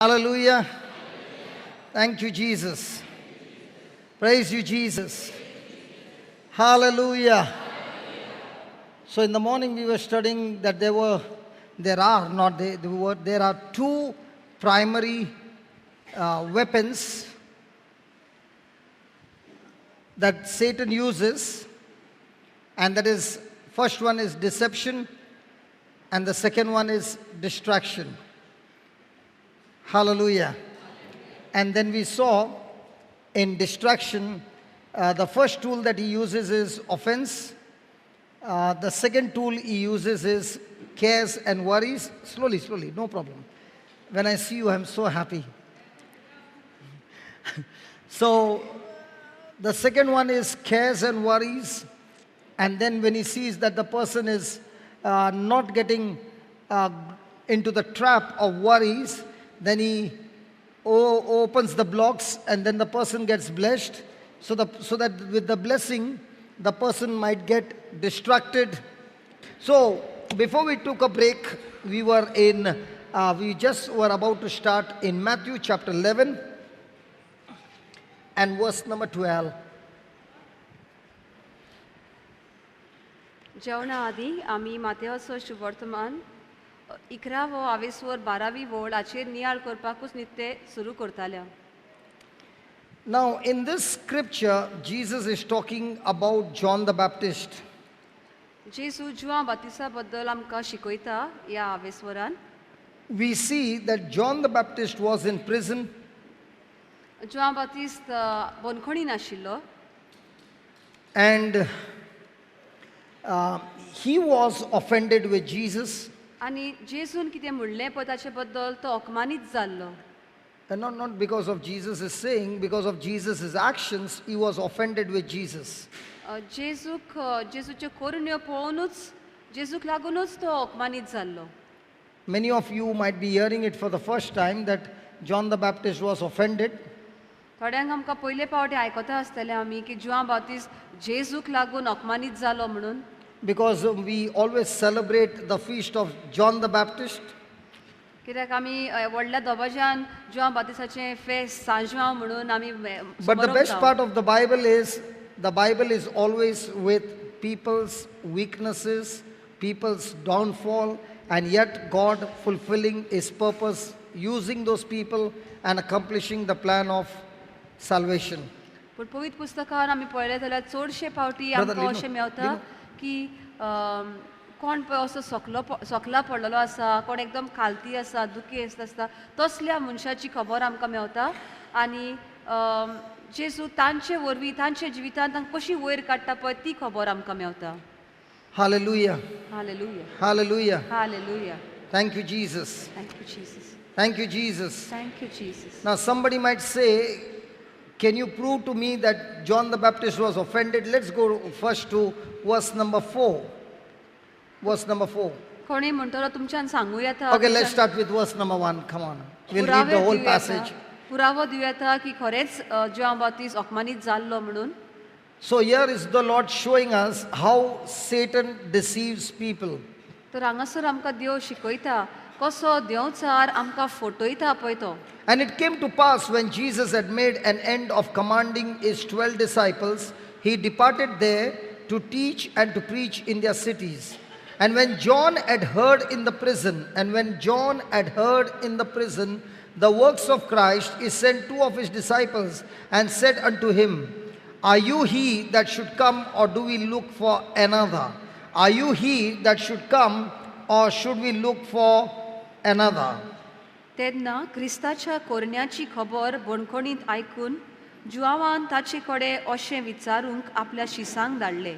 Hallelujah. Thank you, Jesus. Praise you, Jesus. Hallelujah. So in the morning we were studying that there were, there are not, there were, there are two primary weapons that Satan uses, and that is, first one is deception, and the second one is distraction. Hallelujah. And then we saw in distraction, the first tool that he uses is offense. The second tool he uses is cares and worries. Slowly, slowly, no problem. When I see you, I'm so happy. So the second one is cares and worries. And then when he sees that the person is not getting into the trap of worries, then he opens the blocks, and then the person gets blessed. So that with the blessing, the person might get distracted. So before we took a break, we just were about to start in Matthew chapter 11 and verse number 12. जेवणा आदी आमी मातेवाचो शुभवर्तमान 11वो आवेसवर 12वी वळ हाचेर नियाळ करपाकूच नित्य सुरू करताल्या. Now in this scripture, Jesus is talking about John the Baptist. जेजू जुआं बातिसा बद्दल आमकां शिकयता ह्या आवेसवरान. We see that John the Baptist was in prison. जुआं बातिस्त बंदखणीन आशिल्लो. And he was offended with Jesus. आनी जेजून कितें म्हणलें पळय ताचे बद्दल तो अपमानीत जाल्लो. And not because of Jesus' saying, because of Jesus' actions, he was offended with Jesus. जेजूक जेजूच्यो करण्यो पळोवनूच जेजूक लागूनच तो अपमानीत जाल्लो. Many of you might be hearing it for the first time that John the Baptist was offended. थोड्यांक आमकां पयले फावटी आयकता आसतले आमी की जुआं बाप्तिस्त जेजूक लागून अपमानीत जालो म्हणून. Because we always celebrate the feast of John the Baptist. कित्याक आमी व्हडल्या दबाज्यान जुआं बाप्तिस्ताचें फेस्त सांजवां म्हणून आमी But the best part of the Bible is, the Bible is always with people's weaknesses, people's downfall, and yet God fulfilling His purpose, using those people and accomplishing the plan of salvation. पूण पवित्र पुस्तकान आमी पळयलें जाल्यार चडशे फावटी Brother आमकां Lino, अशें मेवता Lino. की कोण पळय असो सकला पडलेलो आसा, कोण एकदम खालती आसा, दुखेस्त आसता, तसल्या मनशाची खबर आमकां मेवता. आनी जेजू तांचे वरवीं तांच्या जिवितांत तांकां कशी वयर काडटा पळय ती खबर आमकां मेवता. Hallelujah. Hallelujah. Hallelujah. Hallelujah. Thank you, Jesus. Thank you, Jesus. Thank you, Jesus. Thank you, Jesus. Now somebody might say, can you prove to me that John the Baptist was offended? Let's go first to verse number 4. Verse number 4. कोणी म्हणटलो तुमच्यान सांगू येता. Okay, let's start with verse number 1. Come on. We'll read the whole passage. पुरावो दिवं येता की खरेंच जुआं बाप्तिस्त अपमानीत जाल्लो म्हणून. So here is the Lord showing us how Satan deceives people. तर हांगासर आमकां देव शिकयता कसो देवचार आमकां फटयता पळय तो. And it came to pass when Jesus had made an end of commanding his 12 disciples, he departed there to teach and to preach in their cities. And when John had heard in the prison, and when John had heard in the prison the works of Christ, he sent 2 of his disciples and said unto him, Are you he that should come, or do we look for another? Are you he that should come, or should we look for another? तेन्ना क्रिस्ताच्या कोरण्याची खबर बणखणींत आयकून जुआवान ताचे कडेन अशें विचारूंक आपल्या शिसांक धाडले,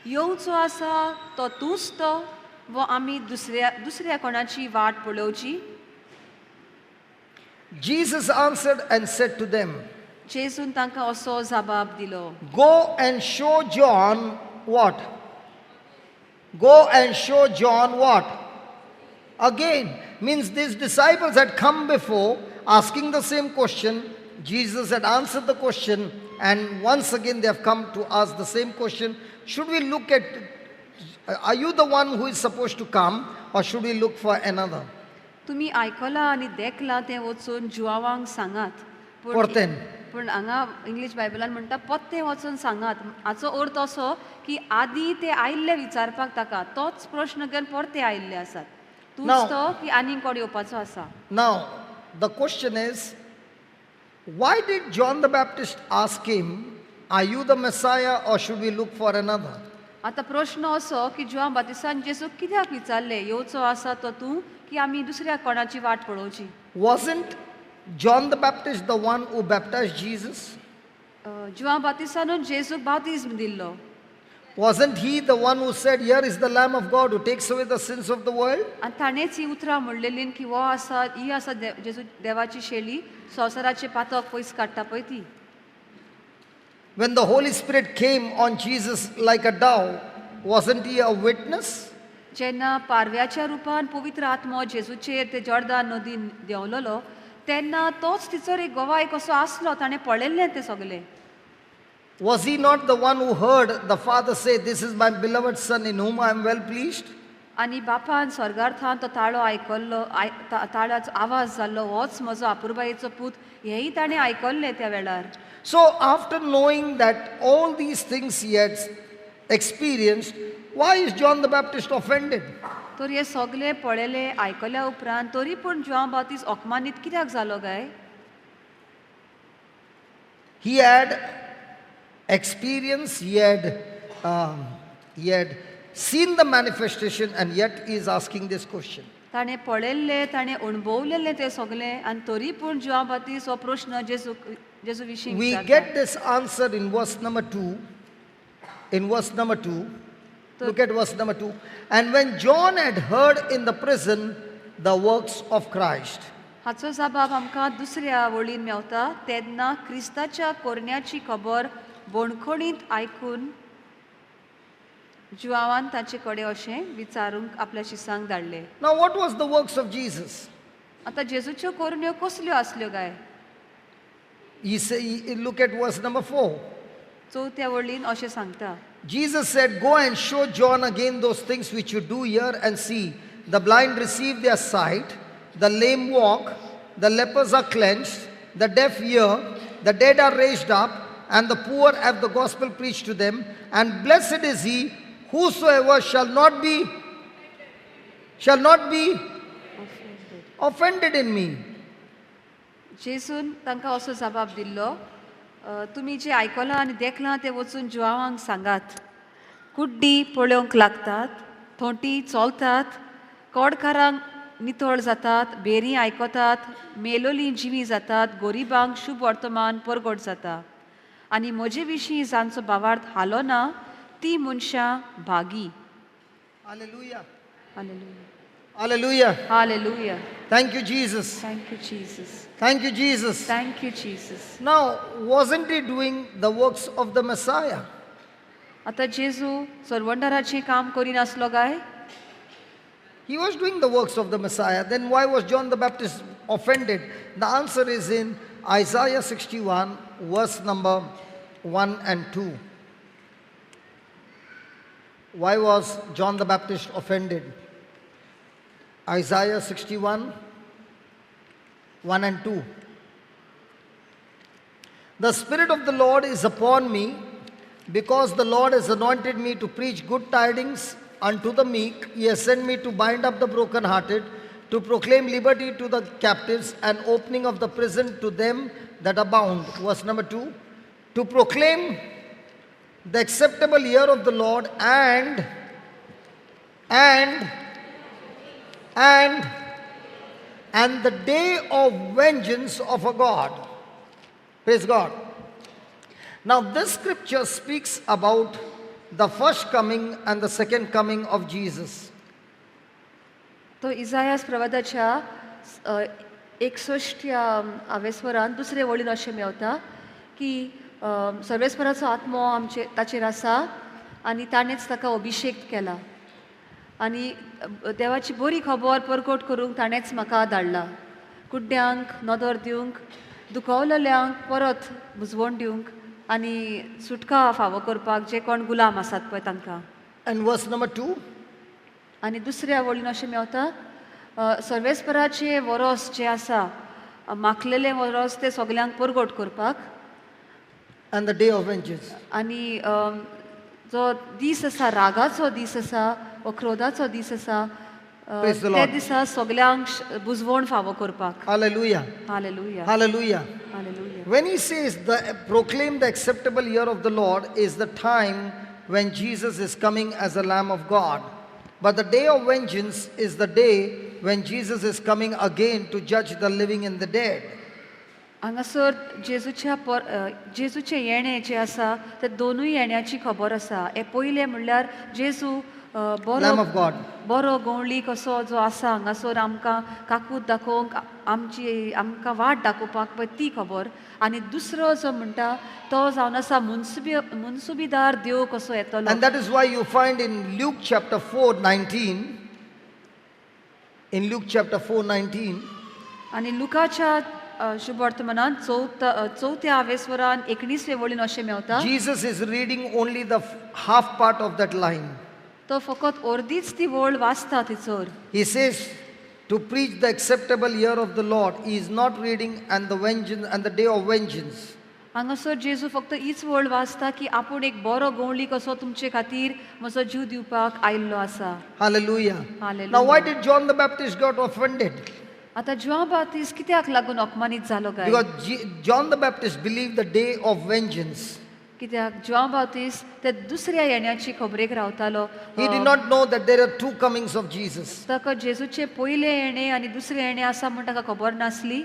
येवचो आसा तो तूंच तो वो आमी दुसऱ्या कोणाची वाट पळोवची? Jesus answered and said to them, जेजून तांकां असो जबाब दिलो, Go and show John what? Go and show John what? Again, means these disciples had come before asking the same question. Jesus had answered the question, and once again they have come to ask the same question. Should we look at, are you the one who is supposed to come, or should we look for another? तुमी आयकलां आनी देखलां तें वचून जुवांवांक सांगात. पूण परतेन. पूण हांगा English बायबलान म्हणटा पत्तें वचून सांगात. हाचो अर्थ असो की आदी ते आयिल्ले विचारपाक ताका तोच प्रश्न घेवन परते आयिल्ले आसात. तूंच तो की आनीक कोण येवपाचो आसा. Now the question is, why did John the Baptist ask him, are you the Messiah or should we look for another? आतां प्रश्न असो की जुवांव बातिस्तान जेजूक कित्याक विचारलें येवचो आसा तो तूं की आमी दुसऱ्या कोणाची वाट पळोवची? Wasn't John the Baptist the one who baptized Jesus? Joao बातिस्तानूच जेजूक बाप्तिज्म दिल्लो. Wasn't he the one who said, here is the Lamb of God who takes away the sins of the world? आनी ताणेंच ही उतरां म्हणलेलीं की हो आसा, ही आसा जेजू देवाची शेली, संवसाराचें पातक पयस काडटा पळय ती. When the Holy Spirit came on Jesus like a dove, wasn't he a witness? जेन्ना पारव्याच्या रुपान पवित्र आत्मो जेजूचेर ते जॉर्दान नदीन देंवलेलो तेन्ना तोच तिचो एक गवाय कसो आसलो, ताणें पळयल्लें तें सगलें. Was he not the one who heard the Father say, this is my beloved Son in whom I am well pleased? आनी बापान स्वर्गार्थान तो ताळो आयकल्लो, ताळ्याचो आवाज जाल्लो, होच म्हजो आपुरबायेचो पूत, हेंय ताणें आयकल्लें त्या वेळार. So after knowing that all these things he had experienced, why is John the Baptist offended? तर हे सगळे पळयले आयकल्या उपरांत तरी पूण जुवांव बाप्तिस्त अपमानीत कित्याक जालो काय? He had experience, he had seen the manifestation, and yet he is asking this question. ताणें पळयल्लें, ताणें अणभवलेलें तें सगळें, आनी तरी पूण जुवांव बाप्तिस्त हो प्रश्न जेजू विशीं We विचारता. get this answer in verse number 2. In verse number 2, look at verse number 2. And when John had heard in the prison the works of Christ. हाचो जबाब आमकां दुसऱ्या वळीन मेवता. तेन्ना क्रिस्ताच्या कोरण्याची खबर बणखणींत आयकून जुवांवान ताचे कडेन अशें विचारूंक आपल्या शिसांक धाडले. Now what was the works of Jesus? आतां जेजूच्यो कोरण्यो कसल्यो आसल्यो काय? He say, look at verse number 4. चवथ्या वळीन अशें सांगता. Jesus said, go and show John again those things which you do hear and see. The blind receive their sight, the lame walk, the lepers are cleansed, the deaf hear, the dead are raised up, and the poor have the gospel preached to them. And blessed is he whosoever shall not be offended in me. जेजून तांकां असो जबाब दिल्लो, तुमी जे आयकलां आनी देखलां तें वचून जुवांवांक सांगात. कुड्डी पळोवंक लागतात, थोंटी चलतात, कोडकारांक नितळ जातात, बेरीं आयकतात, मेलोलीं जिवीं जातात, गोरिबांक शुभ वर्तमान परगट जाता. आनी म्हजे विशीं जांचो भावार्थ हालो ना ती मनशां भागी. Hallelujah. Hallelujah. Hallelujah. Hallelujah. Thank you, Jesus. Thank you, Jesus. Thank you, Jesus. Thank you, Jesus. Now, wasn't he doing the works of the Messiah? आतां जेजू सरवंडराचें काम करिनासलो काय? He was doing the works of the Messiah. Then why was John the Baptist offended? The answer is in Isaiah 61, verse number 1 and 2. Why was John the Baptist offended? Isaiah 61, 1 and 2. The Spirit of the Lord is upon me, because the Lord has anointed me to preach good tidings unto the meek. He has sent me to bind up the brokenhearted, to proclaim liberty to the captives and opening of the prison to them that are bound. Verse number 2. To proclaim the acceptable year of the Lord and the day of vengeance of our God. Praise God. Now this scripture speaks about the first coming and the second coming of Jesus. तो इजायास प्रवादाच्या 61 आवेस्वरान दुसरे वळीन अशें मेवता की सर्वेस्वराचो आत्मो आमचे ताचेर आसा आनी ताणेंच ताका अभिशेक केला आनी देवाची बरी खबर परगट करूंक ताणेंच म्हाका धाडला, कुड्ड्यांक नदर दिवंक, दुखवलेल्यांक परत बुजवण दिवंक आनी सुटका फावो करपाक जे कोण गुलाम आसात पळय तांकां. And verse number 2. आनी दुसऱ्या वळीन अशें मेवता, सर्वेस्पराचें वरोस जें आसा माखलेलें वरोस तें सगल्यांक परगट करपाक and the day of vengeance. आनी जो दीस आसा रागाचो दीस आसा वा क्रोधाचो दीस आसा Praise the त्या Lord. दिसा सगल्यांक बुजवण फावो करपाक. Hallelujah. Hallelujah. Hallelujah. Hallelujah. When he says the proclaim the acceptable year of the Lord is the time when Jesus is coming as the Lamb of God. But the day of vengeance is the day when Jesus is coming again to judge the living and the dead. हांगासर जेजूच्या पर जेजूचें येणें जें आसा ते दोनूय येण्याची खबर आसा. हें पयलें म्हणल्यार जेजू बरो Lamb of God. बरो गवळी कसो जो आसा हांगासर आमकां काकूत दाखोवंक आमची आमकां वाट दाखोवपाक पळय ती खबर. आनी दुसरो जो म्हणटा तो जावन आसा मुन्सुबी मुन्सुबीदार देव कसो येतलो. And that is why you find in Luke chapter 4:19, in Luke chapter 4:19, आनी लुकाच्या शुभवर्तमानान चवथ्या आवेस्वरान एकुणीसवे वळीन अशें मेवता. Jesus is reading only the half part of that line. तो फकत अर्दीच ती वळ वाचता थंयसर. He says to preach the acceptable year of the Lord. He is not reading and the vengeance and the day of vengeance. हांगासर जेजू फक्त हीच वळ वाचता की आपूण एक बरो गवळी कसो तुमचे खातीर म्हजो जीव दिवपाक आयिल्लो आसा. Hallelujah. Hallelujah. Now why did John the Baptist got offended? आतां जुआंव बाप्तीस्त कित्याक लागून अपमानीत जालो काय? Because John the Baptist believed the day of vengeance. कित्याक जुआंव बाप्तीस्त ते दुसऱ्या येण्याची खबरेक रावतालो. He did not know that there are two comings of Jesus. ताका जेजूचें पयलें येणें आनी दुसरें येणें आसा म्हूण ताका खबर नासली.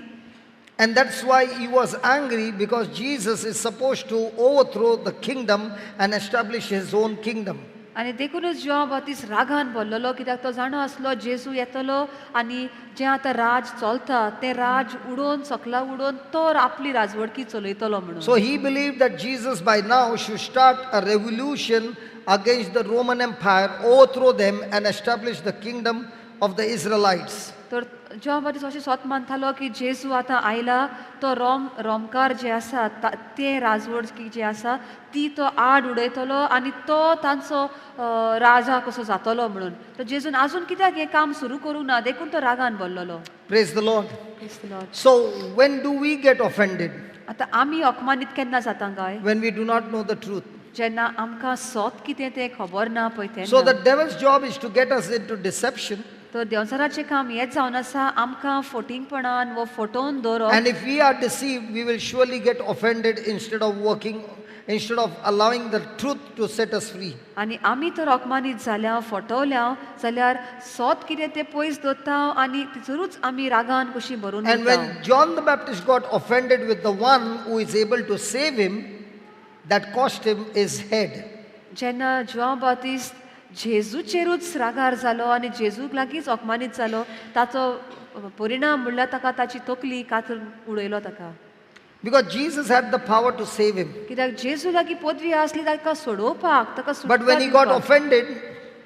And that's why he was angry, because Jesus is supposed to overthrow the kingdom and establish his own kingdom. आनी देखूनच जुआंव बाप्तीस्त रागान भरलेलो, कित्याक तो जाणो आसलो जेजू येतलो आनी जें आतां राज चलता तें राज उडोवन सकला उडोवन तो आपली राजवडकी चलयतलो म्हणून. So he believed that Jesus by now should start a revolution against the Roman Empire, overthrow them and establish the kingdom of the Israelites. तर जुआंव बाप्तीस्त अशें स्वत मानतालो की जेजू आतां आयला तो रोमकार जे आसा ते राजवडकी जे आसा ती तो आड उडयतलो आनी तो तांचो राजा कसो जातलो म्हणून. तर जेजून आजून कित्याक हें काम सुरू करूंक ना देखून तो रागान भरलेलो. Praise the Lord. Praise the Lord. So when do we get offended? आतां आमी अपमानीत केन्ना जाता काय? When we do not know the truth. जेन्ना आमकां सत कितें तें खबर ना पळय तेन्ना. So the devil's job is to get us into deception. तर देंवचाराचें काम हेंच जावन आसा आमकां फटींगपणान वो फटोवन दवरप. And if we are deceived, we will surely get offended instead of working, instead of allowing the truth to set us free. आनी आमी तर अपमानीत जाल्या फटवल्या जाल्यार सत कितें तें पयस दवरता आनी तितूरूच आमी रागान कशी भरून And उरता. when John the Baptist got offended with the one who is able to save him, that cost him his head. जेन्ना जुआंव बाप्तीस्त जेजूचेरूच रागार जालो आनी जेजूक लागींच अपमानीत जालो ताचो परिणाम म्हणल्यार ताका ताची तकली कातर उडयलो ताका. Because Jesus had the power to save him. कित्याक जेजू लागीं पदवी आसली ताका सोडोवपाक, ताका But when he got सुटका दिवपाक. offended,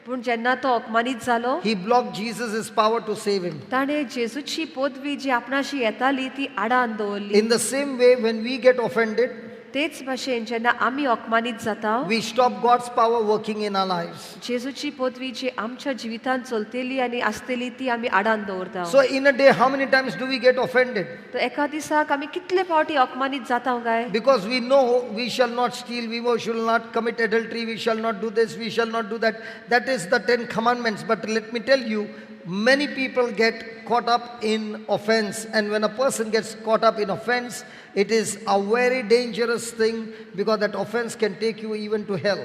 पूण जेन्ना तो अपमानीत जालो, he blocked Jesus' power to save him. ताणें जेजूची पदवी जी आपणाशी येताली ती आडान दवरली. In the same way, when we get offended, तेच भाशेन जेन्ना आमी अपमानीत जाता, we stop God's power working in our lives. जेजूची पदवी जी आमच्या जिवितांत चलतली आनी आसतली ती आमी आडान दवरता. So in a day, how many times do we get offended? तर एका दिसाक आमी कितले फावटी अपमानीत जाता काय? Because we know we shall not steal, we shall not commit adultery, we shall not do this, we shall not do that. That is the 10 Commandments. But let me tell you, many people get caught up in offense, and when a person gets caught up in offense, it is a very dangerous thing, because that offense can take you even to hell.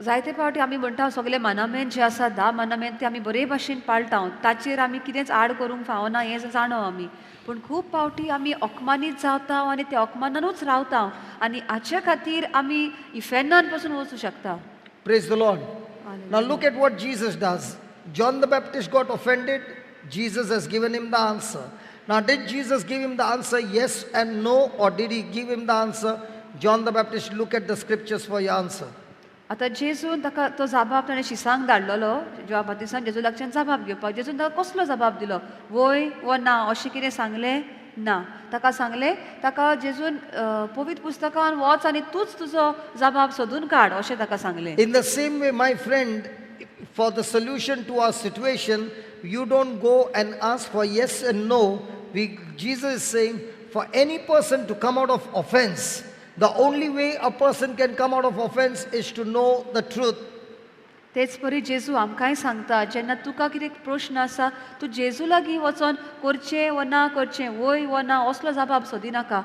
जायते फावटी आमी म्हणटा सगळे मानामेन जे आसा 10 मानामेन ते आमी बरे भाशेन पाळटा, ताचेर आमी कितेंच आड करूंक फावना हें जाणो आमी. पूण खूब फावटी आमी अपमानीत जाता आनी त्या अपमानानूच रावता आनी हाचे खातीर आमी इफेर्नान पसून वचूं शकता. Praise the Lord. Hallelujah. Now look at what Jesus does. John the Baptist got offended. Jesus has given him the answer. Now, did Jesus give him the answer yes and no, or did he give him the answer? John the Baptist, look at the scriptures for your answer. आतां जेजून ताका तो जाबाब ताणें शिसांक धाडलेलो, जुआंव बाप्तिस्तान जेजू लागच्यान जाबाब घेवपाक. जेजून ताका कसलो जाबाब दिलो, वय वो ना अशें कितें सांगलें ना. ताका सांगलें, ताका जेजून पवित्र पुस्तकान वच आनी तूंच तुजो जाबाब सोदून काड अशें ताका सांगलें. In the same way, my friend, for the solution to our situation, you don't go and ask for yes and no. Jesus is saying, for any person to come out of offense, the only way a person can come out of offense is to know the truth. तेच परी जेजू आमकांय सांगता जेन्ना तुका कितें प्रश्न आसा तूं जेजू लागीं वचोन करचें वो ना करचें वय वो ना असलो जबाब सोदिनाका.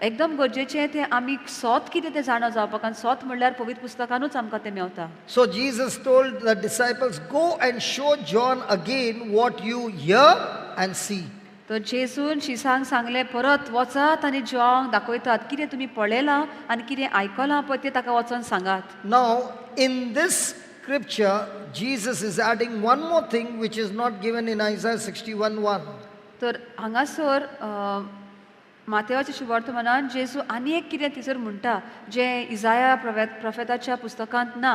एकदम गरजेचें तें आमी सोत कितें तें जाणा जावपाक आनी सोत म्हणल्यार पवित्र पुस्तकानूच आमकां तें मेवता. So Jesus told the disciples, go and show John again what you hear and see. तर जेजून शिसांक सांगलें परत वचात आनी जॉनाक दाखयतात कितें तुमी पळयलां आनी कितें आयकलां पळय तें ताका वचोन सांगात. Now in this scripture, Jesus is adding one more thing which is not given in Isaiah 61:1. तर हांगासर मातेवाच्या शुभवर्तमानान जेजू आनी एक कितें थंयसर म्हणटा जें इजाया प्रोफेताच्या पुस्तकांत ना.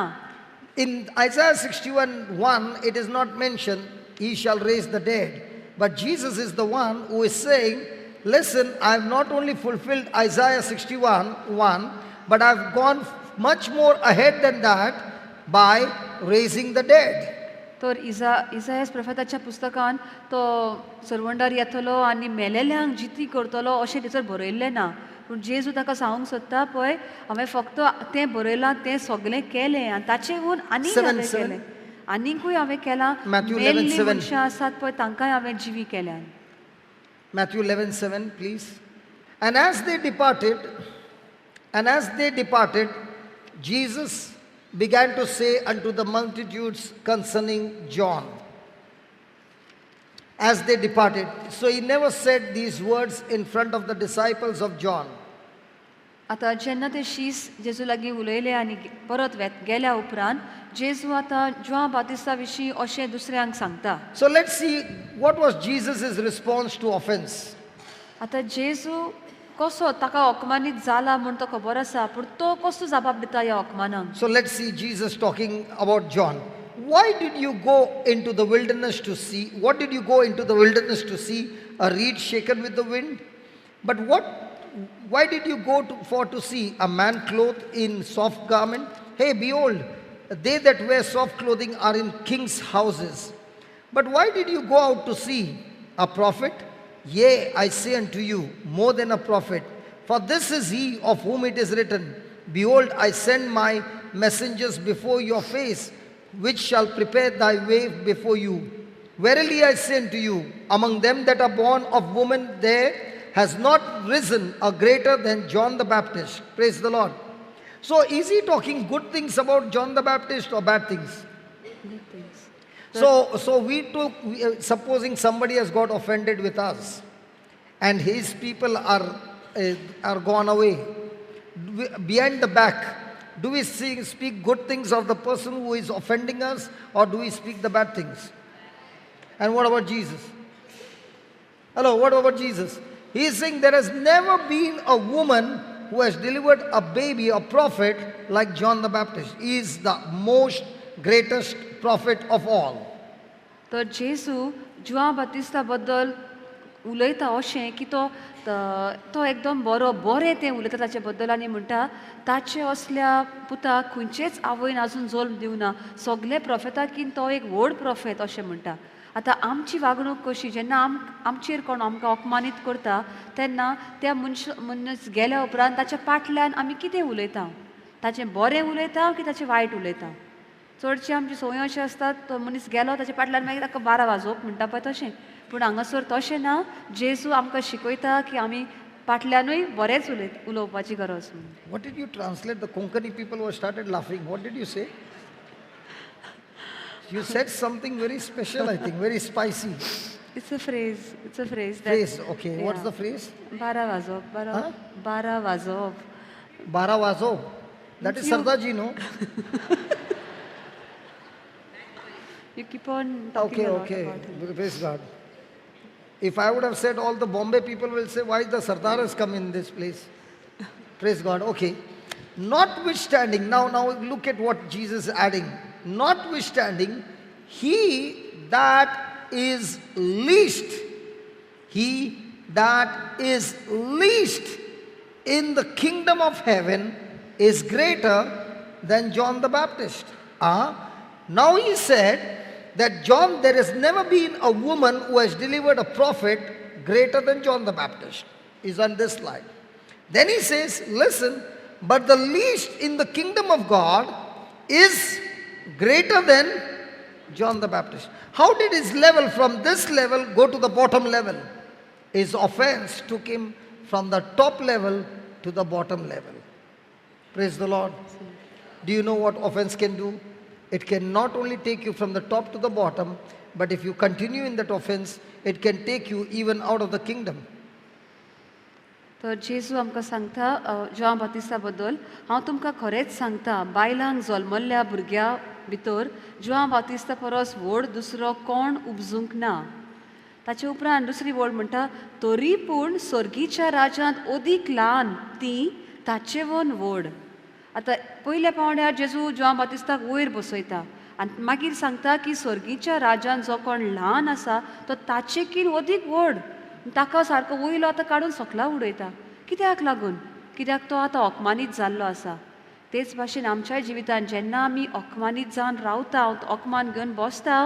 In Isaiah 61:1 it is not mentioned, he shall raise the dead. But Jesus is the one who is saying, listen, I have not only fulfilled Isaiah 61:1, but I have gone much more ahead than that by raising the dead. तर इजायास प्रोफेताच्या पुस्तकान तो सरवंडार येतलो आनी मेलेल्यांक जिती करतलो अशें थंयसर बरयल्लें ना. पूण जेजू ताका सांगूंक सोदता पळय हांवें फक्त तें बरयलां तें सगळें केलें आनी ताचेहून आनीक हांवें केलें, आनीकूय हांवें केलां. मेल्लीं मनशां आसात पळय तांकांय हांवें जिवी केल्यान. Matthew 11:7 please. And as they departed, Jesus began to say unto the multitudes concerning John. As they departed. So he never said these words in front of the disciples of John. आतां जेन्ना ते शीस जेजू लागीं उलयले आनी परत गेल्या उपरांत जेजू आतां जुआंव बातिस्ता विशीं अशें दुसऱ्यांक सांगता. So let's see what was Jesus' response to offense. आतां जेजू कसो ताका अपमानीत जाला म्हूण तो खबर आसा, पूण तो कसो जबाब दिता ह्या अपमानाक. So let's see Jesus talking about John. Why did you go into the wilderness to see? What did you go into the wilderness to see? A reed shaken with the wind? But what? Why did you go to see a man clothed in soft garment? Hey, behold, they that wear soft clothing are in kings' houses. But why did you go out to see a prophet? Yea, I say unto you, more than a prophet. For this is he of whom it is written, Behold, I send my messengers before your face, which shall prepare thy way before you. Verily I say unto you, among them that are born of woman there has not risen a greater than John the Baptist. Praise the Lord. So is he talking good things about John the Baptist or bad things? Good things. So we took, supposing somebody has got offended with us and his people are gone away. Behind the back, do we speak good things of the person who is offending us, or do we speak the bad things? And what about Jesus? Hello, what about Jesus? He is saying there has never been a woman who has delivered a baby, a prophet, like John the Baptist. He is the most greatest prophet of all. तर जेजू जुआंव बातिस्ता बद्दल उलयता अशें की तो तो एकदम बरो बरें तें उलयता ताचे बद्दल आनी म्हणटा ताचे असल्या पुताक खंयचेच आवयन आजून जल्म दिवना, सगळे प्रोफेताकीन तो एक व्हड प्रोफेत अशें म्हणटा. आतां आमची वागणूक कशी, जेन्ना आमचेर कोण आमकां अपमानीत करता तेन्ना त्या मनीस गेल्या उपरांत ताच्या फाटल्यान आमी कितें उलयता, ताचें बरें उलयता की ताचें वायट उलयता. चडशी आमची संवय अशी आसतात, तो मनीस गेलो ताच्या फाटल्यान मागीर ताका 12 वाजोवप म्हणटा पळय तशें. पूण हांगासर तशें ना, जेजू आमकां शिकयता की आमी फाटल्यानूय बरेंच उलोवपाची गरज म्हणून. What did you translate? The Konkani people were started laughing. What did you say? You said something very special, I think, very spicy. It's a phrase. It's a phrase. Phrase, okay. Yeah. What's the phrase? 12 वाजोवप. 12 वाजोवप. 12 वाजोवप. That is Sardarji, no? You keep on talking. Okay, okay. Praise God. If I would have said, all the Bombay people will say, why the Sardar has come in this place? Praise God. Okay. Notwithstanding, now look at what Jesus is adding. Notwithstanding, he that is least, he that is least in the kingdom of heaven is greater than John the Baptist. Now he said, that John, there has never been a woman who has delivered a prophet greater than John the Baptist. Is on this slide. Then he says, listen, but the least in the kingdom of God is greater than John the Baptist. How did his level from this level go to the bottom level? His offense took him from the top level to the bottom level. Praise the Lord. Do you know what offense can do? It can not only take you from the top to the bottom, but if you continue in that offense, it can take you even out of the kingdom. तर जेजू आमकां सांगता जुआंव बातिस्ता बद्दल, हांव तुमकां खरेंच सांगता, बायलांक जल्मल्ल्या भुरग्या भितर जुआंव बातिस्ता परस व्हड दुसरो कोण उपजूंक ना. ताचे उपरांत दुसरी वळ म्हणटा, तरी पूण सर्गीच्या राज्यांत अदीक ल्हान ती ताचेवन व्हड. आतां पयल्या पावंड्यार जेजू जुआंव बातिस्ताक वयर बसयता आनी मागीर सांगता की सर्गीच्या राज्यांत जो कोण ल्हान आसा तो ताचेकीन अदीक व्हड. ताका सारको वयलो आतां काडून सकला उडयता. कित्याक लागून? कित्याक तो आतां अपमानीत जाल्लो आसा. तेच भाशेन आमच्याय जिवितांत जेन्ना आमी अपमानीत जावन रावता, अपमान घेवन बसता,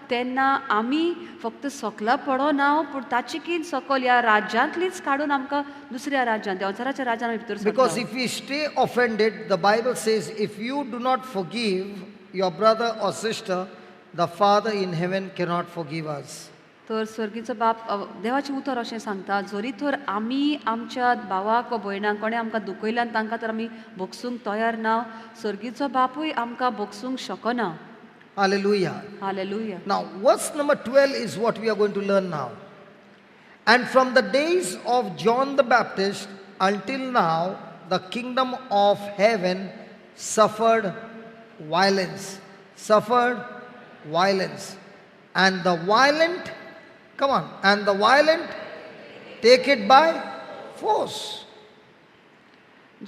तेन्ना आमी फक्त सकला पडना पूण ताचेकीन सकल ह्या राज्यांतलीच काडून आमकां दुसऱ्या राज्यांत, देंवचाराच्या राज्यांत भितर. Because if we stay offended, the Bible says, if you do not forgive your brother or sister, the Father in heaven cannot forgive us. तर सर्गीचो बाप देवाचें उतर अशें सांगता, जरी तर आमी आमच्या भावाक वा भयणाक कोणें आमकां दुखयल्यान आनी तांकां तर आमी भोगसूंक तयार ना, सर्गीचो बापूय आमकां भोगसूंक शकना. Hallelujah. Hallelujah. Now, verse number 12 is what we are going to learn now. And from the days of John the Baptist until now, the kingdom of heaven suffered violence. Suffered violence. And the violent, come on, and the violent take it by force.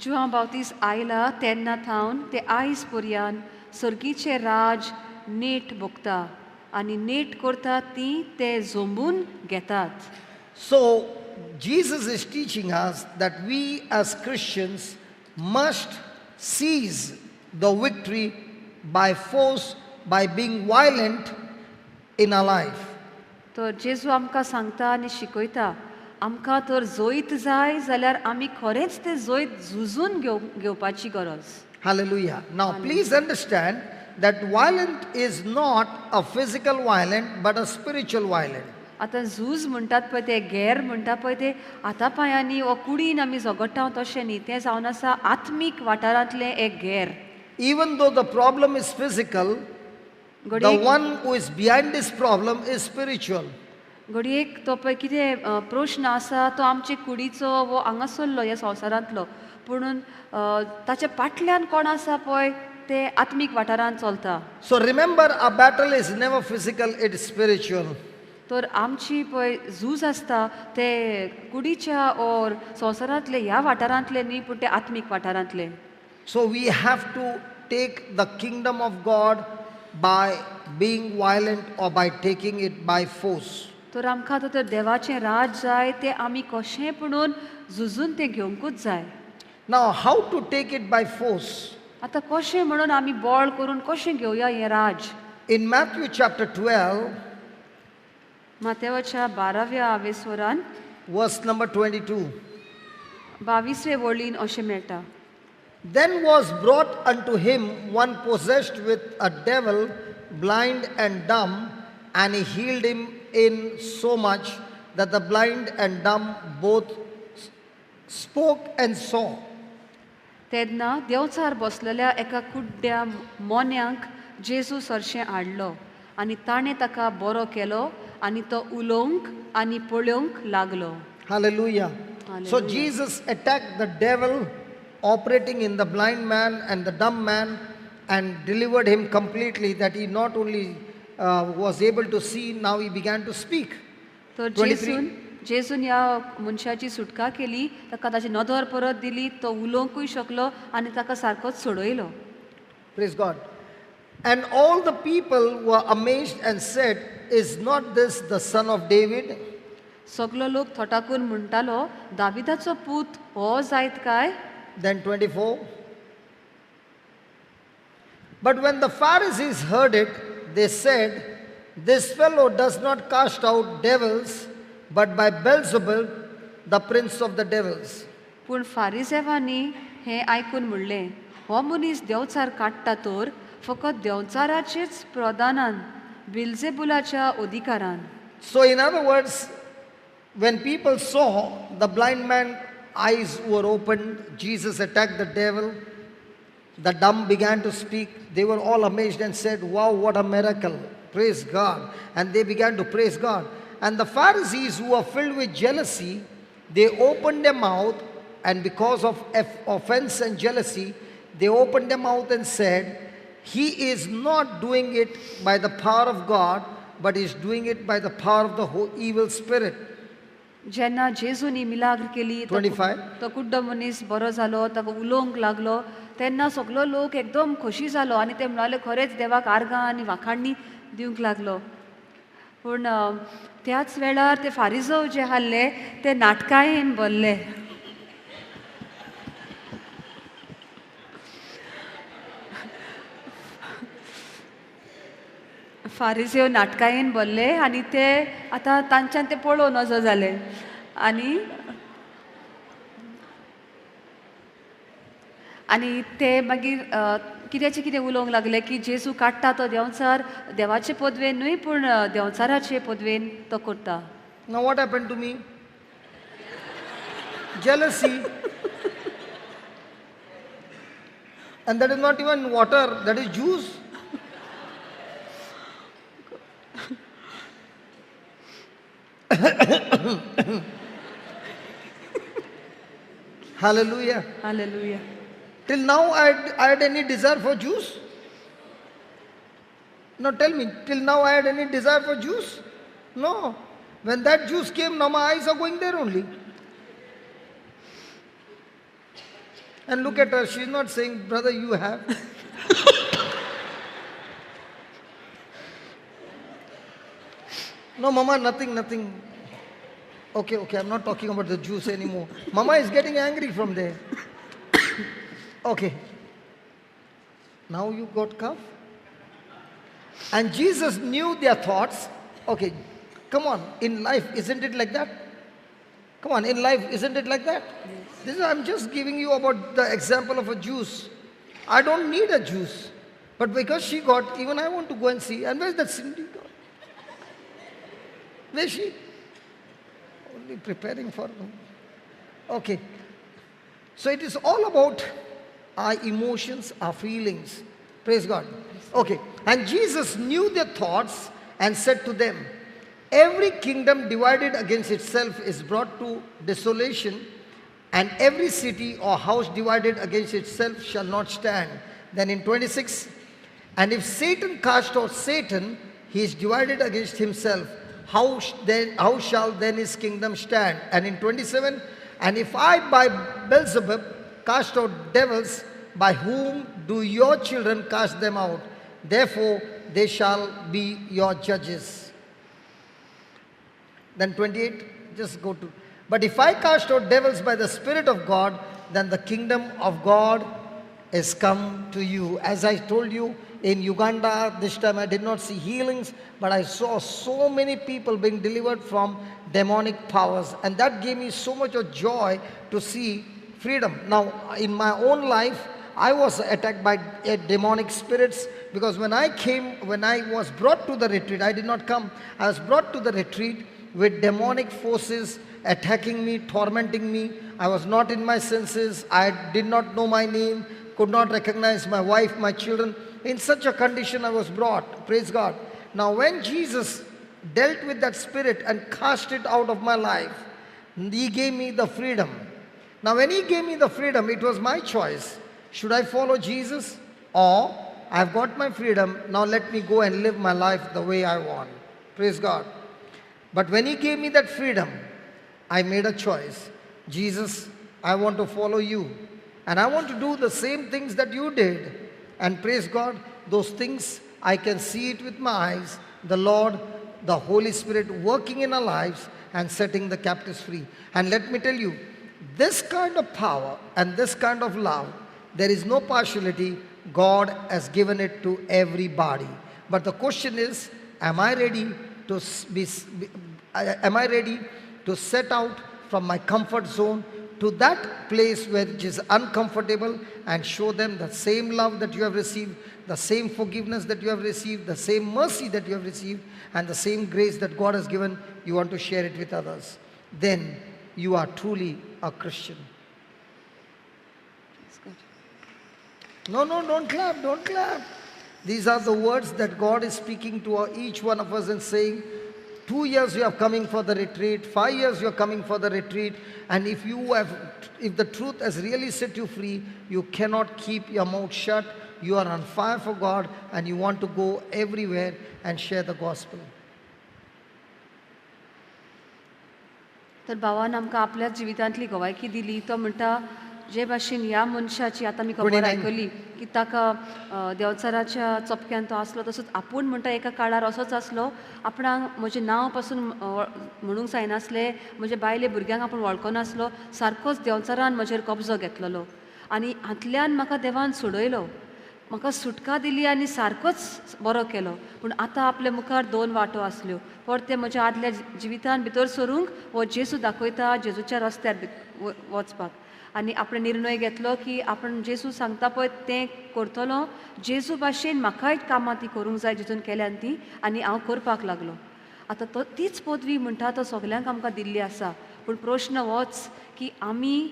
Joao बावतीस आयला तेन्ना थावन ते आयज पर्यान सर्गीचें राज नेट भोगता आनी नेट करता ती ते जोंबून घेतात. So Jesus is teaching us that we as Christians must seize the victory by force, by being violent in our life. तर जेजू आमकां सांगता आनी शिकयता, आमकां तर जैत जाय जाल्यार आमी खरेंच तें जैत झुजून घेवपाची गरज. Hallelujah. Now please understand that violent is not a physical violent but a spiritual violent. आतां झूज म्हणटात पळय ते, गेर म्हणटा पळय ते, हाता पांयांनी वा कुडीन आमी झगडटा तशें न्ही, तें जावन आसा आत्मीक वाठारांतलें एक गेर. Even though the problem is physical, the one who is behind this problem is spiritual. घडयेक तो पळय कितें प्रश्न आसा तो आमचे कुडीचो वो हांगासरलो ह्या संवसारांतलो, पुणून ताच्या फाटल्यान कोण आसा पळय ते आत्मीक वाठारांत चलता. So remember, our battle is never physical, it is spiritual. तर आमची पळय झूज आसता ते कुडीच्या ओर संवसारांतले ह्या वाठारांतले न्ही, पूण ते आत्मीक वाठारांतले. So we have to take the kingdom of God by being violent or by taking it by force. तर आमकां तर देवाचें राज जाय तें आमी कशें पुणून झुजून तें घेवंकूच जाय. Now how to take it by force? आतां कशें म्हणून आमी बळ करून कशें घेवया हें राज? In Matthew chapter 12, मातेवाच्या 12व्या आवेस्वरान verse number 22, 22वे वळीन अशें मेळटा. Then was brought unto him one possessed with a devil, blind and dumb, and he healed him in so much that the blind and dumb both spoke and saw. तेन्ना देवचार बसलेल्या एका कुड्ड्या मोन्यांक जेजू सरशें हाडलो आनी ताणें ताका बरो केलो आनी तो उलोवंक आनी पळोवंक लागलो. Hallelujah. So Jesus attacked the devil operating in the blind man and the dumb man and delivered him completely, that he not only was able to see, now he began to speak. तर जेजून ह्या मनशाची सुटका केली, ताका ताची नदर परत दिली, तो उलोवंकूय शकलो आनी ताका सारकोच सोडयलो. Praise God. And all the people were amazed and said, Is not this the son of David? सगलो लोक थटाकून म्हणटालो, दाविदाचो पूत हो जायत काय? Then 24. But when the Pharisees heard it, they said, This fellow does not cast out devils, but by Beelzebub, the prince of the devils. पूण फारिजेवांनी हें आयकून म्हणलें हो मनीस देंवचार काडटा तर फकत देंवचाराचेच प्रदानान बिल्जेबुलाच्या अधिकारान. So, in other words, when people saw the blind man's eyes were opened, Jesus attacked the devil, the dumb began to speak, they were all amazed and said, Wow, what a miracle! Praise God. And they began to praise God. And the Pharisees, who were filled with jealousy, they opened their mouth, and because of offense and jealousy, they opened their mouth and said, He is not doing it by the power of God, but is doing it by the power of the evil spirit. जेन्ना जेजून ही मिलाग्र केली तो 25. तो कुड्डो मनीस बरो जालो ताका उलोवंक लागलो तेन्ना सगलो लोक एकदम खोशी जालो आनी ते म्हणाले खरेंच देवाक आर्गां आनी वाखाणणी दिवंक लागलो. पूण त्याच वेळार ते फारिजव जे आसले ते नाटकायेन भरले. फारिजेव नाटकायेन भरले आनी ते आतां तांच्यान ते पळोवं नजो जाले आनी आनी ते मागीर कित्याचें कितें उलोवंक लागले की जेजू काडटा तो देंवचार देवाचे पदवेन न्हय पूण देंवचाराचे पदवेन तो करता. Now what happened to me? Jealousy. And that is not even water, that is juice. Hallelujah. Hallelujah. Till now I had any desire for juice? No, tell me, till now I had any desire for juice? No. When that juice came, now my eyes are going there only. And look at her, she's not saying, brother, you have. No, mama, nothing, nothing. Okay, okay, I'm not talking about the juice anymore. Mama is getting angry from there. Okay. Now you got cough? And Jesus knew their thoughts. Okay, come on, in life, isn't it like that? Come on, in life, isn't it like that? Yes. This is, I'm just giving you about the example of a juice. I don't need a juice. But because she got, even I want to go and see. And where's that Cindy got? Where is she? Only preparing for them. Okay. So it is all about our emotions, our feelings. Praise God. Okay. And Jesus knew their thoughts and said to them, Every kingdom divided against itself is brought to desolation, and every city or house divided against itself shall not stand. Then in 26, and if Satan cast out Satan, he is divided against himself. How shall then his kingdom stand? And in 27, and if I by Beelzebub cast out devils, by whom do your children cast them out? Therefore they shall be your judges. Then 28, just go to. But if I cast out devils by the Spirit of God, then the kingdom of God is come to you. As I told you, in Uganda, this time I did not see healings, but I saw so many people being delivered from demonic powers. And that gave me so much of joy to see freedom. Now, in my own life, I was attacked by demonic spirits, because when I was brought to the retreat, I did not come. I was brought to the retreat with demonic forces attacking me, tormenting me. I was not in my senses. I did not know my name, could not recognize my wife, my children. In such a condition I was brought. Praise God. Now when Jesus dealt with that spirit and cast it out of my life, He gave me the freedom. Now when He gave me the freedom, it was my choice. Should I follow Jesus, or I've got my freedom, now let me go and live my life the way I want. Praise God. But when He gave me that freedom, I made a choice. Jesus, I want to follow you. And I want to do the same things that you did. And praise God, those things, I can see it with my eyes. The Lord, the Holy Spirit working in our lives and setting the captives free. And let me tell you, this kind of power and this kind of love, there is no partiality. God has given it to everybody. But the question is, am I ready to am I ready to set out from my comfort zone to that place where it is uncomfortable and show them the same love that you have received, the same forgiveness that you have received, the same mercy that you have received, and the same grace that God has given, you want to share it with others. Then you are truly a Christian. That's good. No, no, don't clap, don't clap. These are the words that God is speaking to each one of us and saying, 2 years you are coming for the retreat, 5 years you are coming for the retreat, and if the truth has really set you free, you cannot keep your mouth shut. You are on fire for God and you want to go everywhere and share the gospel. तर भावान आमकां आपल्या जिवितांतली गवायकी दिली. तो म्हणटा जे भाशेन ह्या मनशाची आतां आमी खबर 29. आयकली की ताका देंवचाराच्या चपक्यान तो आसलो, तसोच आपूण म्हणटा एका काळार असोच आसलो. आपणाक म्हजें नांव पासून म्हणूंक जायनासलें, म्हजे बायले भुरग्यांक आपूण वळखनासलो, सारकोच देंवचारान म्हजेर कब्जो घेतलेलो आनी हातल्यान म्हाका देवान सोडयलो, म्हाका सुटका दिली आनी सारकोच बरो केलो. पूण आतां आपल्या मुखार दोन वाटो आसल्यो, परतें म्हज्या आदल्या जिवितान भितर सरूंक हो जेजू दाखयता, जेजूच्या रस्त्यार वचपाक. आनी आपणें निर्णय घेतलो की आपण जेजू सांगता पळय तें करतलो, जेजू भाशेन म्हाकाय कामां ती करूंक जाय जेजून केल्यान ती, आनी हांव करपाक लागलो. आतां तो तीच पदवी म्हणटा तो सगल्यांक आमकां दिल्ली आसा. पूण प्रश्न होच की आमी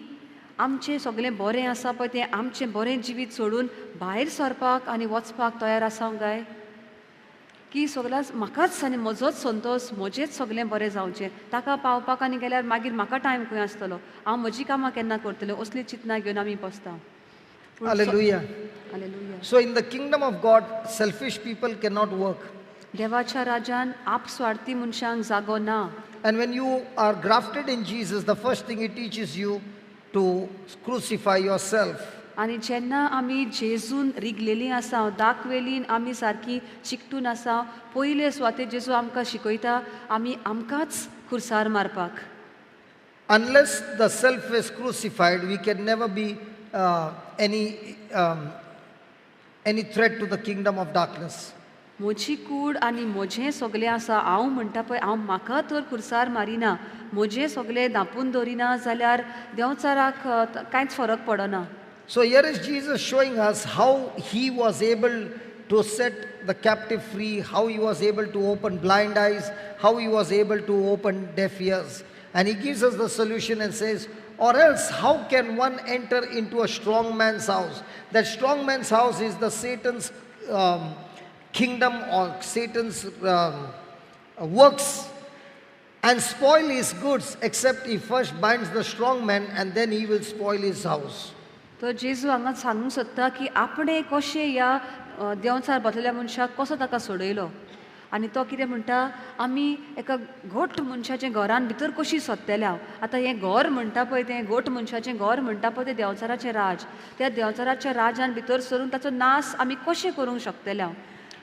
आमचें सगळें बरें आसा पळय तें आमचें बरें जिवीत सोडून भायर सरपाक आनी वचपाक तयार आसा काय, की सगळ्यां म्हाकाच आनी म्हजोच संतोश, म्हजेंच सगळें बरें जावचें, ताका पावपाक आनी गेल्यार मागीर म्हाका टायम खंय आसतलो, हांव म्हजीं कामां केन्ना करतलें, असलीं चिंतना घेवन आमी बसता. Hallelujah. Hallelujah. So in the kingdom of God, selfish people cannot work. देवाच्या राजान आपस्वार्थी मनशांक जागो ना. And when you are grafted in Jesus, the first thing he teaches you to crucify yourself. आनी जेन्ना आमी जेजून रिगलेलीं आसा, दाखवेलीन आमी सारकी चिकटून आसा, पयले सुवातेर जेजू आमकां शिकयता आमी आमकांच खुर्सार मारपाक. Unless the self is crucified, we can never be any threat to the kingdom of darkness. म्हजी कूड आनी म्हजें सगळें आसा, हांव म्हणटा पळय हांव म्हाका तर खुर्सार मारिना, म्हजें सगळें धांपून दवरिना जाल्यार देंवचाराक कांयच फरक पडना. So here is Jesus showing us how he was able to set the captive free, how he was able to open blind eyes, how he was able to open deaf ears. And he gives us the solution and says, or else how can one enter into a strong man's house? That strong man's house is the Satan's kingdom or Satan's works, and spoil his goods, except he first binds the strong man and then he will spoil his house. तर जेजू हांगा सांगूंक सोदता की आपणें कशें ह्या देंवचार बसलेल्या मनशाक कसो ताका सोडयलो, आनी तो कितें म्हणटा, आमी एका घट मनशाचें घरान भितर कशी सोदतले. हांव आतां हें घर म्हणटा पळय तें घट मनशाचें घर म्हणटा पळय तें देंवचाराचें राज, त्या देंवचाराच्या राजान भितर सरून ताचो नाश आमी कशें करूंक शकतले. हांव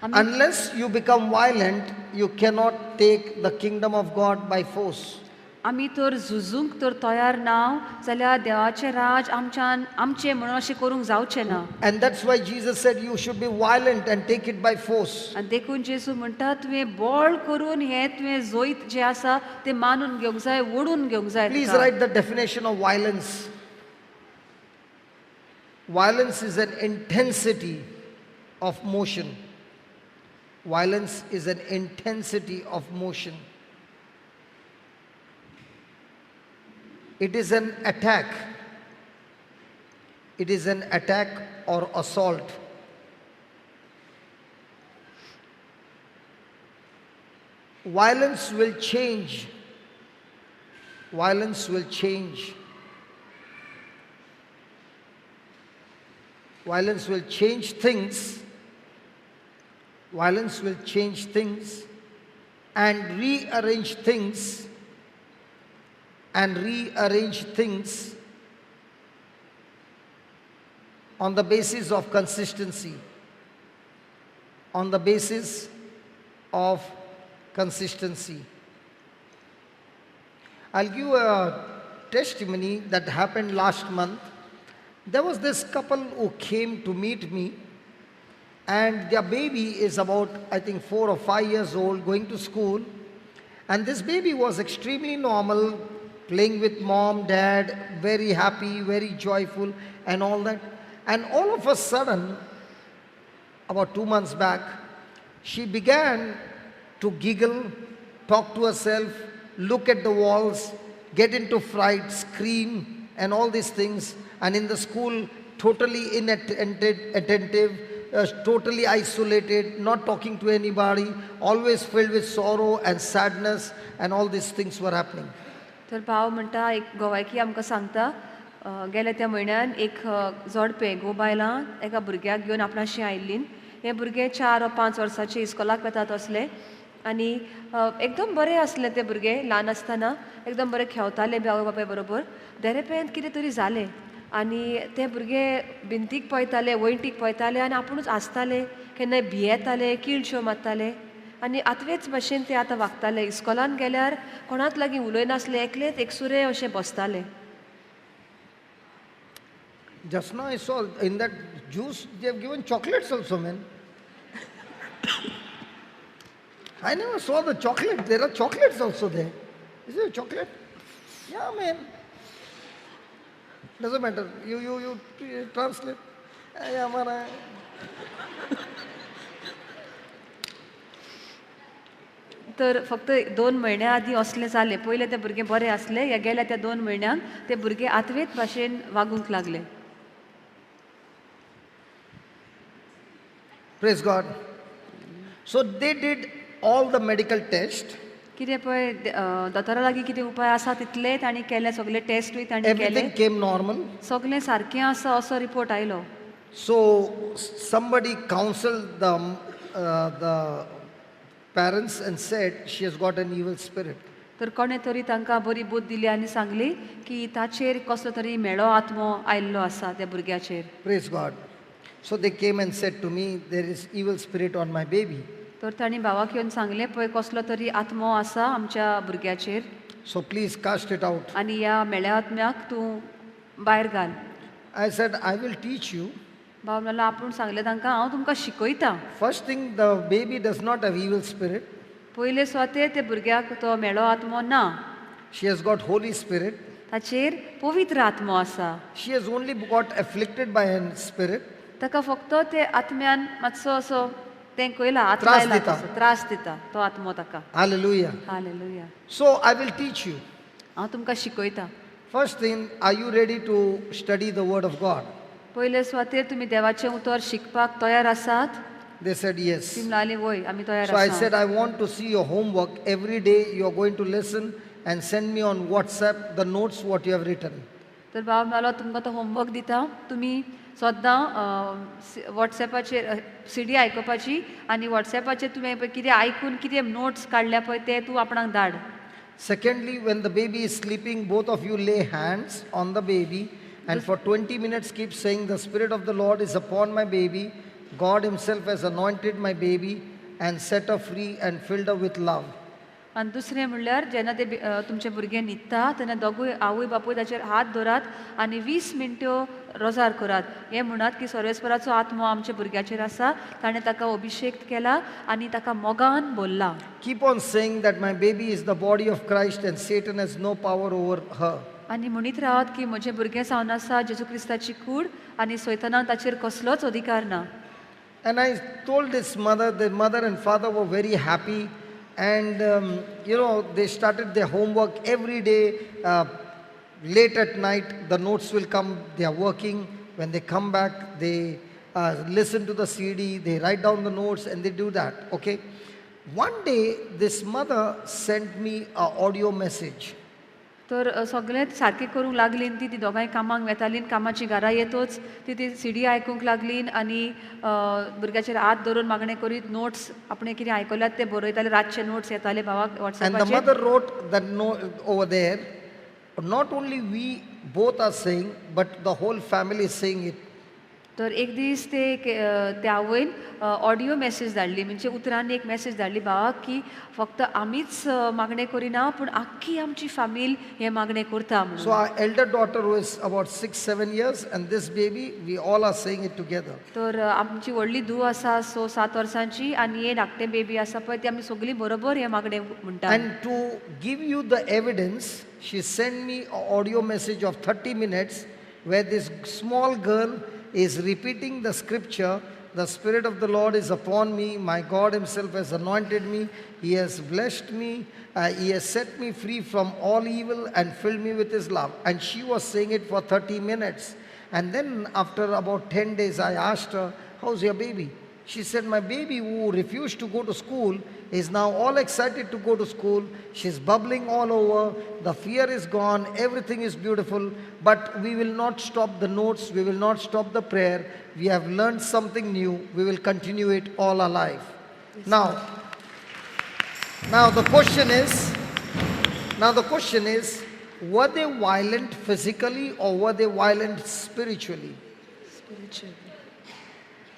Unless you become violent, you cannot take the kingdom of God by force. आमी तर झुजूंक तर तयार ना जाल्यार देवाचें राज आमच्यान आमचें म्हणून अशें करूंक जावचें ना. And that's why Jesus said you should be violent and take it by force. आनी देखून जेजू म्हणटा तुवें बळ करून हें तुवें जैत जें आसा तें मानून घेवंक जाय, ओडून घेवंक जाय. Please write the definition of violence. Violence is an intensity of motion. Violence is an intensity of motion. It is an attack. It is an attack or assault. Violence will change. Violence will change. Violence will change things. Violence will change things and rearrange things. And rearrange things on the basis of consistency. On the basis of consistency. I'll give a testimony that happened last month. There was this couple who came to meet me, And their baby is about, I think, 4 or 5 years old, going to school. And this baby was extremely normal, playing with mom, dad, very happy, very joyful, and all that. And all of a sudden, about 2 months back, she began to giggle, talk to herself, look at the walls, get into fright, scream, and all these things. And in the school, totally inattentive, totally isolated, not talking to anybody, always filled with sorrow and sadness, and all these things were happening. तर भाव म्हणटा एक गोवायकी आमकां सांगता गेल्या त्या म्हयन्यान एक जोडपें घोव बायलां एका भुरग्याक घेवन आपणाशी आयिल्लीं. हें भुरगें 4 वा 5 वर्सांचें इस्कोलाक वतात असलें आनी एकदम बरें आसलें तें भुरगें. ल्हान आसतना एकदम बरें खेळतालें बी आवय बापाय बरोबर. देरेपेंत कितें तरी जालें आनी ते भुरगे भिंतीक पळयताले, वण्टीक पळयताले आनी आपुणूच आसताले, केन्नाय भियेताले, किळच्यो मारताले आनी आतवेच भाशेन ते आतां वागताले. इस्कोलान गेल्यार कोणाच लागीं उलयनासले, एकलेच एकसुरे अशें बसताले. Just now I saw in that juice they have given chocolates also, man. I never saw the chocolate. There are chocolates also there. Is there a chocolate? Yeah, man. Doesn't matter. You translate. Yeah, man. तर फक्त 2 म्हयन्या आदीं असलें जालें. पयलें ते भुरगे बरे आसले, ह्या गेल्या त्या 2 म्हयन्यांक ते भुरगे आतवेत भाशेन वागूंक लागले. Praise God. So they did all the medical test. कितें पळय दोतोरा लागीं कितें उपाय आसा तितले तांणी केले, सगळे टेस्टूय तांणी केले. Everything came normal. सगळें सारकें आसा असो रिपोर्ट आयलो. So somebody counseled the parents and said she has got an evil spirit. तर कोणें तरी तांकां बरी बुद्द दिली आनी सांगली की ताचेर कसलो तरी मेळो आत्मो आयिल्लो आसा त्या भुरग्याचेर. Praise God. So they came and said to me, there is evil spirit on my baby. तर तांणी भावाक येवन सांगलें पळय कसलो तरी आत्मो आसा आमच्या भुरग्याचेर. So please cast it out. आनी ह्या मेळ्या आत्म्याक तूं भायर घाल. I said, I will teach you. भाव म्हणलो आपूण सांगलें तांकां हांव तुमकां शिकयतां. First thing, the baby does not have evil spirit. पयले सुवातेर ते भुरग्याक तो मेळो आत्मो ना. She has got Holy Spirit. ताचेर पवित्र आत्मो आसा. She has only got afflicted by an spirit. ताका फक्त ते आत्म्यान मातसो असो तें कयला त्रास दिता, त्रास दिता तो आत्मो ताका. Hallelujah. Hallelujah. So I will teach you. हांव तुमकां शिकयतां. First thing, are you ready to study the word of God? पयले सुवातेर तुमी देवाचें उतर शिकपाक तयार आसात? They said yes. ती म्हणाली वय आमी तयार So I आसात. said, I want to see your homework. Every day you are going to listen and send me on WhatsApp the notes what you have written. तर भाव म्हणालो तुमकां तो होमवर्क दिता, तुमी सद्दां वॉट्सएपाचेर सीडी आयकुपाची आनी वॉट्सएपाचेर तुवें पळय कितें आयकून कितें नोट्स काडल्या पळय ते तूं आपणाक धाड. Secondly, when the baby is sleeping, both of you lay hands on the baby and for 20 minutes keep saying, the Spirit of the Lord is upon my baby. God himself has anointed my baby and set her free and filled her with love. आनी दुसरें म्हणल्यार जेन्ना ते तुमचे भुरगे न्हिदता तेन्ना दोगूय आवय बापूय ताचेर हात दवरात आनी 20 मिनट्यो रोजार करात. हें म्हणात की सर्वेस्पराचो आत्मो आमच्या भुरग्याचेर आसा, ताणें ताका अभिशेक केला आनी ताका मोगान भरला. Keep on saying that my baby is the body of Christ and Satan has no power over her. आनी म्हणीत रावात की म्हजें भुरगें जावन आसा जेजू क्रिस्ताची कूड आनी सैतानाक ताचेर कसलोच अधिकार ना. And I told this mother, the mother and father were very happy. And you know, they started their homework every day. Late at night, the notes will come. They are working. When they come back, they listen to the CD, they write down the notes, and they do that. Okay. One day, this mother sent me an audio message. तर सगळें सारकें करूंक लागलीं ती, ती दोगांय कामाक वेतालीं, कामाची घरा येतच ती ती सीडी आयकूंक लागली आनी भुरग्याचेर हात धरून मागणें करीत नोट्स आपणें कितें आयकल्यात ते बरयताले. रातचे नोट्स येताले भावाक And the वॉट्सएपाचेर. mother wrote that note over there. Not only we both are saying, but the whole family is saying it. तर एक दीस ते त्या आवयन ऑडियो मॅसेज धाडली, म्हणजे उतरांनी एक मॅसेज धाडली भावाक की फक्त आमीच मागणें करिना पूण आख्खी आमची फामील हें मागणें करता So म्हणून. our elder daughter, who is about 6, 7 years, and this baby, we all are saying it together. तर आमची व्हडली धूव आसा 6-7 वर्सांची आनी हे धाकटें बेबी आसा पळय, ती आमी सगळीं बरोबर हें मागणें म्हणटा. And to give you the evidence, she sent me an audio message of 30 minutes where this small girl is repeating the scripture: "The Spirit of the Lord is upon me, my God Himself has anointed me, He has blessed me, He has set me free from all evil and filled me with His love." And she was saying it for 30 minutes. And then after about 10 days, I asked her, "How's your baby?" She said, "My baby who refused to go to school is now all excited to go to school. She's bubbling all over. The fear is gone. Everything is beautiful. But we will not stop the notes. We will not stop the prayer. We have learned something new. We will continue it all our life." Now the question is, were they violent physically or were they violent spiritually?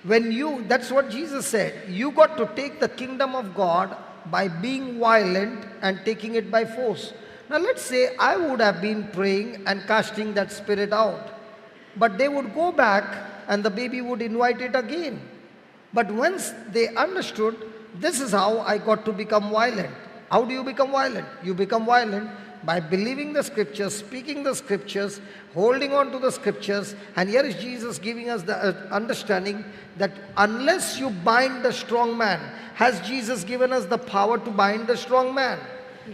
When you, that's what Jesus said, you got to take the kingdom of God by being violent and taking it by force. Now let's say I would have been praying and casting that spirit out, but they would go back and the baby would invite it again. But once they understood, this is how I got to become violent. How do you become violent? You become violent by believing the scriptures, speaking the scriptures, holding on to the scriptures. And here is Jesus giving us the understanding that unless you bind the strong man, has Jesus given us the power to bind the strong man?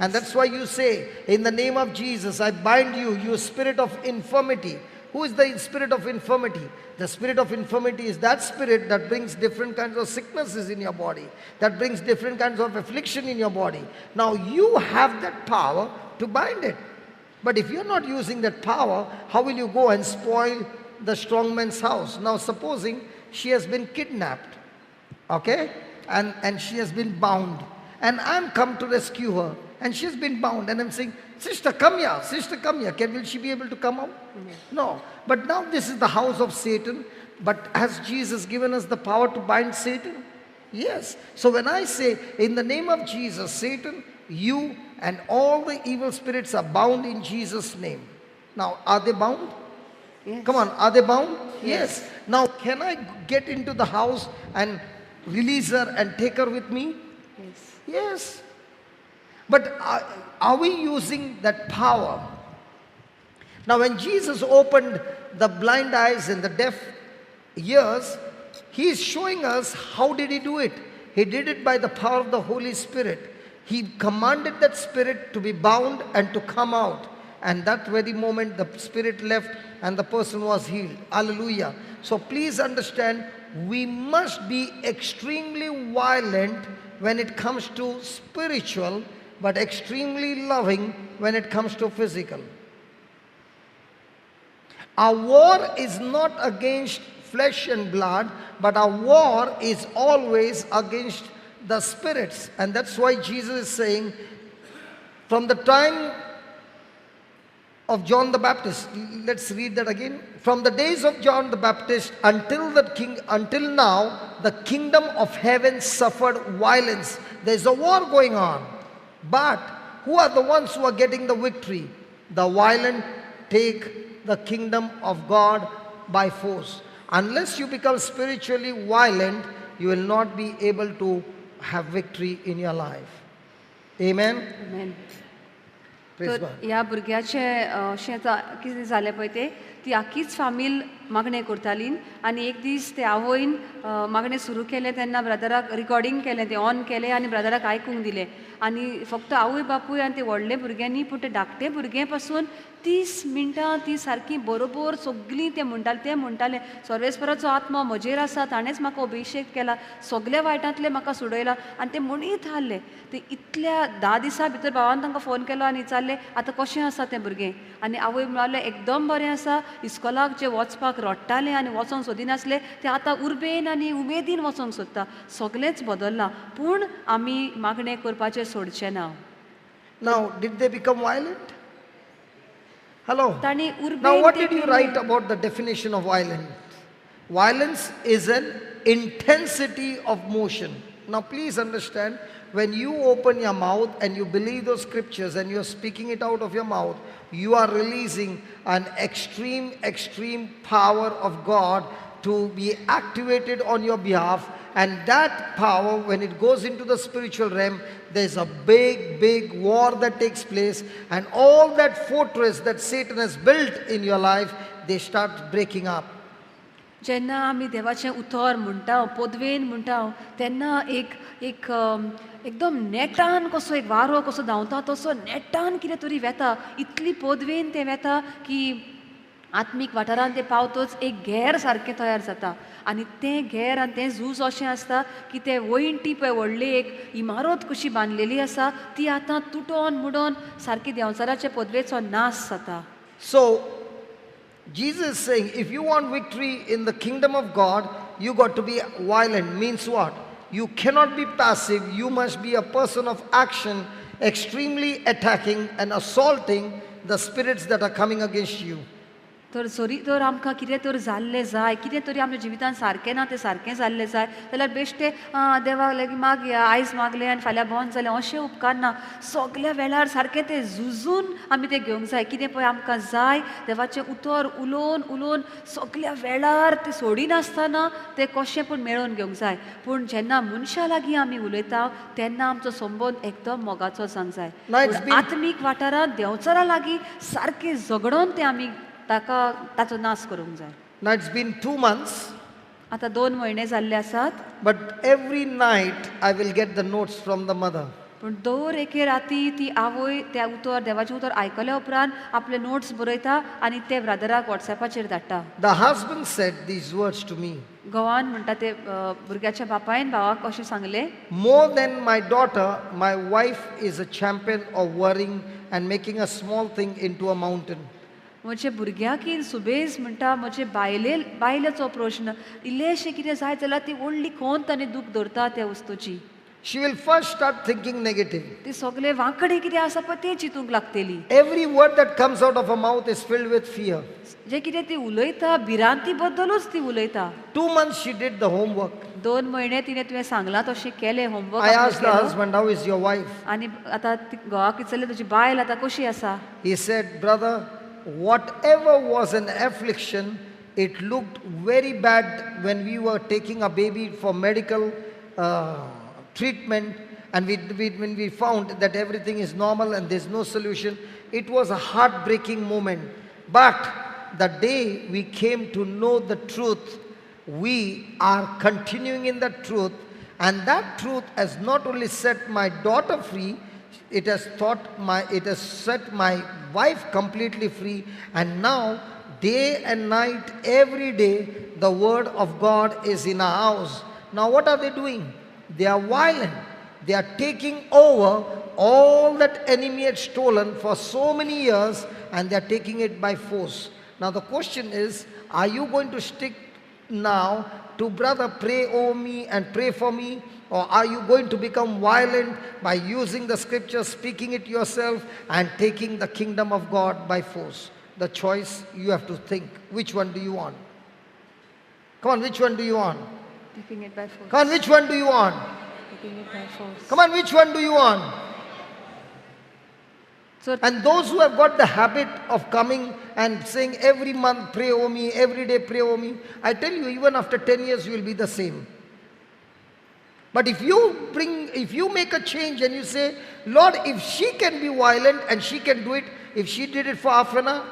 And that's why you say, "In the name of Jesus, I bind you, you spirit of infirmity." Who is the spirit of infirmity? The spirit of infirmity is that spirit that brings different kinds of sicknesses in your body, that brings different kinds of affliction in your body. Now you have that power to bind it. But if you're not using that power, how will you go and spoil the strong man's house? Now, supposing she has been kidnapped, okay, and she has been bound, and I'm come to rescue her, and she's been bound, and I'm saying, "Sister, come here, sister, come here." Will she be able to come out? No. But now this is the house of Satan. But has Jesus given us the power to bind Satan? Yes. So when I say, "In the name of Jesus, Satan, you and all the evil spirits are bound in Jesus' name." Now, are they bound? Yes. Come on, are they bound? Yes. Now, can I get into the house and release her and take her with me? Yes. Yes. But are we using that power? Now, when Jesus opened the blind eyes and the deaf ears, he is showing us how did he do it. He did it by the power of the Holy Spirit. He commanded that spirit to be bound and to come out. And that very moment the spirit left and the person was healed. Hallelujah. So please understand, we must be extremely violent when it comes to spiritual, but extremely loving when it comes to physical. Our war is not against flesh and blood, but our war is always against the spirits. And that's why Jesus is saying, from the time of John the Baptist, let's read that again. From the days of John the Baptist until now, the kingdom of heaven suffered violence. There's a war going on. But who are the ones who are getting the victory? The violent take the kingdom of God by force. Unless you become spiritually violent, you will not be able to have victory in your life. Amen. Amen. Praise तर God. ह्या भुरग्याचें अशें कितें जालें पळय तें, ती आख्खीच फामील मागणें करताली आनी एक दीस ते आवयन मागणें सुरू केलें तेन्ना ब्रदराक रिकॉर्डींग केलें, तें ऑन केलें आनी ब्रदराक आयकूंक दिलें. आनी फक्त आवय बापूय आनी ते व्हडले भुरगे न्ही, पूण तें धाकटें भुरगें पासून 30 मिनटां ती सारकी बरोबर सगळीं तें म्हणटालें. तें म्हणटालें, सर्वेस्पराचो आत्मो म्हजेर आसा, ताणेंच म्हाका अभिशेक केला, सगल्या वायटांतलें म्हाका सुडयला. आनी तें म्हणीत आहलें. ते इतल्या 10 दिसां भितर भावान तांकां फोन केलो आनी विचारलें, आतां कशें आसा तें भुरगें? आनी आवय म्हणलें, एकदम बरें आसा. इस्कोलाक जें वचपाक रडटालें आनी वचोंक सोदिनासलें, तें आतां उर्बेन आनी उमेदीन वचोंक सोदता. सगळेंच बदल्लां, पूण आमी मागणें करपाचें सोडचें ना. Now, did they become violent? Hello? तांणी Now, उर्बेन what ते did you केलें. Write about the definition of violent? Violence is an intensity of motion. Now please understand, when you open your mouth and you believe those scriptures and you're speaking it out of your mouth, you are releasing an extreme, extreme power of God to be activated on your behalf. And that power, when it goes into the spiritual realm, there's a big, big war that takes place. And all that fortress that Satan has built in your life, they start breaking up. जेन्ना आमी देवाचें उतर म्हणटा, पदवेन म्हणटा, तेन्ना एक एक एकदम नेटान कसो एक वारो कसो धांवता तसो नेटान कितें तरी वेता. इतली पदवेन तें वेता की आत्मीक वाठारान तें पावतच एक घेर सारकें तयार जाता. आनी तें घेर आनी तें झूज अशें आसता की तें वयंटी पळय व्हडली एक इमारत कशी बांदलेली आसा ती आतां तुटोन मुडोन सारकी देंवचाराचे पदवेचो नाश जाता. So Jesus is saying, if you want victory in the kingdom of God, you got to be violent. Means what? You cannot be passive. You must be a person of action, extremely attacking and assaulting the spirits that are coming against you. तर सरी तर आमकां कितें तर जाल्लें जाय, कितें तरी आमच्या जिवितान सारकें ना तें सारकें जाल्लें जाय जाल्यार बेश्टें देवाक लागीं मागया, आयज मागलें आनी फाल्यां बंद जालें अशें उपकारना. सगल्या वेळार सारकें तें झुजून आमी तें घेवंक जाय. कितें पळय आमकां जाय देवाचें उतर उलोवन उलोवन सगल्या वेळार तें सोडिनासतना तें कशें पूण मेळोवन घेवंक जाय. पूण जेन्ना मनशां लागीं आमी उलयता तेन्ना आमचो संबंद एकदम मोगाचो जावंक जाय. आत्मीक वाठारांत देंवचारा लागीं सारकें झगडोन तें आमी ताका ताचो नाश करूंक जाय. Now it's been 2 months. आतां 2 म्हयने जाल्ले आसात. But every night I will get the notes from the mother. पूण दर एके राती ती आवय त्या उतर देवाचें उतर आयकल्या उपरांत आपले नोट्स बरयता आनी ते ब्रदराक वॉट्सएपाचेर धाडटा. The husband said these words to me. गोवान म्हणटा ते भुरग्याच्या बापायन भावाक अशें सांगलें, More than my daughter, my wife is a champion of worrying and making a small thing into a mountain. म्हजे भुरग्याकीन सुबेज म्हणटा म्हजे बायले बायलेचो प्रश्न इल्लेशें कितें जाय जाल्यार ती व्हडली खोंत आनी दूख धरता त्या वस्तूची. She will first start thinking negative. ती सगळे वांकडे कितें आसा पळय तें चिंतूंक लागतली. Every word that comes out of her mouth is filled with fear. जे कितें ती उलयता भिरांती बद्दलूच ती उलयता. 2 months she did the homework. 2 म्हयने तिणें तुवें सांगलां तशें केलें homework. I asked the husband, how is your wife? आनी आतां घोवाक विचारलें तुजी बायल आतां कशी आसा? He said, brother, whatever was an affliction, it looked very bad when we were taking a baby for medical treatment, and when we found that everything is normal and there's no solution, it was a heartbreaking moment. But the day we came to know the truth, we are continuing in the truth, and that truth has not only set my daughter free, it has set my wife completely free, and now day and night, every day, the word of God is in our house. Now what are they doing? They are violent. They are taking over all that enemy had stolen for so many years, and they are taking it by force. Now the question is, are you going to stick now to brother pray over me and pray for me, or are you going to become violent by using the scripture, speaking it yourself, and taking the kingdom of God by force? The choice you have to think. Which one do you want? Come on, which one do you want? Taking it by force. Come on, which one do you want? Taking it by force. Come on, which one do you want? So, and those who have got the habit of coming and saying every month pray over me, every day pray over me, I tell you, even after 10 years you will be the same. But if you make a change and you say, Lord, if she can be violent and she can do it, if she did it for half an hour,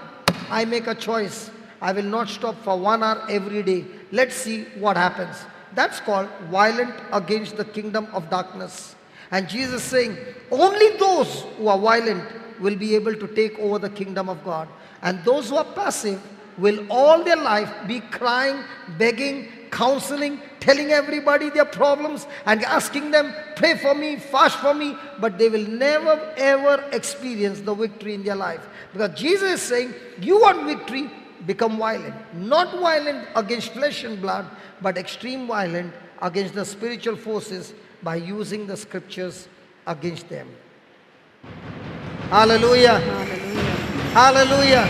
I make a choice. I will not stop for 1 hour every day. Let's see what happens. That's called violent against the kingdom of darkness. And Jesus is saying, only those who are violent will be able to take over the kingdom of God. And those who are passive will all their life be crying, begging, counseling, telling everybody their problems and asking them, pray for me, fast for me, but they will never ever experience the victory in their life. Because Jesus is saying, you want victory, become violent. Not violent against flesh and blood, but extreme violent against the spiritual forces by using the scriptures against them. Hallelujah. Hallelujah. Hallelujah.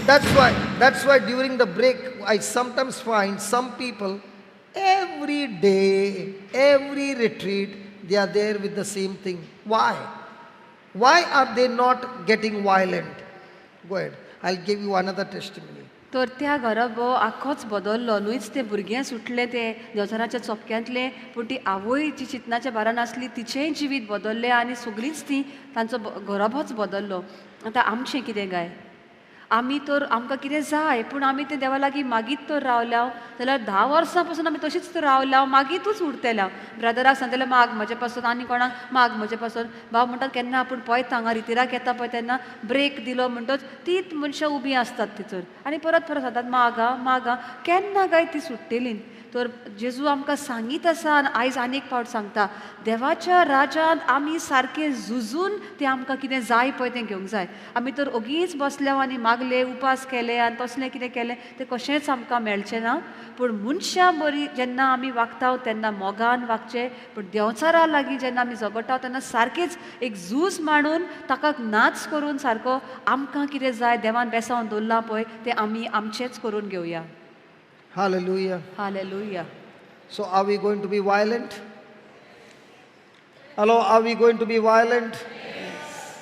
That's why during the break, I sometimes find some people every day, every retreat, they are there with the same thing. Why? Why are they not getting violent? Go ahead. I'll give you another testimony. तर त्या घराबो आख्खोच बदल्लो न्हूच तें भुरगें सुटलें तें देंवचाराच्या चोपक्यांतलें पूण ती आवय जी चिंतनाच्या भारान आसली तिचेंय जिवीत बदल्लें आनी सगळींच ती तांचो घराबोच बदल्लो. आतां आमचें कितें काय? आमी तर आमकां कितें जाय पूण आमी तें देवा लागीं मागीत तर रावल्या जाल्यार 10 वर्सां पासून आमी तशीच तर रावल्या, मागीतूच उरतल्या. ब्रदराक सांगतले माग म्हजे पासून आनी कोणाक माग म्हजे पासून. भाव म्हणटात केन्ना आपूण पळयता हांगा रितिराक येता पळय तेन्ना ब्रेक दिलो म्हणटच तीच मनशां उबीं आसतात थंयसर आनी परत परत सांगतात मागा मागा. केन्ना काय ती सुट्टली? तर जेजू आमकां सांगीत आसा आनी आयज आनी एक फावट सांगता, देवाच्या राजान आमी सारकें झुजून तें आमकां कितें जाय पळय तें घेवंक जाय. आमी तर ओगीच बसले आनी मागले, उपास केले आनी तसलें कितें केलें तें कशेंच आमकां मेळचें ना. पूण मनशां बरी जेन्ना आमी वागता तेन्ना मोगान वागचें, पूण देंवचारा लागीं जेन्ना आमी झगडटा तेन्ना सारकेंच एक झूज मांडून ताका नाच करून सारको आमकां कितें जाय देवान बेसावन दवरलां पळय तें आमी आमचेंच करून घेवया. Hallelujah. Hallelujah. So, are we going to be violent? Hello, are we going to be violent? Yes.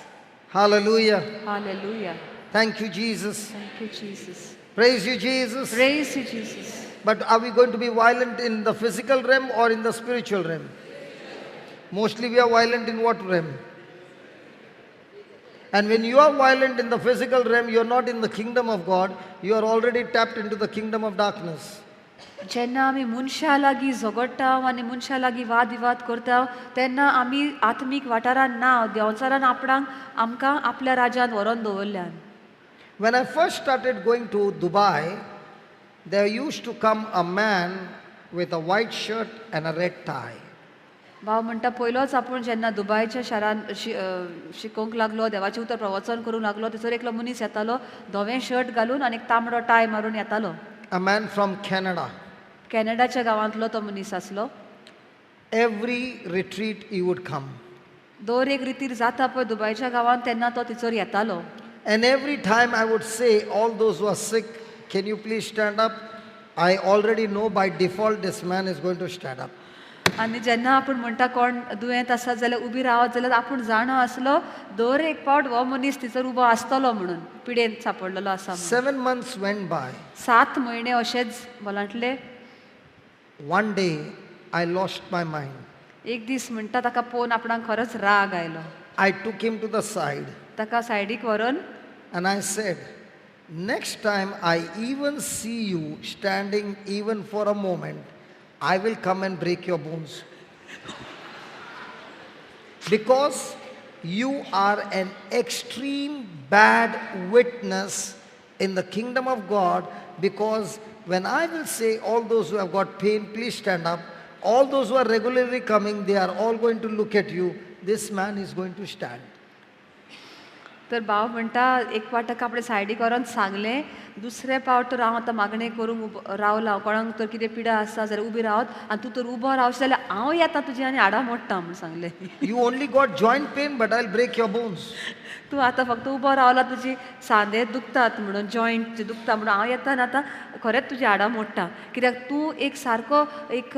Hallelujah. Hallelujah. Thank you, Jesus. Thank you, Jesus. Praise you, Jesus. Praise you, Jesus. But are we going to be violent in the physical realm or in the spiritual realm? Mostly we are violent in what realm? And when you are violent in the physical realm, you are not in the kingdom of God. You are already tapped into the kingdom of darkness. जेन्ना आमी मनशां लागीं झगडटा आनी मनशां लागीं वाद विवाद करता तेन्ना आमी आत्मीक वाठारान ना, देंवचारान आपणाक आमकां आपल्या राज्यांत व्हरोन दवरल्यान. When I first started going to Dubai, there used to come a man with a white shirt and a red tie. भाव म्हणटा पयलोच आपूण जेन्ना दुबायच्या शारान शिकोवंक लागलो, देवाचें उतर प्रवचन करूंक लागलो, थंयसर एकलो मनीस येतालो धवें शर्ट घालून आनी एक तांबडो टाय मारून येतालो. A man from Canada. कॅनडाच्या गांवांतलो तो मनीस आसलो. Every retreat he would come. दर एक रितीर जाता पळय दुबायच्या गांवांत तेन्ना तो थंयसर येतालो. And every time I would say, "All those who are sick, can you please stand up?" I already know by default this man is going to stand up. आनी जेन्ना आपूण म्हणटा कोण दुयेंत आसा जाल्यार उबी रावत जाल्यार आपूण जाणा आसलो दर एक फावट हो मनीस थंयसर उबो आसतलो म्हणून, पिडेन सापडलेलो आसा म्हणून. 7 months went by. 7 म्हयने अशेच बलांटले. One day I lost my mind. एक दीस म्हणटा ताका पळोवन आपणाक खरोच राग आयलो. I took him to the side ताका सायडीक व्हरून and I said, "Next time I even see you standing even for a moment, I will come and break your bones. Because you are an extreme bad witness in the kingdom of God. Because when I will say, 'All those who have got pain, please stand up,' all those who are regularly coming, they are all going to look at you. This man is going to stand." तर भाव म्हणटा एक फावट ताका आपणे सायडीक व्हरोन सांगलें, दुसरे फावट तर हांव आतां मागणें करूंक उबो रावलां, कोणाक तर कितें पिडा आसा जाल्यार उबी रावत आनी तूं तर उबो रावशी जाल्यार हांव येता तुजी आनी हाडां मोडटा म्हूण सांगलें. You only got joint pain, but I'll break your bones. तूं आतां फक्त उबो रावला तुजी सांदे दुखतात म्हणून, जॉयंट दुखता म्हणून, हांव येता आनी आतां खरेंच तुजी हाडां मोडटा, कित्याक तूं एक सारको एक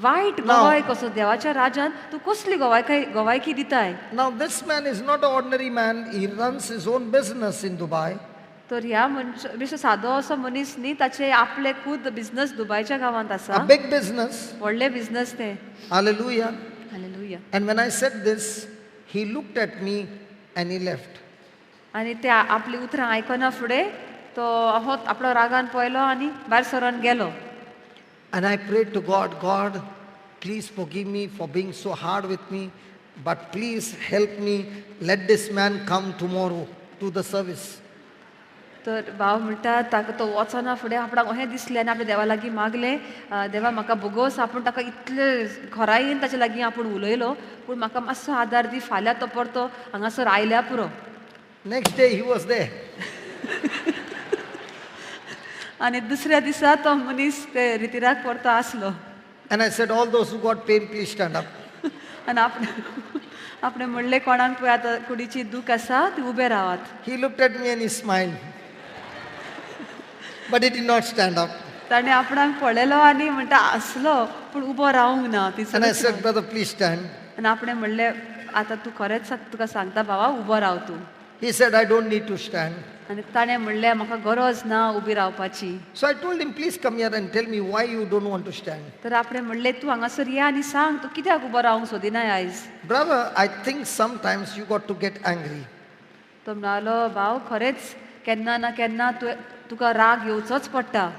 वायट गवाय कसो देवाच्या राजान तूं कसली गवायकाय गवायकी दिताय. Now, this man is not an ordinary man. He runs his own business in Dubai. तर ह्या मनश बेश्टो सादो असो मनीस न्ही, ताचे आपले खूद बिझनस दुबायच्या गांवांत आसा. A big business. व्हडले बिझनस ते. Hallelujah. Hallelujah. And when I said this, he looked at me and he left. आनी ते आपली उतरां आयकना फुडें तो हो आपलो रागान पळयलो आनी भायर सरोन गेलो. And I prayed to God, "God, please forgive me for being so hard with me, but please help me. Let this man come tomorrow to the service." तर भाव म्हणटा ताका तो वचना फुडें आपणाक अशें दिसलें आनी आपल्या देवा लागीं मागलें, देवा म्हाका भोगोस, आपूण ताका इतले खोरायेन ताचे लागीं आपूण उलयलो, पूण म्हाका मातसो आदार दी, फाल्यां तो परतो हांगासर आयल्या पुरो. Next day he was there. आनी दुसऱ्या दिसा तो मनीस ते रितिराक परतो आसलो. And I said, "All those who got pain, please stand up." आनी आपणे आपणें म्हणलें कोणाक पळय आतां कुडीची दूख आसा ती उबे रावात. He looked at me and he smiled. But he did not stand up. ताणें आपणाक पळयलो आनी म्हणटा आसलो पूण उबो रावंक ना. And I थंयसर said, "Brother, please stand." आनी आपणें म्हणलें, आतां तूं खरेंच तुका सांगता भावा, उबो राव तूं. He said, "I don't need to stand." आनी ताणें म्हणलें, म्हाका गरज ना उबी रावपाची. So I told him, "Please come here and tell me why you don't want to stand." तर आपणें म्हणलें, तूं हांगासर या आनी सांग तूं कित्याक उबो रावंक सोदिनाय आयज. Brother, I think sometimes you got to get angry. तो म्हणालो, भाव, खरेंच केन्ना ना केन्ना तुवें तुका राग येवचोच पडटा.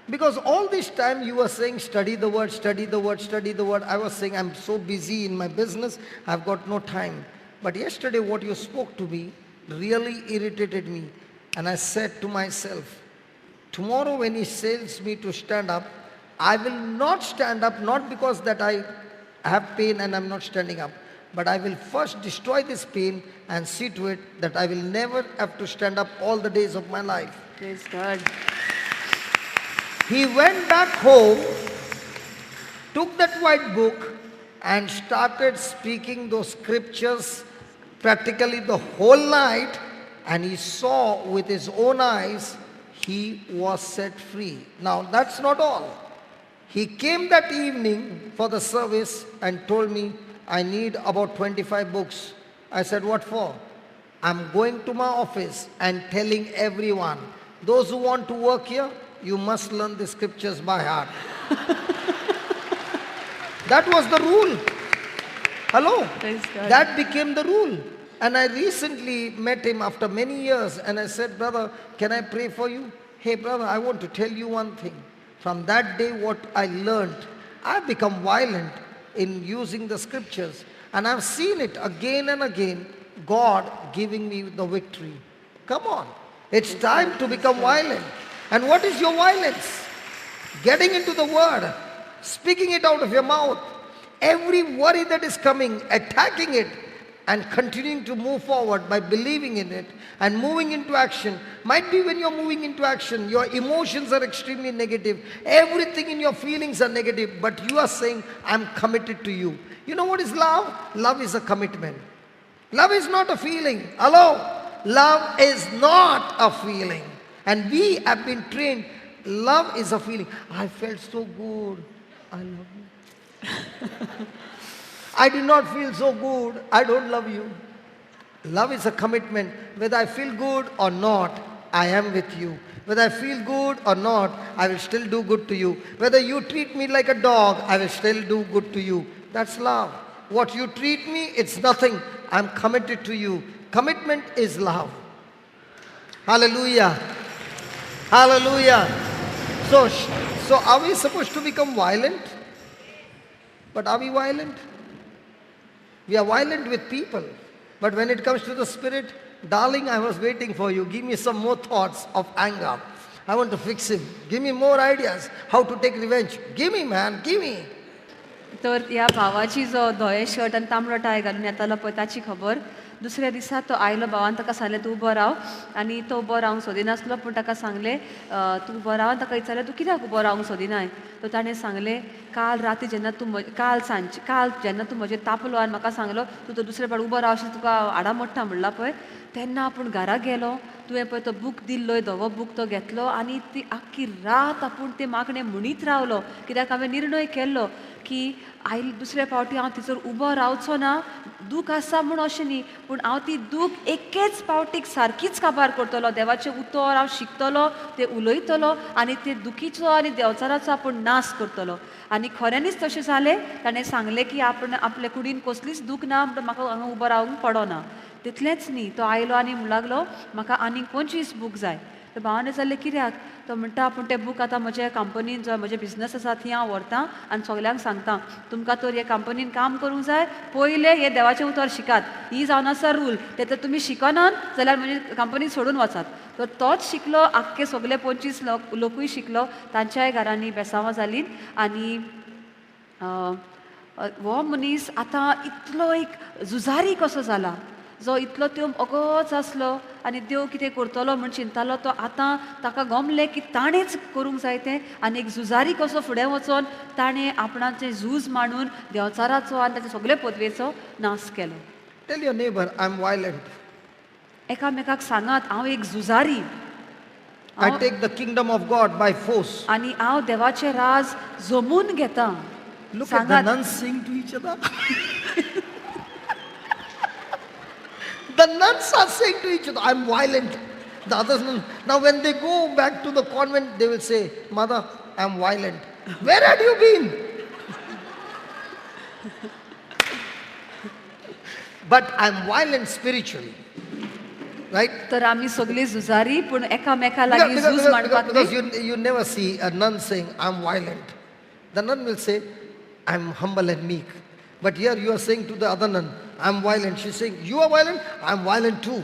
Because all this time you were saying, "Study the word, study the word, study the word." I was saying, "I'm so busy in my business, I've got no time." But yesterday what you spoke to me really irritated me. And I said to myself, tomorrow when he says me to stand up, I will not stand up, not because that I have pain and I'm not standing up, but I will first destroy this pain and see to it that I will never have to stand up all the days of my life. Praise God. He went back home, took that white book and started speaking those scriptures practically the whole night, and he saw with his own eyes he was set free. Now that's not all. He came that evening for the service and told me, "I need about 25 books." I said, "What for?" "I'm going to my office and telling everyone, those who want to work here, you must learn the scriptures by heart." That was the rule. Hello? Praise God. That became the rule. And I recently met him after many years and I said, "Brother, can I pray for you?" "Hey brother, I want to tell you one thing. From that day what I learned, I've become violent in using the scriptures. And I've seen it again and again, God giving me the victory." Come on. It's time to become violent. And what is your violence? Getting into the word, speaking it out of your mouth. Every worry that is coming, attacking it and continuing to move forward by believing in it and moving into action. Might be when you're moving into action, your emotions are extremely negative. Everything in your feelings are negative, but you are saying, "I'm committed to you." You know what is love? Love is a commitment. Love is not a feeling. Hello? Love is not a feeling. And we have been trained, love is a feeling. I felt so good. I love you. I did not feel so good. I don't love you. Love is a commitment. Whether I feel good or not, I am with you. Whether I feel good or not, I will still do good to you. Whether you treat me like a dog, I will still do good to you. That's love. What you treat me, it's nothing. I'm committed to you. Commitment is love. Hallelujah. Hallelujah. So are we supposed to become violent? But are we violent? We are violent with people. But when it comes to the spirit, "Darling, I was waiting for you. Give me some more thoughts of anger. I want to fix him. Give me more ideas how to take revenge. Give me, man, give me." तर ह्या भावाची जो धवें shirt आनी तांबडो tie घालून येतालो पळय ताची खबर. दुसऱ्या दिसा तो आयलो, भावान ताका सांगलें, तूं उबो राव. आनी तो उबो रावंक सोदिनासलो, पूण ताका सांगलें, तूं उबो राव. आनी ताका विचारलें, तूं कित्याक उबो रावंक सोदिनाय? तर ताणें सांगलें, काल राती जेन्ना तूं काल सांजचे, काल जेन्ना तूं म्हजेर तापलो आनी म्हाका सांगलो, तूं तो दुसरे फावट उबो रावशी तुका हाडां मोडटा म्हणला पळय, तेन्ना आपूण घरा गेलो. तुवें पळय तो बूक दिल्लो, धवो बूक, तो घेतलो आनी ती आख्खी रात आपूण ते मागणें म्हणीत रावलो, कित्याक हांवें निर्णय केल्लो की आयले दुसऱ्या फावटी हांव तिचोर उबो रावचो ना. दूख आसा म्हूण अशें न्ही, पूण हांव ती दूख एकेच फावटीक सारकीच काबार करतलो. देवाचें उतर हांव शिकतलो, तें उलयतलो आनी ते दुखीचो आनी देंवचाराचो आपूण नाश करतलो. आनी खऱ्यांनीच तशें जालें. ताणें सांगलें की आपण आपल्या कुडीन कसलीच दूख ना, म्हणटकच म्हाका हांगा उबो रावंक पडना. तितलेंच न्ही, तो आयलो आनी म्हणूंक लागलो, म्हाका आनीक 25 बूक जाय. तर भावान विचारलें, कित्याक? तो म्हणटा, आपूण ते बूक आतां म्हज्या कंपनीन जो म्हजे बिजनस आसा थंय हांव व्हरता आनी सगल्यांक सांगता, तुमकां तर हे कंपनीन काम करूंक जाय, पयलें हें देवाचें उतर शिकात. ही जावन आसा रूल. तें तर तुमी शिकनात जाल्यार म्हजी कंपनी सोडून वचात. तर तोच शिकलो, आख्खे सगले 25 लोकूय शिकलो, तांच्याय घरांनी बेसांवां जालीं. आनी हो मनीस आतां इतलो एक झुजारी कसो जाला, जो इतलो त्यो अगोच आसलो आनी देव कितें करतलो म्हूण चिंतालो, तो आतां ताका गमलें की ताणेंच करूंक जाय तें. आनी एक झुजारी कसो फुडें वचोन ताणें आपणाचें झूज मांडून देंवचाराचो आनी ताचे सगळे पदवेचो नाश केलो. Tell your neighbor, "I'm violent." एकामेकाक सांगात, हांव एक झुजारी. I take the kingdom of God by force. आनी हांव देवाचें राज जमून घेता. Look at the nuns saying to each other. The nuns are saying to each other, I'm violent. The others, now when they go back to the convent, they will say, Mother, I'm violent. Where had you been? But I'm violent spiritually. Right? तर आमी सगळी झुजारी पूण एकामेका लागीं झूज मांडपाक. Because you never see a nun saying, I'm violent. The nun will say, I'm humble and meek. But here you are saying to the other nun, I'm violent. She's saying, you are violent? I'm violent too.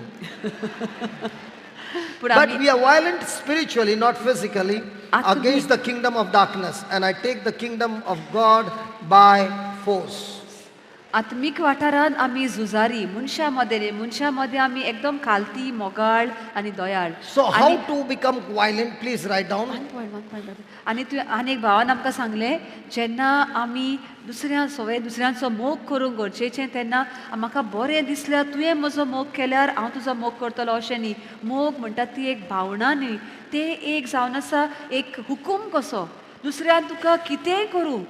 But we are violent spiritually, not physically, against the kingdom of darkness. And I take the kingdom of God by force. आत्मीक वाठारांत आमी झुजारी, मनशां मदें न्ही, मनशां मदें आमी एकदम खालती, मोगाळ आनी दयाळ. So how to become violent, please write down. One point, one point. आनी तुवें आनी एक भावान आमकां सांगलें, जेन्ना आमी दुसऱ्या सवय दुसऱ्यांचो मोग करूंक गरजेचें तेन्ना म्हाका बरें दिसल्यार तुवें म्हजो मोग केल्यार हांव तुजो मोग करतलो अशें न्ही. मोग म्हणटा ती एक भावना न्ही, ते एक जावन आसा एक हुकूम कसो. दुसऱ्यान तुका कितेंय करूं,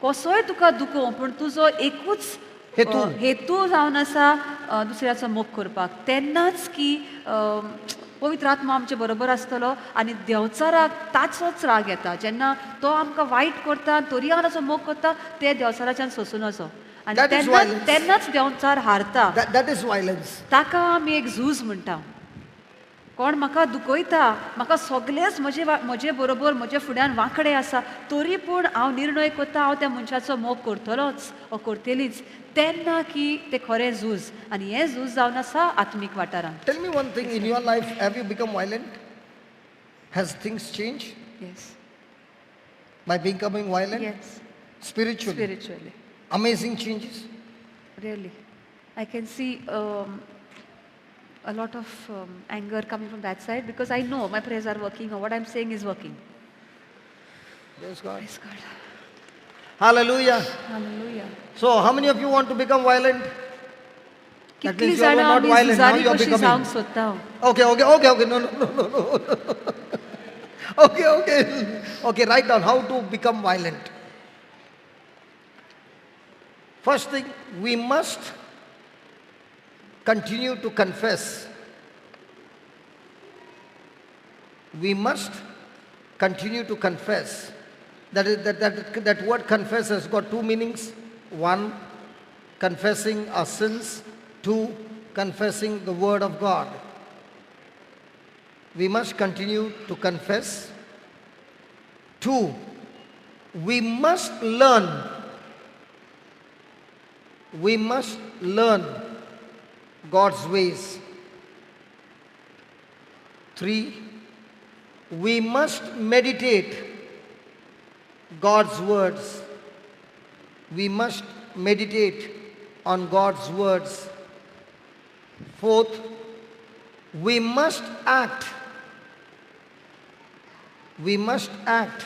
कसोय तुका दुखोवं, पूण तुजो एकूच हेतू जावन आसा दुसऱ्याचो मोग करपाक. तेन्नाच की पवित्र आत्मा आमचे बरोबर आसतलो आनी देंवचाराक ताचोच राग येता. जेन्ना तो आमकां वायट करता तरी हांव ताचो मोग करता, ते देंवचाराच्यान सोंसूं नजो आनी तेन्नाच देंवचार हारता. That is violence. ताका आमी एक झूज म्हणटा. कोण म्हाका दुखयता, म्हाका सगळेच म्हजे बरोबर म्हजे फुड्यान वांकडे आसा, तरी पूण हांव निर्णय करता हांव त्या मनशाचो मोग करतलोच ओ करतलीच, तेन्ना की ते खरें झूज. आनी हें झूज जावन आसा आत्मीक वाठारांत. Tell me one thing, in your life have you become violent? Has things changed? Yes. By becoming violent? Yes. Spiritually? Spiritually. Amazing changes? Really. I can see a lot of anger coming from that side because I know my prayers are working or what I'm saying is working. Praise God. Praise God. Hallelujah. Hallelujah. So how many of you want to become violent? That means you are not violent, now you are becoming. Okay, okay, okay, okay. No, no, no, no, no. Okay, okay. Okay, write down how to become violent. First thing, we must continue to confess. We must continue to confess. That word confess has got two meanings. One, confessing our sins. Two, confessing the word of God. We must continue to confess. Two, we must learn. We must learn God's ways. Three, we must meditate God's words. We must meditate on God's words. Fourth, we must act. We must act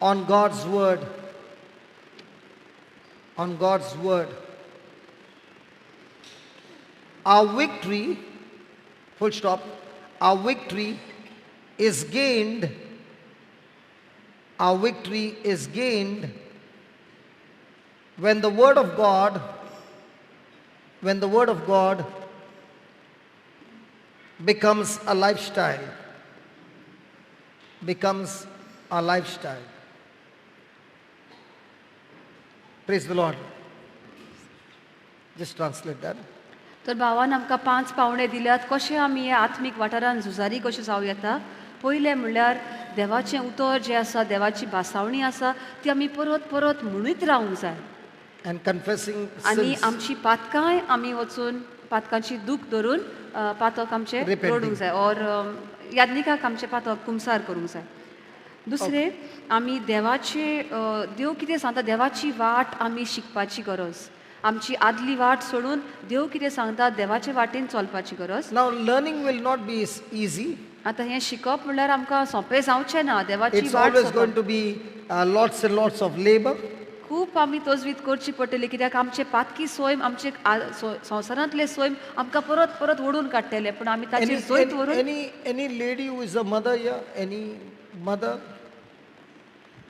on God's word. On God's word. Our victory, full stop, our victory is gained, our victory is gained when the word of God, when the word of God becomes a lifestyle, becomes a lifestyle. Praise the Lord. Just translate that. तर भावान आमकां 5 पावणे दिल्यात कशें आमी ह्या आत्मीक वाठारान झुजारी कशें जावं येता. पयलें म्हणल्यार देवाचें उतर जें आसा, देवाची भासावणी आसा, ती आमी परत परत म्हणीत रावूंक जाय. And confessing sins. आनी आमची पातकांय आमी वचून पातकांची दूख धरून पातक आमचें रडूंक जाय ऑर यादनिकाक आमचें पातक कुमसार करूंक जाय. दुसरें, आमी देवाचे देव कितें सांगता देवाची वाट आमी शिकपाची गरज. आमची आदली वाट सोडून देव कितें सांगता देवाचे वाटेन चलपाची गरज. Now learning will not be easy. आतां हें शिकप म्हणल्यार आमकां सोंपें जावचें ना. देवाची It's what always going to be lots and lots of labor. खूब आमी तजवीज करची पडटली कित्याक आमचे पातकी सैम आमचे संवसारांतले सैम आमकां परत परत ओडून काडटले पूण आमी ताचेर जैत व्हरून. Any lady who is a mother here? Any mother?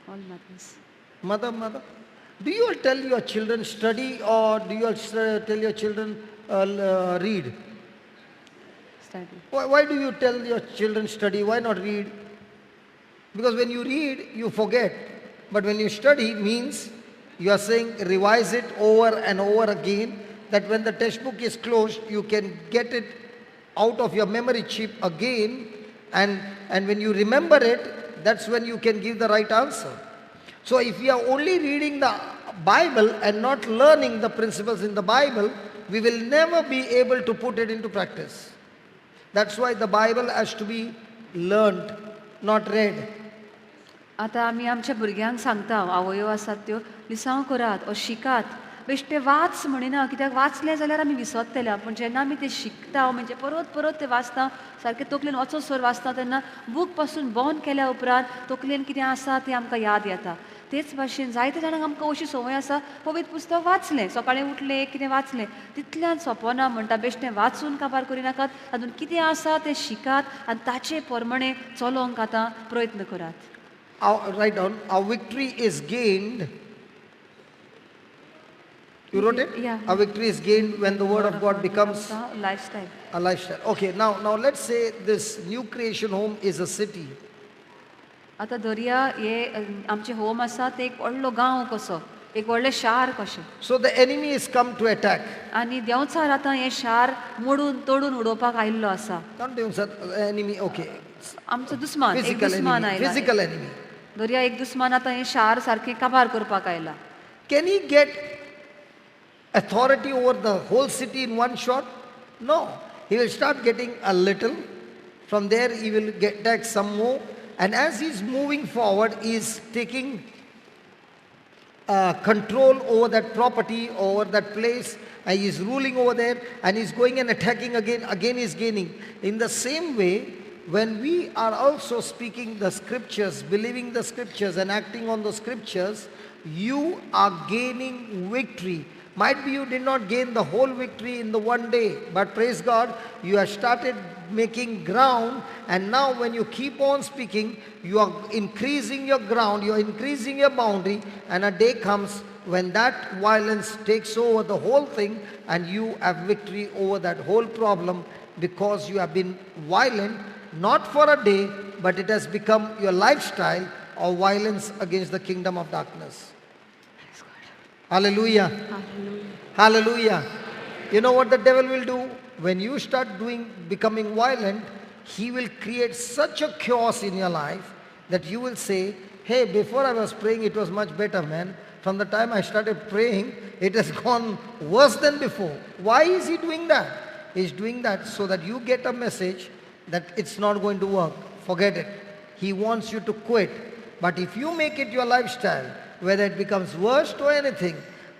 All mothers. Mother, mother. Do you all tell your children study or do you all tell your children read? Study. Why do you tell your children study? Why not read? Because when you read, you forget. But when you study, means you are saying revise it over and over again, that when the textbook is closed, you can get it out of your memory chip again, and when you remember it, that's when you can give the right answer. So if we are only reading the Bible and not learning the principles in the Bible, we will never be able to put it into practice. That's why the Bible has to be learned, not read. आतां आमी आमच्या भुरग्यांक सांगता, आवयो आसात त्यो लिसांव करात ओ शिकात, बेश्टे वाच म्हणिना कित्याक वाचलें जाल्यार आमी विसरतले, पूण जेन्ना आमी तें शिकता म्हणजे परत परत तें वाचता सारकें तकलेन वचसर वाचता तेन्ना बूक पासून बंद केल्या उपरांत तकलेन कितें आसा तें आमकां याद येता. तेच भाशेन जायते जाणांक आमकां अशी संवय आसा, पवित्र पुस्तक वाचलें, सकाळीं उठलें कितें वाचलें तितल्यान सोंपना म्हणटा, बेश्टें वाचून काबार करिनाकात, तातूंत कितें आसा तें शिकात आनी ताचे प्रमाणे चलोवंक आतां प्रयत्न करात. Write down, our victory is gained. You wrote it? Yeah. Our victory is gained when the word of God becomes a lifestyle. A lifestyle. Okay, now let's say this new creation home is a city. आतां दर्या हे आमचें home आसा ते एक व्हडलो गांव कसो, एक व्हडलें शार कशें. So the enemy is come to attack. आनी देंवचार आतां हें शार मोडून तोडून उडोवपाक आयिल्लो आसा. Not Devchar, enemy, okay. आमचो दुस्मान, एक दुस्मान आयला. Physical enemy. दर्या एक दुस्मान आतां हें शार सारकें काबार करपाक आयला. Can he get authority over the whole city in one shot? No. He will start getting a little. From there he will get back some more. And as he is moving forward, he is taking control over that property, over that place, and he is ruling over there, and he is going and attacking again, again he is gaining. In the same way, when we are also speaking the scriptures, believing the scriptures and acting on the scriptures, you are gaining victory. Might be you did not gain the whole victory in the one day, but praise God, you have started making ground, and now when you keep on speaking, you are increasing your ground, you are increasing your boundary, and a day comes when that violence takes over the whole thing and you have victory over that whole problem, because you have been violent, not for a day, but it has become your lifestyle of violence against the kingdom of darkness. Hallelujah. Hallelujah. Hallelujah. You know what the devil will do? When you start becoming violent, he will create such a chaos in your life that you will say, hey, before I was praying, it was much better, man. From the time I started praying, it has gone worse than before. Why is he doing that? He's doing that so that you get a message that it's not going to work. Forget it. He wants you to quit. But if you make it your lifestyle, whether it becomes worse or anything,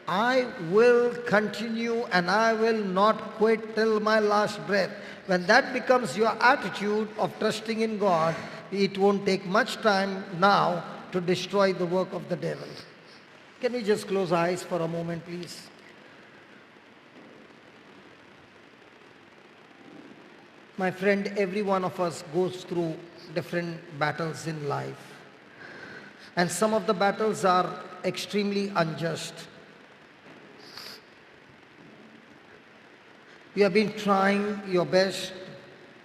I will continue and I will not quit till my last breath. When that becomes your attitude of trusting in God, it won't take much time now to destroy the work of the devil. Can we just close our eyes for a moment, please? My friend, every one of us goes through different battles in life. And some of the battles are extremely unjust. You have been trying your best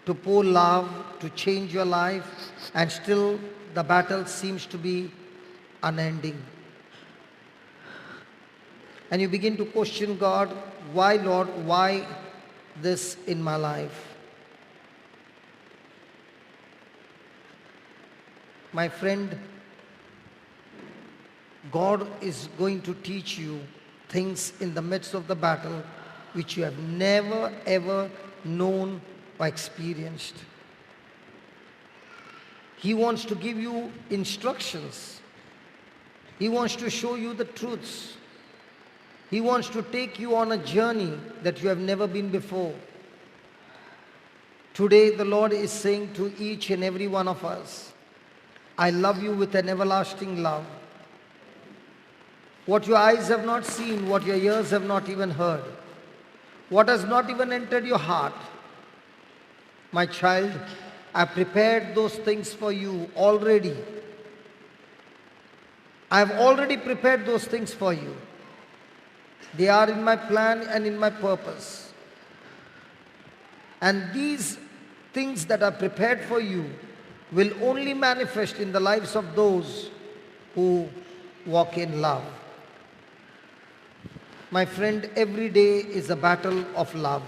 to pour love, to change your life, and still the battle seems to be unending. And you begin to question God, why Lord, why this in my life? My friend, God is going to teach you things in the midst of the battle which you have never ever known or experienced. He wants to give you instructions. He wants to show you the truths. He wants to take you on a journey that you have never been before. Today the Lord is saying to each and every one of us, I love you with an everlasting love. What your eyes have not seen, what your ears have not even heard, what has not even entered your heart. My child, I prepared those things for you already. I have already prepared those things for you. They are in my plan and in my purpose. And these things that are prepared for you will only manifest in the lives of those who walk in love. My friend, every day is a battle of love.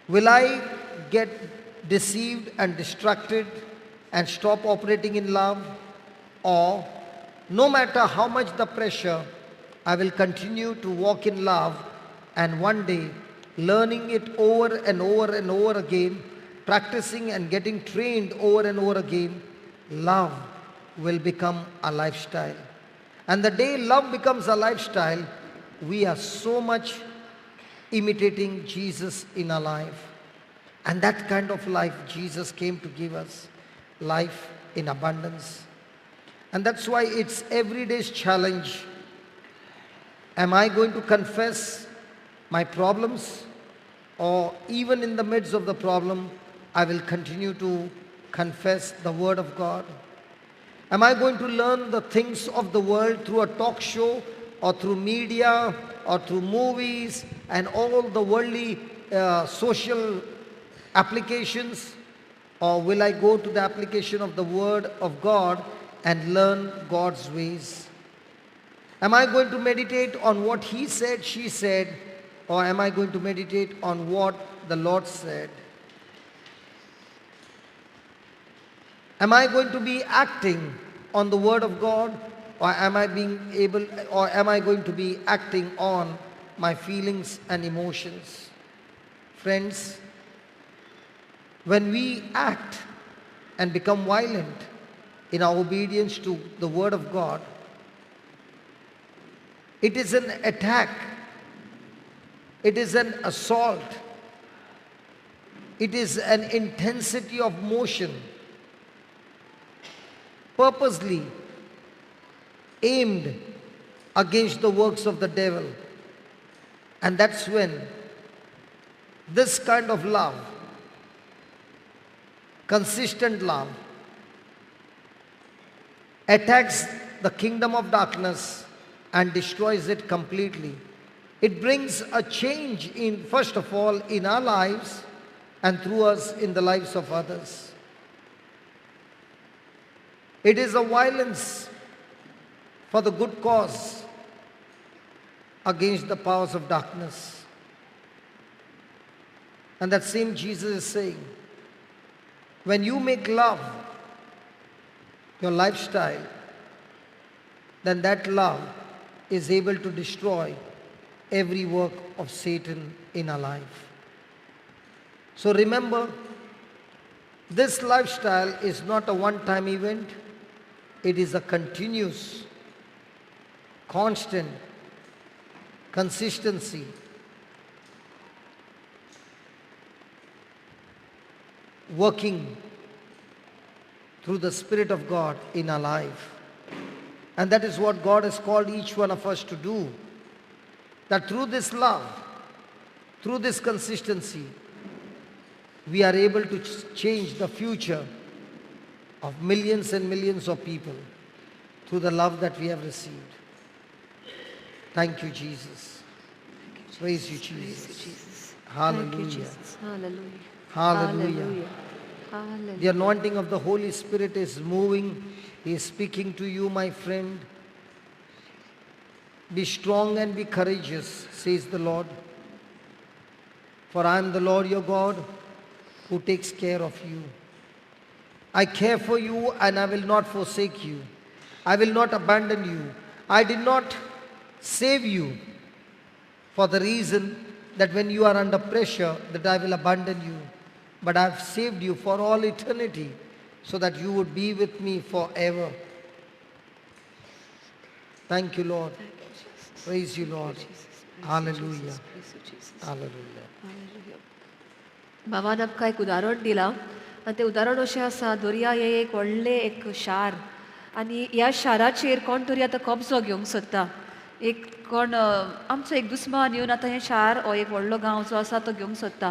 Will I get deceived and distracted and stop operating in love? Or, no matter how much the pressure, I will continue to walk in love, and one day, learning it over and over and over again, practicing and getting trained over and over again, love will become a lifestyle. And the day love becomes a lifestyle, we are so much imitating Jesus in our life. And that kind of life Jesus came to give us, life in abundance. And that's why it's every day's challenge. Am I going to confess my problems? Or even in the midst of the problem, I will continue to confess the Word of God? Am I going to learn the things of the world through a talk show or through media or through movies and all the worldly social applications? Or will I go to the application of the Word of God and learn God's ways? Am I going to meditate on what he said, she said, or am I going to meditate on what the Lord said? Am I going to be acting on the Word of God, or am I being able, or am I going to be acting on my feelings and emotions? Friends, when we act and become violent in our obedience to the Word of God, it is an attack, it is an assault, it is an intensity of motion purposely aimed against the works of the devil. And that's when this kind of love, consistent love, attacks the kingdom of darkness and destroys it completely. It brings a change in, first of all, in our lives and through us in the lives of others. It is a violence for the good cause against the powers of darkness. And that same Jesus is saying, when you make love your lifestyle, then that love is able to destroy every work of Satan in our life. So remember, this lifestyle is not a one-time event. It is a continuous, constant consistency. Working through the Spirit of God in our life. And that is what God has called each one of us to do. That through this love, through this consistency, we are able to change the future of millions and millions of people through the love that we have received. Thank you, Jesus. Thank you, Jesus. Praise you, Jesus. Praise you, Jesus. Hallelujah. Thank you, Jesus. Hallelujah. Hallelujah. Hallelujah. Hallelujah. The anointing of the Holy Spirit is moving. He is speaking to you, my friend. Be strong and be courageous, says the Lord. For I am the Lord your God who takes care of you. I care for you and I will not forsake you. I will not abandon you. I did not save you for the reason that when you are under pressure that I will abandon you. But I have saved you for all eternity so that you would be with me forever. Thank you, Lord. Thank you, Jesus. Praise you, Lord. Thank you, Jesus. Praise Hallelujah. You, Jesus. Praise you, Jesus. Hallelujah. Hallelujah. बाबान आमकां एक उदाहरण दिलां आनी तें उदाहरण अशें आसा, दर्या हें एक व्हडलें एक शार आनी ह्या शाराचेर कोण तरी आतां कब्जो घेवंक सोदता. एक कोण आमचो एक दुस्मान येवन आतां हें शार हो एक व्हडलो गांव जो आसा तो घेवंक सोदता.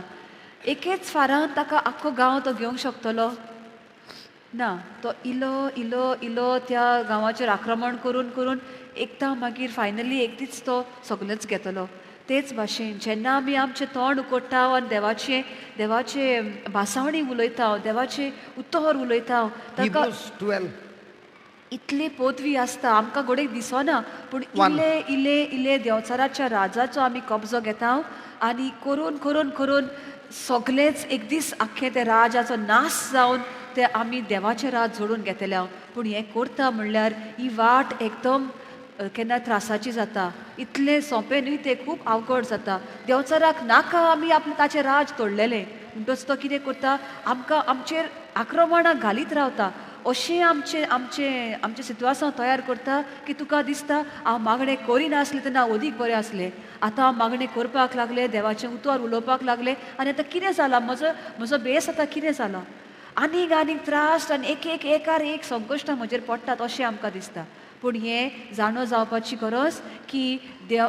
एकेच फारान ताका आख्खो गांव तो घेवंक शकतलो ना. तो इलो इलो इलो त्या गांवाचेर आक्रमण करून करून एकदां मागीर फायनली एकदीच तो सगळेंच घेतलो. तेच भाशेन जेन्ना आमी आमचें तोंड उकडटा आनी देवाचें देवाचें भासावणी उलयता, देवाचें उतर उलयता, ताका इतली पदवी आसता आमकां घोडेक दिसना, पूण इल्ले इल्ले इल्ले देंवचाराच्या राजाचो आमी कब्जो घेता आनी करून करून करून सगळेंच एक दीस आख्खें ते राजाचो नाश जावन ते आमी देवाचें राज जोडून घेतले. पूण हें करता म्हणल्यार ही वाट एकदम केन्ना त्रासाची जाता. इतलें सोंपें न्हय तें, खूब अवघड जाता. देंवचाराक नाका आमी आपलें ताचें राज तोडलेलें, म्हणटच तो कितें करता आमकां आमचेर आक्रमणां घालीत रावता. अशें आमचें आमचें आमचें सितवासांव तयार करता की तुका दिसता हांव मागणें करिनासलें तेन्ना अदीक बरें आसलें, आतां हांव मागणें करपाक लागलें, देवाचें उतर उलोवपाक लागलें आनी आतां कितें जालां म्हजो म्हजो बेस आतां कितें जाला, आनीक आनीक त्रास आनी एक एक एकार एक संकश्टां म्हजेर पडटात अशें आमकां दिसता. पूण हें जाणो जावपाची गरज की देव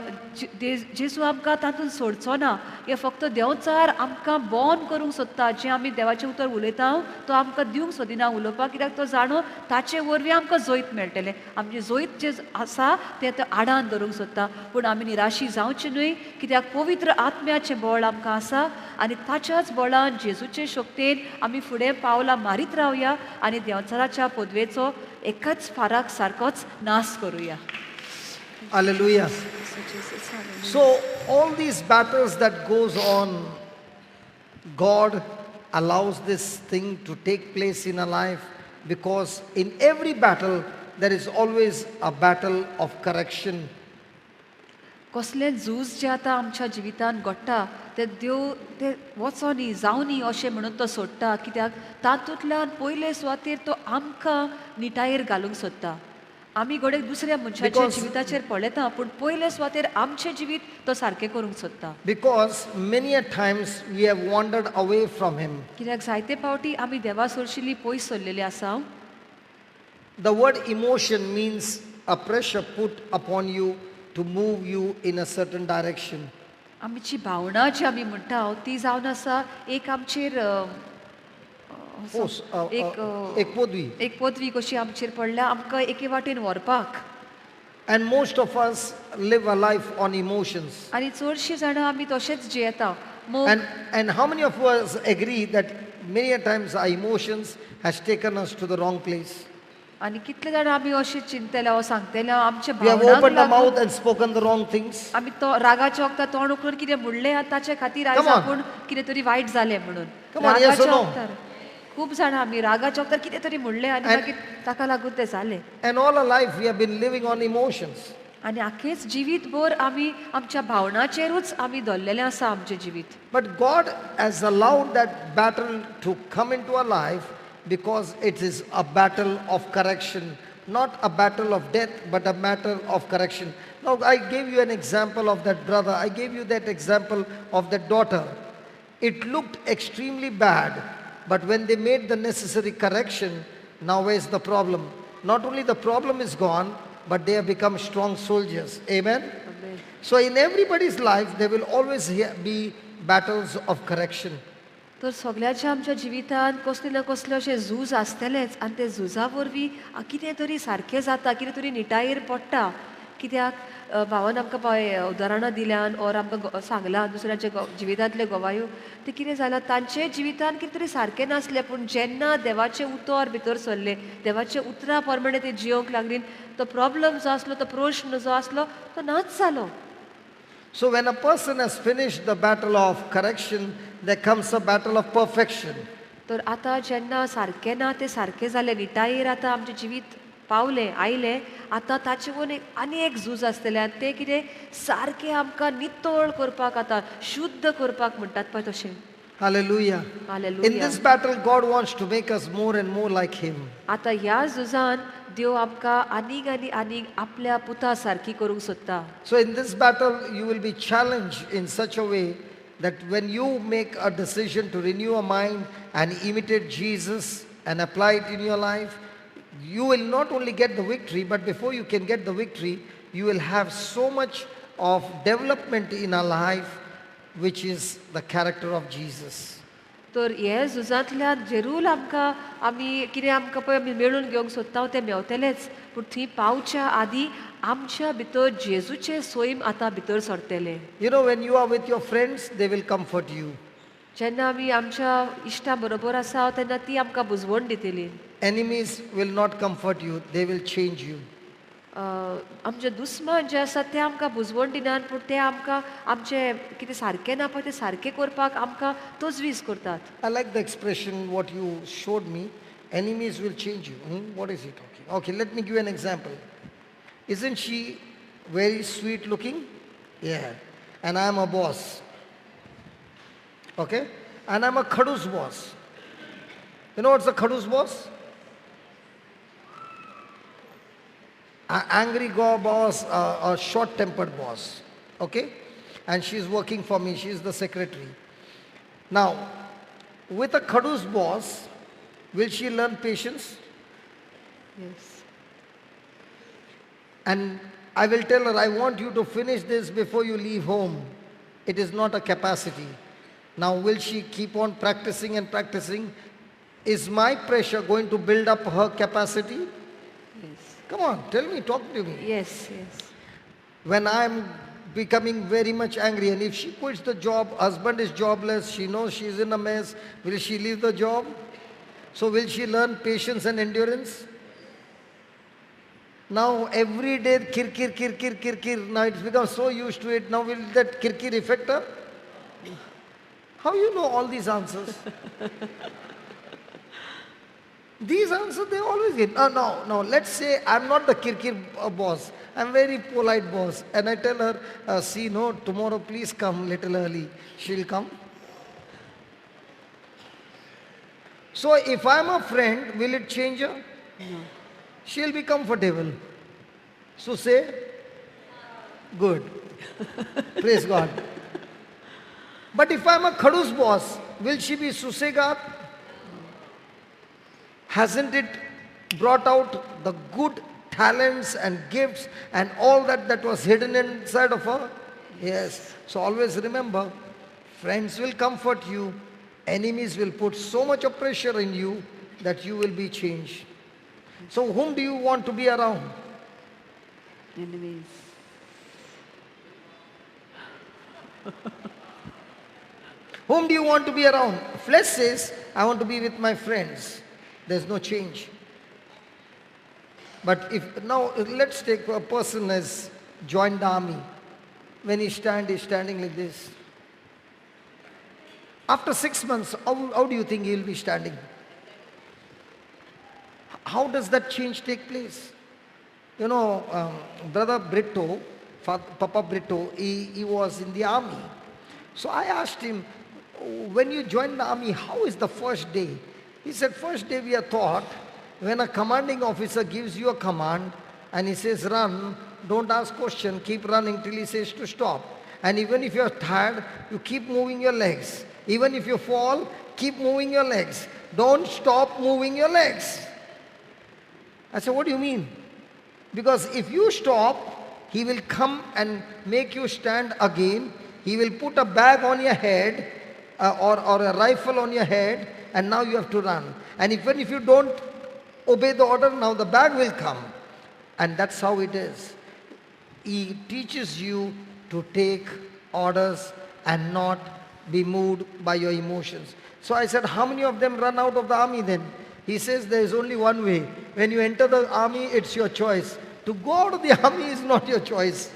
जेजू आमकां तातूंत सोडचो ना. हें फक्त देंवचार आमकां बंद करूंक सोदता. जें आमी देवाचें उतर उलयता तो आमकां दिवंक सोदिना उलोवपाक, कित्याक तो जाणो ताचे वरवीं आमकां जैत मेळटलें. आमचें जैत जें आसा तें तो आडान धरूंक सोदता. पूण आमी निराशी जावचें न्हय, कित्याक पवित्र आत्म्याचें बळ आमकां आसा आनी ताच्याच बळान जेजूचे शक्तेन आमी फुडें पावलां मारीत रावया आनी देंवचाराच्या पदवेचो एकाच फाराक सारकोच नाश करूया. Hallelujah. So all these battles that goes on, God allows this thing to take place in our life, because in every battle there is always a battle of correction. कसलें झूज जें आतां आमच्या जिवितांत घडटा तें देव तें वचोनी जावनी अशें म्हणून तो सोडटा, कित्याक तातूंतल्यान पयले सुवातेर तो आमकां निटायेर घालूंक सोदता. आमी घडये दुसऱ्या मनशाच्या जिविताचेर पळयता, पूण पयले सुवातेर आमचें जिवीत तो सारकें करूंक सोदता. Because many a times we have wandered away from him. कित्याक जायते फावटी आमी देवा सोरशिल्ली पयस सरलेली आसा. The word emotion means a pressure put upon you to move you in a certain direction. आमची भावना जी आमी म्हणटा ती जावन आसा एक आमचेर एक पदवी, एक पदवी कशी आमचेर पडल्या आमकां एके वाटेन व्हरपाक. And most of us live a life on emotions. आनी चडशीं जाणां आमी तशेंच जियेता. And how many of us agree that many a times our emotions has taken us to the wrong place? आनी कितले जाणां आमी अशें चिंतले वा सांगतले आमच्या We have opened our mouth and spoken the wrong things. आमी तो रागाच्या वखदार तोंड उखलून कितें म्हणलें आनी ताचे खातीर आयज आपूण कितें तरी वायट जालें म्हणून. रागाच्या वखदार खूब जाणां आमी रागाच्या वखदार कितें तरी म्हणलें आनी मागीर ताका लागून तें जालें. And all our life we have been living on emotions. आनी आखेच जिवीतभर आमी आमच्या भावनाचेरूच आमी धरलेलें आसा आमचें जिवीत. But God has allowed that battle to come into our life because it is a battle of correction, not a battle of death, but a matter of correction. Now, I gave you an example of that brother. I gave you that example of that daughter. It looked extremely bad, but when they made the necessary correction, now where's the problem? Not only the problem is gone, but they have become strong soldiers. Amen? Amen. So in everybody's life, there will always be battles of correction. तर सगळ्याच्या आमच्या जिवितांत कसले ना कसले अशे झूज आसतलेच आनी ते झुजा वरवीं कितें तरी सारकें जाता, कितें तरी निटायेर पडटा. कित्याक भावान आमकां पळय उदाहरणां दिल्यान ओर आमकां सांगलां दुसऱ्यांच्या जिवितांतले गवायो, तें कितें जालां तांचे जिवितांत कितें तरी सारकें नासलें, पूण जेन्ना देवाचें उतर भितर सरलें, देवाच्या उतरा प्रमाणे ते जियोंक लागली, तो प्रॉब्लम जो आसलो, तो प्रश्न जो आसलो तो नाच जालो. So when a person has finished the battle of correction, there comes a battle of perfection. तर आता जेन्ना सारकें ना तें सारकें जालें, निटायेर आतां आमचें जिवीत पावलें आयलें, आतां ताचे वयर एक आनी एक झूज आसतलें आनी तें कितें सारकें आमकां नितळ करपाक, आतां शुद्ध करपाक म्हणटात पळय तशें. Hallelujah. Hallelujah. In this battle, God wants to make us more and more like Him. आतां ह्या झुजान देव आमकां आनीक आनी आनीक आपल्या पुता सारकी करूंक सोदता. So in this battle, you will be challenged in such a way that when you make a decision to renew your mind and imitate Jesus and apply it in your life, You will not only get the victory, but before you can get the victory, you will have so much of development in our life, which is the character of Jesus. तर हे झुजांतल्यान जेरूल आमकां आमी कितें आमकां पळय आमी मेळून घेवंक सोदता तें मेवतलेंच, पूण थंय पावच्या आदीं आमच्या भितर जेजूचें सैम आतां भितर सरतलें. You know, when you are with your friends, they will comfort you. जेन्ना आमी आमच्या इश्टां बरोबर आसा तेन्ना ती आमकां बुजवण दितली. Enemies will not comfort you, they will change you. आमचे दुस्मान जे आसा ते आमकां बुजवण दिनात, पूण ते आमकां आमचें कितें सारकें ना पळय तें सारकें करपाक आमकां तजवीज करतात. I like the expression what you showed me, enemies will change you. What is he talking? Okay, let me give you an example. Isn't she very sweet looking? Yeah. And I am a boss. Okay? And I'm a khadus boss. You know what's a khadus boss? An angry boss, a short-tempered boss. Okay? And she's working for me. She's the secretary. Now, with a khadus boss, will she learn patience? Yes. And I will tell her, I want you to finish this before you leave home. It is not a capacity. Now, will she keep on practicing and practicing? Is my pressure going to build up her capacity? Yes. Come on, tell me, talk to me. Yes, yes. When I'm becoming very much angry, and if she quits the job, husband is jobless, she knows she's in a mess, will she leave the job? So will she learn patience and endurance? Now every day, kir, kir, kir, kir, kir, kir. Now it's become so used to it. Now will that kir, kir affect her? How you know all these answers? These answers they always get. No, no, no. Let's say I'm not the kirkir boss. I'm very polite boss. And I tell her, see, no, tomorrow please come little early. She'll come. So if I'm a friend, will it change her? No. She'll be comfortable. So say, good. Praise God. But if I'm a khadus boss, will she be susegat? Hasn't it brought out the good talents and gifts and all that was hidden inside of her? Yes. So always remember, friends will comfort you, enemies will put so much of pressure in you that you will be changed. So whom do you want to be around? Enemies. Whom do you want to be around? Flesh says, I want to be with my friends. There's no change. But if now, let's take a person has joined the army. When he stands, he's standing like this. After 6 months, how do you think he'll be standing? How does that change take place? You know, Brother Brito, Papa Brito, he was in the army. So I asked him, when you join the army, how is the first day? He said, first day we are taught, when a commanding officer gives you a command and he says run, don't ask question, keep running till he says to stop. And even if you are tired, you keep moving your legs. Even if you fall, keep moving your legs. Don't stop moving your legs. I said, what do you mean? Because if you stop, he will come and make you stand again. He will put a bag on your head or a rifle on your head, and now you have to run. And even if you don't obey the order, now the bag will come. And that's how it is. He teaches you to take orders and not be moved by your emotions. So I said, how many of them run out of the army then? He says there is only one way. When you enter the army, it's your choice. To go out of the army is not your choice.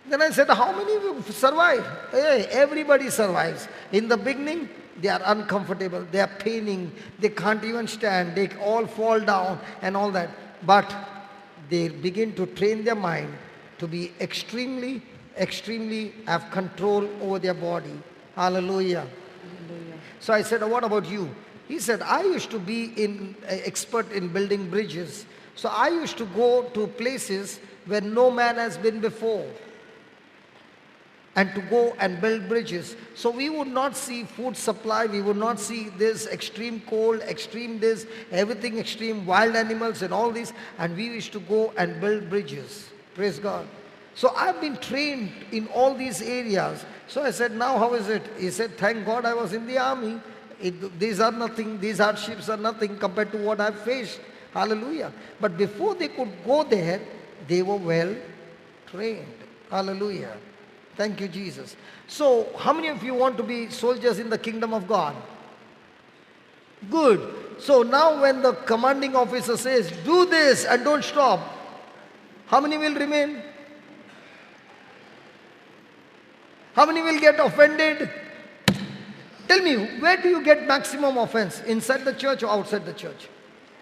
Then I said, how many will survive? Hey, everybody survives. In the beginning, they are uncomfortable, they are paining, they can't even stand, they all fall down and all that. But they begin to train their mind to be extremely, extremely have control over their body. Hallelujah. Hallelujah. So I said, what about you? He said, I used to be an expert in building bridges. So I used to go to places where no man has been before. and to go and build bridges. So we would not see food supply, we would not see this extreme cold, extreme this, everything extreme, wild animals and all this, and we used to go and build bridges. Praise God. So I've been trained in all these areas. So I said, now how is it? He said, thank God I was in the army. These are nothing, these hardships are nothing compared to what I've faced. Hallelujah. But before they could go there, they were well trained. Hallelujah. Thank you, Jesus. So, how many of you want to be soldiers in the kingdom of God? Good. So now when the commanding officer says, do this and don't stop, how many will remain? How many will get offended? Tell me, where do you get maximum offense? Inside the church or outside the church?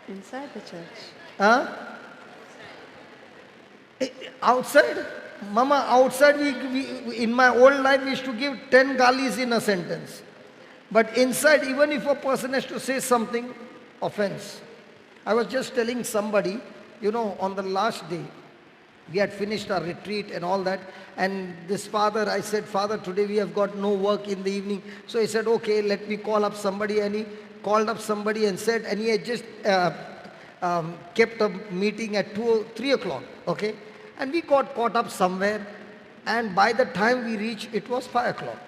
Inside the church. Huh? Outside? Mama, outside, we in my old life, we used to give 10 galis in a sentence. But inside, even if a person has to say something, offense. I was just telling somebody, you know, on the last day, we had finished our retreat and all that. And this father, I said, Father, today we have got no work in the evening. So he said, okay, let me call up somebody. And he called up somebody and said, and he had just kept a meeting at 3 o'clock, okay? And we got caught up somewhere, and by the time we reached, it was 5 o'clock.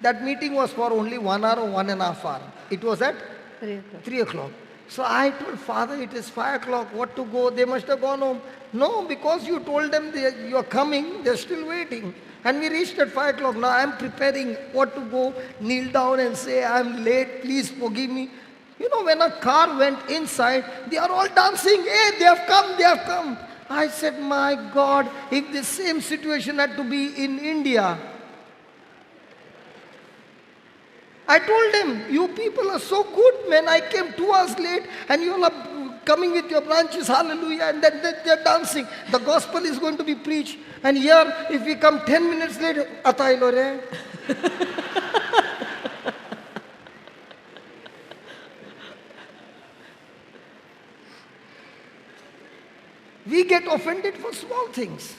That meeting was for only 1 hour or 1.5 hour. It was at 3 o'clock. 3 o'clock. So I told Father, it is 5 o'clock, what to go? They must have gone home. No, because you told them you are coming, they are still waiting. And we reached at 5 o'clock. Now I am preparing what to go, kneel down and say, I am late, please forgive me. You know, when a car went inside, they are all dancing. Hey, they have come, they have come. I said, my God, if the same situation had to be in India. I told him, you people are so good, man. I came 2 hours late and you all are coming with your branches, hallelujah, and then they're dancing. The gospel is going to be preached. And here, if we come 10 minutes late, atailo re. We get offended for small things.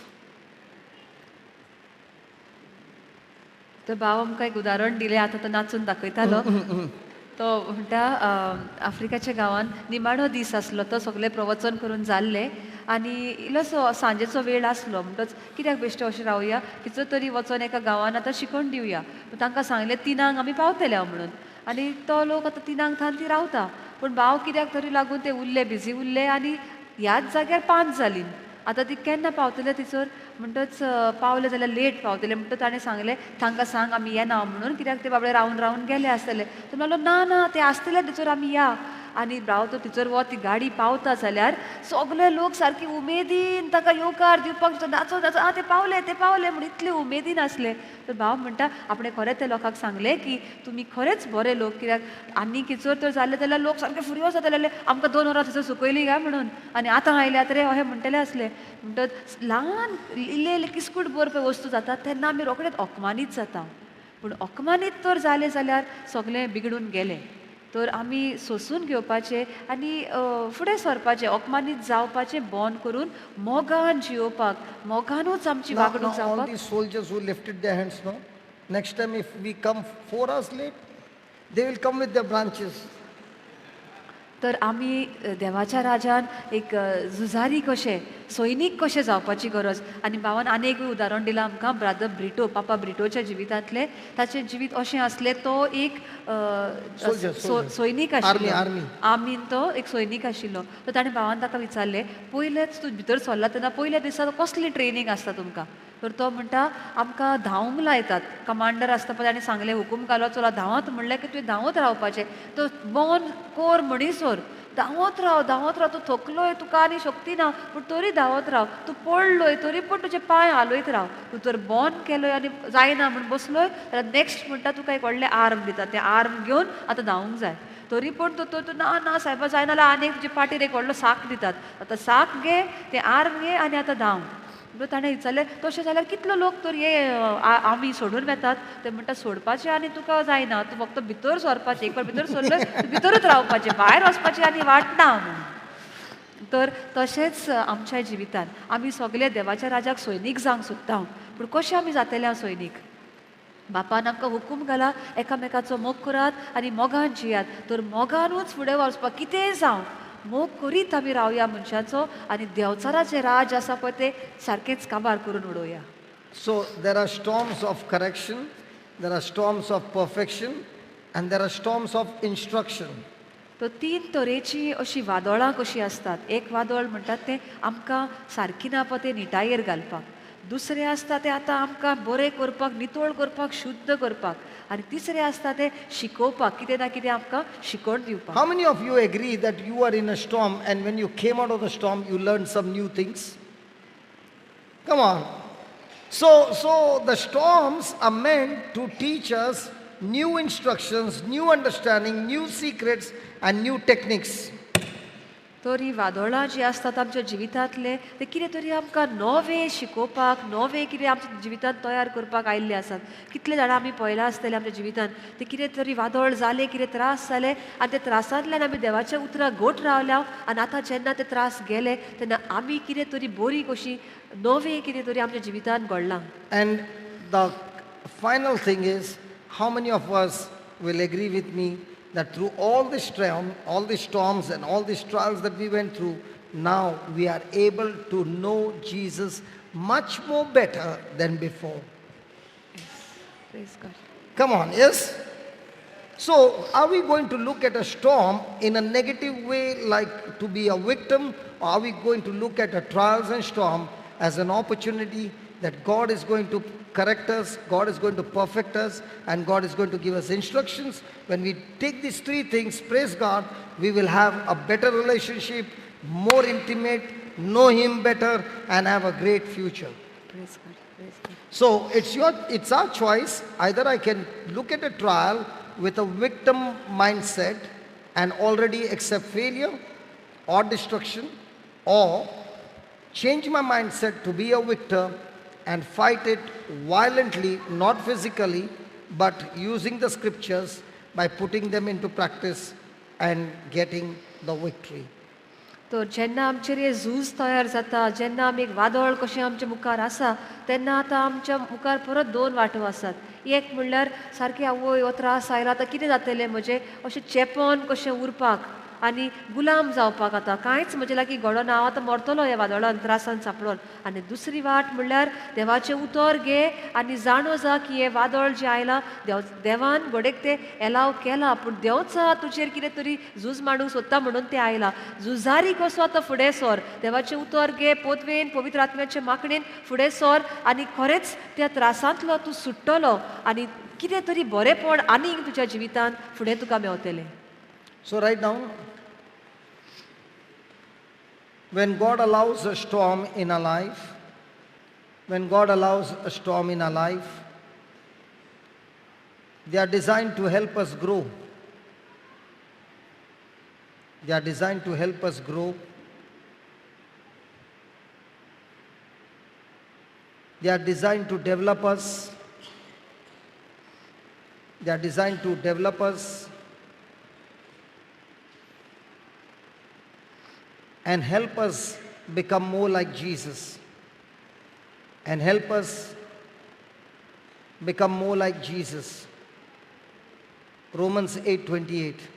तर भाव आमकां एक उदाहरण दिलें, आतां तो नाचून दाखयतालो. तो म्हणटा आफ्रिकाच्या गांवांत निमाणो दीस आसलो, तो सगळें प्रवचन करून जाल्लें आनी इल्लोसो सांजेचो वेळ आसलो, म्हणटच कित्याक बेश्टे अशें रावया, कितें तरी वचोन एका गांवांत आतां शिकोवन दिवया. तांकां सांगलें 3 आमी पावतले म्हणून, आनी तो लोक आतां 3 थावन ती रावता, पूण भाव कित्याक तरी लागून ते उरले, बिजी उरले आनी ह्याच जाग्यार 5 जालीं. आतां ती केन्ना पावतले थंयसर, म्हणटच पावले जाल्यार लेट पावतले. म्हणटच ताणें सांगलें तांकां सांग आमी येना म्हणून, कित्याक ते बाबडे रावन रावन गेले आसतले. तो म्हणलो ना ना ते आसतले थंयसर आमी या. आनी भाव तो थंयसर वता, ती गाडी पावता जाल्यार सगळे लोक सारके उमेदीन ताका येवकार दिवपाक नाचो नाचो, आं ते पावले ते पावले म्हण इतले उमेदीन आसले. तर भाव म्हणटा आपणें खरेंच त्या लोकांक सांगलें की तुमी खरेंच बरे लोक, कित्याक आनी किचोर तर जाल्ले जाल्यार लोक सामके फुरयोस जाताले, आमकां 2 वरां थंयसर सुकयली काय म्हणून, आनी आतां आयल्यात रे अशें म्हणटले आसले. म्हणटच ल्हान इल्ले इल्ले किस्कूट भर पळय वस्तू जाता तेन्ना आमी रोखडेच अपमानीत जाता, पूण अपमानीत तर जालें जाल्यार सगळें बिगडून गेलें. तर आमी सोंसून घेवपाचें आनी फुडें सरपाचें, अपमानीत जावपाचें बंद करून मोगान जियोवपाक, मोगानूच आमची वागणूक जावपाक. All these soldiers who lifted their hands, no? Next time if we come 4 hours late, they will come with their branches. तर आमी देवाच्या राजान एक झुजारी कशें, सैनीक कशें जावपाची गरज. आनी भावान आनी एक उदाहरण दिलां आमकां, ब्रादर ब्रिटो, पापा ब्रिटोच्या जिवितांतलें. ताचें जिवीत अशें आसलें, तो एक सैनीक आशिल्लो, आर्मीन तो एक सैनीक आशिल्लो. तर ताणें भावान ताका विचारलें, पयलेच तूं भितर सरला तेन्ना पयल्या दिसा कसली ट्रेनींग आसता तुमकां? तर तो म्हणटा आमकां धांवंक लायतात, कमांडर आसता पळय ताणें सांगलें हुकूम घालो चला धांवत म्हणलें की तुवें धांवत रावपाचें. तो बोन कोर म्हणीसर धांवत राव धांवत राव, तूं थकलोय, तुका आनी शक्ती ना पूण तरी धांवत राव, तूं पडलोय तरी पूण तुजे पांय हालयत राव, तूं तर बोन केलोय आनी जायना म्हूण बसलोय जाल्यार नेक्स्ट म्हणटा तुका एक व्हडलें आर्म दिता, तें आर्म घेवन आतां धांवूंक जाय. तरी पूण तो तूं ना ना सायबा जायना जाल्यार आनी एक तुजे पाटीर एक व्हडलो साक दितात, आतां साक घे, तें आर्म घे आनी आतां धांव. म्हणटच ताणें विचारलें तशें जाल्यार कितलो लोक तर हे आमी सोडून वेतात? ते म्हणटा सोडपाचें आनी तुका जायना, तूं फक्त भितर सरपाचें, एक फावट भितर सरलो भितरूच रावपाचें, भायर वचपाचें आनी वाट ना म्हणून. तर तशेंच आमच्या जिवितान आमी सगळे देवाच्या राजाक सैनीक जावंक सोदता, पूण कशें आमी जातले सैनीक? बापान आमकां हुकूम घाला एकामेकाचो मोग करात आनी मोगान जियात. तर मोगानूच फुडें वचपाक कितेंय जावं मोग करीत आमी रावया मनशाचो आनी देंवचाराचें राज आसा पळय तें सारकेंच काबार करून उडोवया. So there are storms of correction, there are storms of perfection, and there are storms of instruction. तर तीन तरेची अशी वादळां कशीं आसतात. एक वादळ म्हणटात तें आमकां सारकी ना पळय तें निटायेर घालपाक, दुसरें आसता तें आतां आमकां बरें करपाक, नितळ करपाक, शुद्ध करपाक, आनी तिसरें आसता तें शिकोवपाक, कितें ना कितें आमकां शिकोवन दिवपाक. How many of you agree that you are in a storm and when you came out of the storm you learned some new things? Come on. So the storms are meant to teach us new instructions, new understanding, new secrets and new techniques. तर ही वादळां जी आसतात आमच्या जिवितांतले ते कितें तरी आमकां नवें शिकोवपाक, नवें कितें आमच्या जिवितांत तयार करपाक आयिल्ले आसात. कितले जाणां आमी पळयलां आसतलें आमच्या जिवितांत ते कितें तरी वादळ जालें, कितें त्रास जाले आनी ते त्रासांतल्यान आमी देवाच्या उतराक घट रावल्या आनी आतां जेन्ना ते त्रास गेले तेन्ना आमी कितें तरी बरी कशी नवें कितें तरी आमच्या जिवितांत घडलां. And the final thing is, how many of us will agree with me that through all this storm, all these storms and all these trials that we went through, now we are able to know Jesus much more better than before? Yes. Praise God. Come on, yes? So, are we going to look at a storm in a negative way, like to be a victim, or are we going to look at a trials and storm as an opportunity that God is going to correct us, God is going to perfect us, and God is going to give us instructions? When we take these three things, praise God, we will have a better relationship, more intimate, know Him better, and have a great future. Praise God. Praise God. So it's our choice. Either I can look at a trial with a victim mindset and already accept failure or destruction, or change my mindset to be a victor and fight it violently, not physically, but using the scriptures by putting them into practice and getting the victory. तर जेन्ना आमचेर हें झूज तयार जाता, जेन्ना आमी एक वादळ कशें आमच्या मुखार आसा, तेन्ना आतां आमच्या मुखार परत दोन वाटो आसात. एक म्हणल्यार सारकें आवय हो त्रास आयला आतां कितें जातलें म्हजें, अशें चेपोन कशें उरपाक आनी गुलाम जावपाक, आतां कांयच म्हजे लागीं घडना, हांव आतां मरतलो ह्या वादळान त्रासान सांपडोन. आनी दुसरी वाट म्हणल्यार देवाचें उतर घे आनी जाणो जा की हें वादळ जें आयलां देवान घडेक तें एलाव केलां, पूण देवचा तुजेर कितें तरी झूज मांडूंक सोदता म्हणून तें आयलां. झुजारी कसो आतां फुडें सर, देवाचें उतर घे, पोतवेन पवित्र आत्म्याचे मागणेन फुडें सर आनी खरेंच त्या त्रासांतलो तूं सुट्टलो आनी कितें तरी बरेंपण आनीक तुज्या जिवितांत फुडें तुका मेवतलें. So right now, when God allows a storm in our life, when God allows a storm in our life, they are designed to help us grow. They are designed to help us grow. They are designed to develop us. They are designed to develop us and help us become more like Jesus. And help us become more like Jesus. Romans 8:28.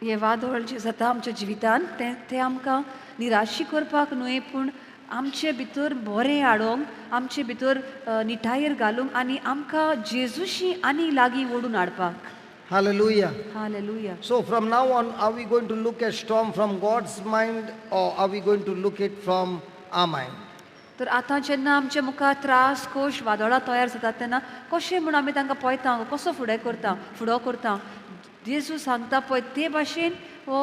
हे वादळ जें जाता आमच्या जिवितांत तें तें आमकां निराशी करपाक न्हय, पूण आमचे भितर बरें हाडूंक, आमचे भितर निठायेर घालूंक आनी आमकां जेजूशी आनी लागीं ओडून हाडपाक. Hallelujah. Hallelujah. So from now on, are we going to look at storm from God's mind or are we going to look it from our mind? तर आतां जेन्ना आमच्या मुखार त्रास कोश वादळां तयार जातात तेन्ना कशें म्हूण आमी तांकां पळयता, कसो फुडें करता, फुडो करता. जेजू सांगता पळय ते भाशेन हो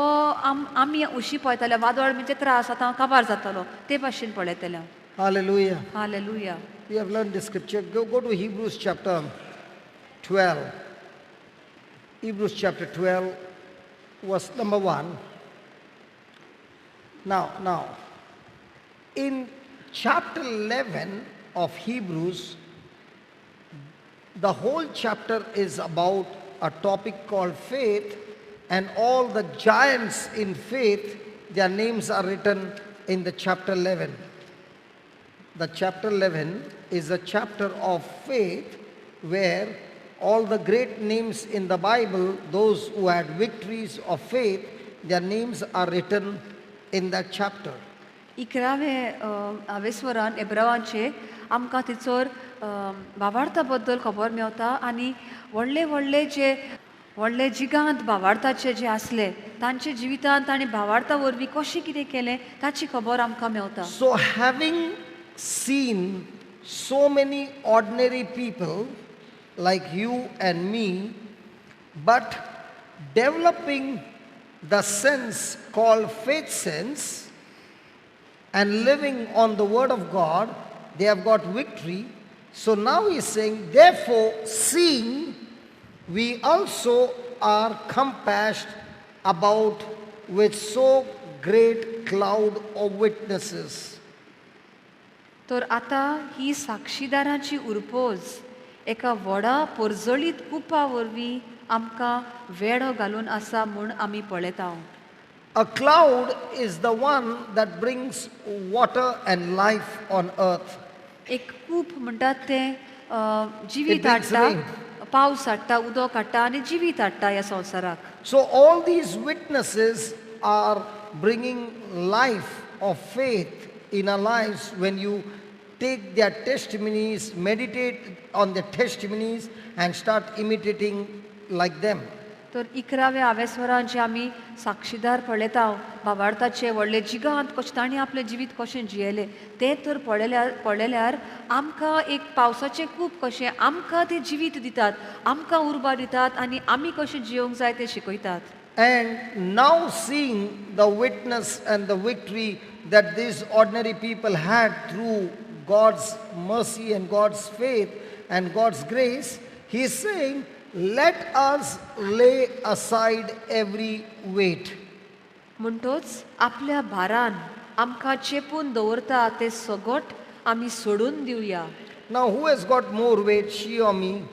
आमी उशी पळयतले, वादळ म्हणजे त्रास आतां काबार जातलो ते भाशेन पळयतले. Hallelujah. Hallelujah. We have learned this scripture. Go to Hebrews chapter 12. Hebrews chapter 12, verse number 1. Now, in chapter 11 of Hebrews, the whole chapter is about a topic called faith, and all the giants in faith, their names are written in the chapter 11. The chapter 11 is a chapter of faith where All the great names in the Bible, those who had victories of faith, their names are written in that chapter. 11वे आवेस्वरान एब्रावांचे आमकां थंयसर भावार्था बद्दल खबर मेवता आनी व्हडले व्हडले जे व्हडले जिगांत भावार्थाचे जे आसले तांचे जिवितांत तांणी भावार्था वरवीं कशें कितें केलें ताची खबर आमकां मेवता. So having seen so many ordinary people like you and me, but developing the sense called faith sense and living on the word of God, they have got victory. So now he is saying, therefore, seeing we also are compassed about with so great cloud of witnesses. तर आतां ही साक्षीदाराची उरपोज एका व्हडा पोरजळीत कुपा वरवीं आमकां वेडो घालून आसा म्हूण आमी पळयता. A cloud is the one that brings water and life on earth. एक कूप म्हणटात तें जिवीत It brings हाडटा, rain. पावस हाडटा, उदक हाडटा आनी जिवीत हाडटा ह्या संवसाराक. So all these witnesses are bringing life of faith in our lives when you take their testimonies, meditate on their testimonies and start imitating like them. तर 11व्या आवेस्वरान जे आमी साक्षीदार पळयता भावार्थाचे व्हडले जिगांत कशें तांणी आपलें जिवीत कशें जियेलें तें तर पळयल्यार आमकां एक पावसाचें कूप कशें आमकां तें जिवीत दितात, आमकां उर्बा दितात आनी आमी कशें जियोंक जाय तें शिकयतात. And now seeing the witness and the victory that these ordinary people had through God's mercy and God's faith and God's grace, he is saying, let us lay aside every weight. म्हणटोच आपल्या भारान आमकां चेपून दवरता तें सगट आमी सोडून दिवया. Now who has got more weight, she or me?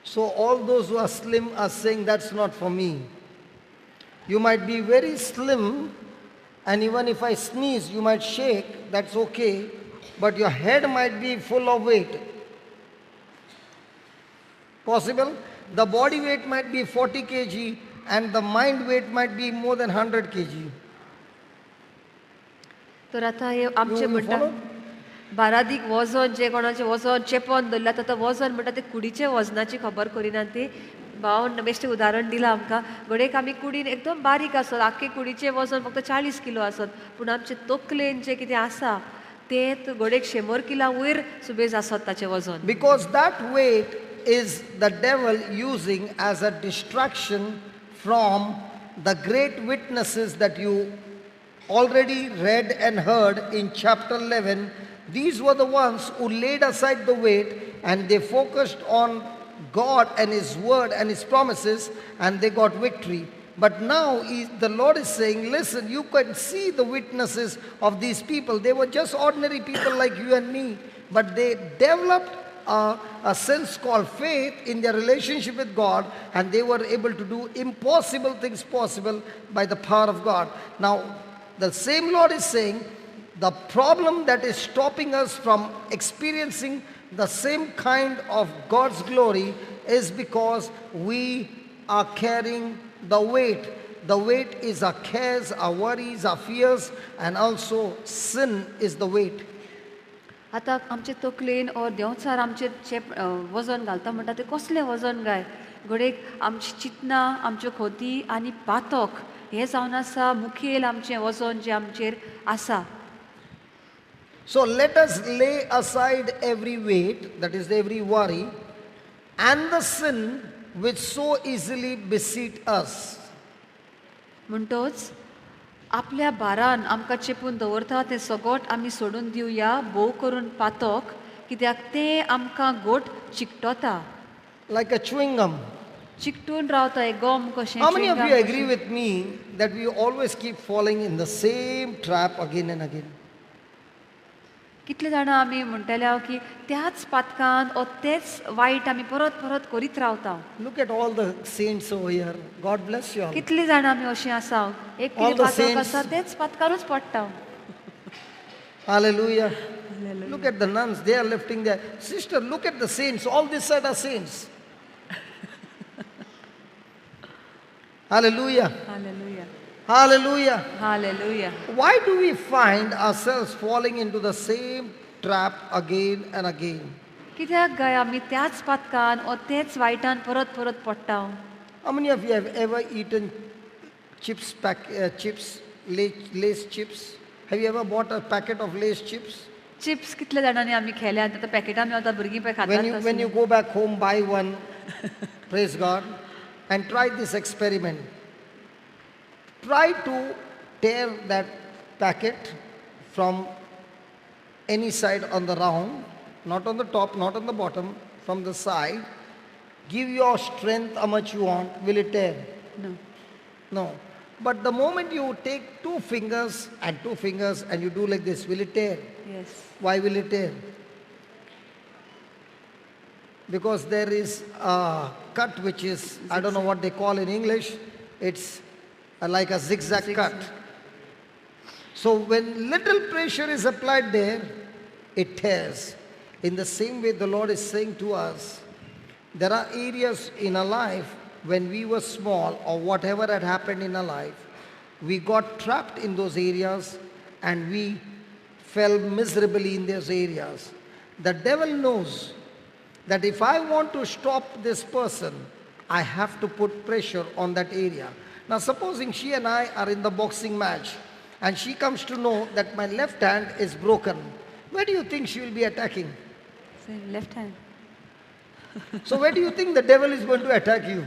So all those who are slim are saying that's not for me. You might be very slim and even if I sneeze you might shake, that's okay, but your head might be full of weight. Possible? The body weight might be 40 kg and the mind weight might be more than 100 kg. तर आता हे आमचे You म्हणटा follow? बारादीक वजन जे कोणाचें वजन चेपोन दवरलां आतां वजन म्हणटा ते कुडीचें वजनाची खबर करिना ती भावन बेश्टें उदाहरण दिलां आमकां. घडयेक आमी कुडीन एकदम बारीक आसत, आख्खे कुडीचें वजन फक्त 40 किलो आसत, पूण आमचे तकलेन जें कितें आसा तें घडयेक 100 किला वयर सुबेज आसत ताचें वजन. Because that weight is the devil using as a distraction from the great witnesses that you already read and heard in chapter 11. These were the ones who laid aside the weight and they focused on God and His word and His promises, and they got victory. But now the Lord is saying, listen, you can see the witnesses of these people. They were just ordinary people like you and me, but they developed a sense called faith in their relationship with God, and they were able to do impossible things possible by the power of God. Now, the same Lord is saying, the problem that is stopping us from experiencing the same kind of God's glory is because we are carrying the weight. The weight is our cares, our worries, our fears, and also sin is the weight. आतां आमचे तकलेन or देंवचार आमचेर चेप वजन घालता म्हणटा तें कसलें वजन काय? घडयेक आमची चिंतनां, आमच्यो खोती आनी पातक हें जावन आसा मुखेल आमचें वजन जें आमचेर आसा. So let us lay aside every weight, that is every worry, and the sin which so easily beset us. म्हणटोच आपल्या भारान आमकां चेपून दवरता तें सगट आमी सोडून दिवया, भोव करून पातक, कित्याक तें आमकां गोट चिकटोता. Like a chewing gum. चिकटून रावता एक गम कशें. How many of chewing you gum agree कशें. with me that we always keep falling in the same trap again and again? कितले जाणां आमी म्हणटले हांव की त्याच पातकान ओ तेच वायट आमी परत परत करीत रावता. Look at all the saints over here. God bless you all. कितले जाणां आमी अशें आसा, एक All कितें the पातक saints. आसा तेच पातकारूच पडटा. Hallelujah. Hallelujah. Look at the nuns, they are lifting their... Sister, look at the saints. All this side are saints. Hallelujah. Hallelujah. Hallelujah. Hallelujah. Why do we find ourselves falling into the same trap again and again? कित्याक गाय आमी त्याच पातकान ओ तेच वायटान परत परत पडटा? How many of you have ever eaten chips, Lays chips? Have you ever bought a packet of Lays chips? Chips कितले जाणांनी आमी खेल्यात, आतां पॅकेटां मेळटा, भुरगीं पळय खातात. When you go back home, buy one, praise God, and try this experiment. Try to tear that packet from any side on the round, not on the top, not on the bottom, from the side. Give your strength how much you want. Will it tear? No. No. But the moment you take two fingers and two fingers and you do like this, will it tear? Yes. Why will it tear? Because there is a cut which is, I don't know what they call in English, it's like a zigzag cut. So when little pressure is applied there, it tears. In the same way, the Lord is saying to us, there are areas in our life when we were small or whatever had happened in our life, we got trapped in those areas and we fell miserably in those areas. The devil knows that if I want to stop this person, I have to put pressure on that area. Now supposing she and I are in the boxing match and she comes to know that my left hand is broken, where do you think she will be attacking? Same, left hand. So where do you think the devil is going to attack you?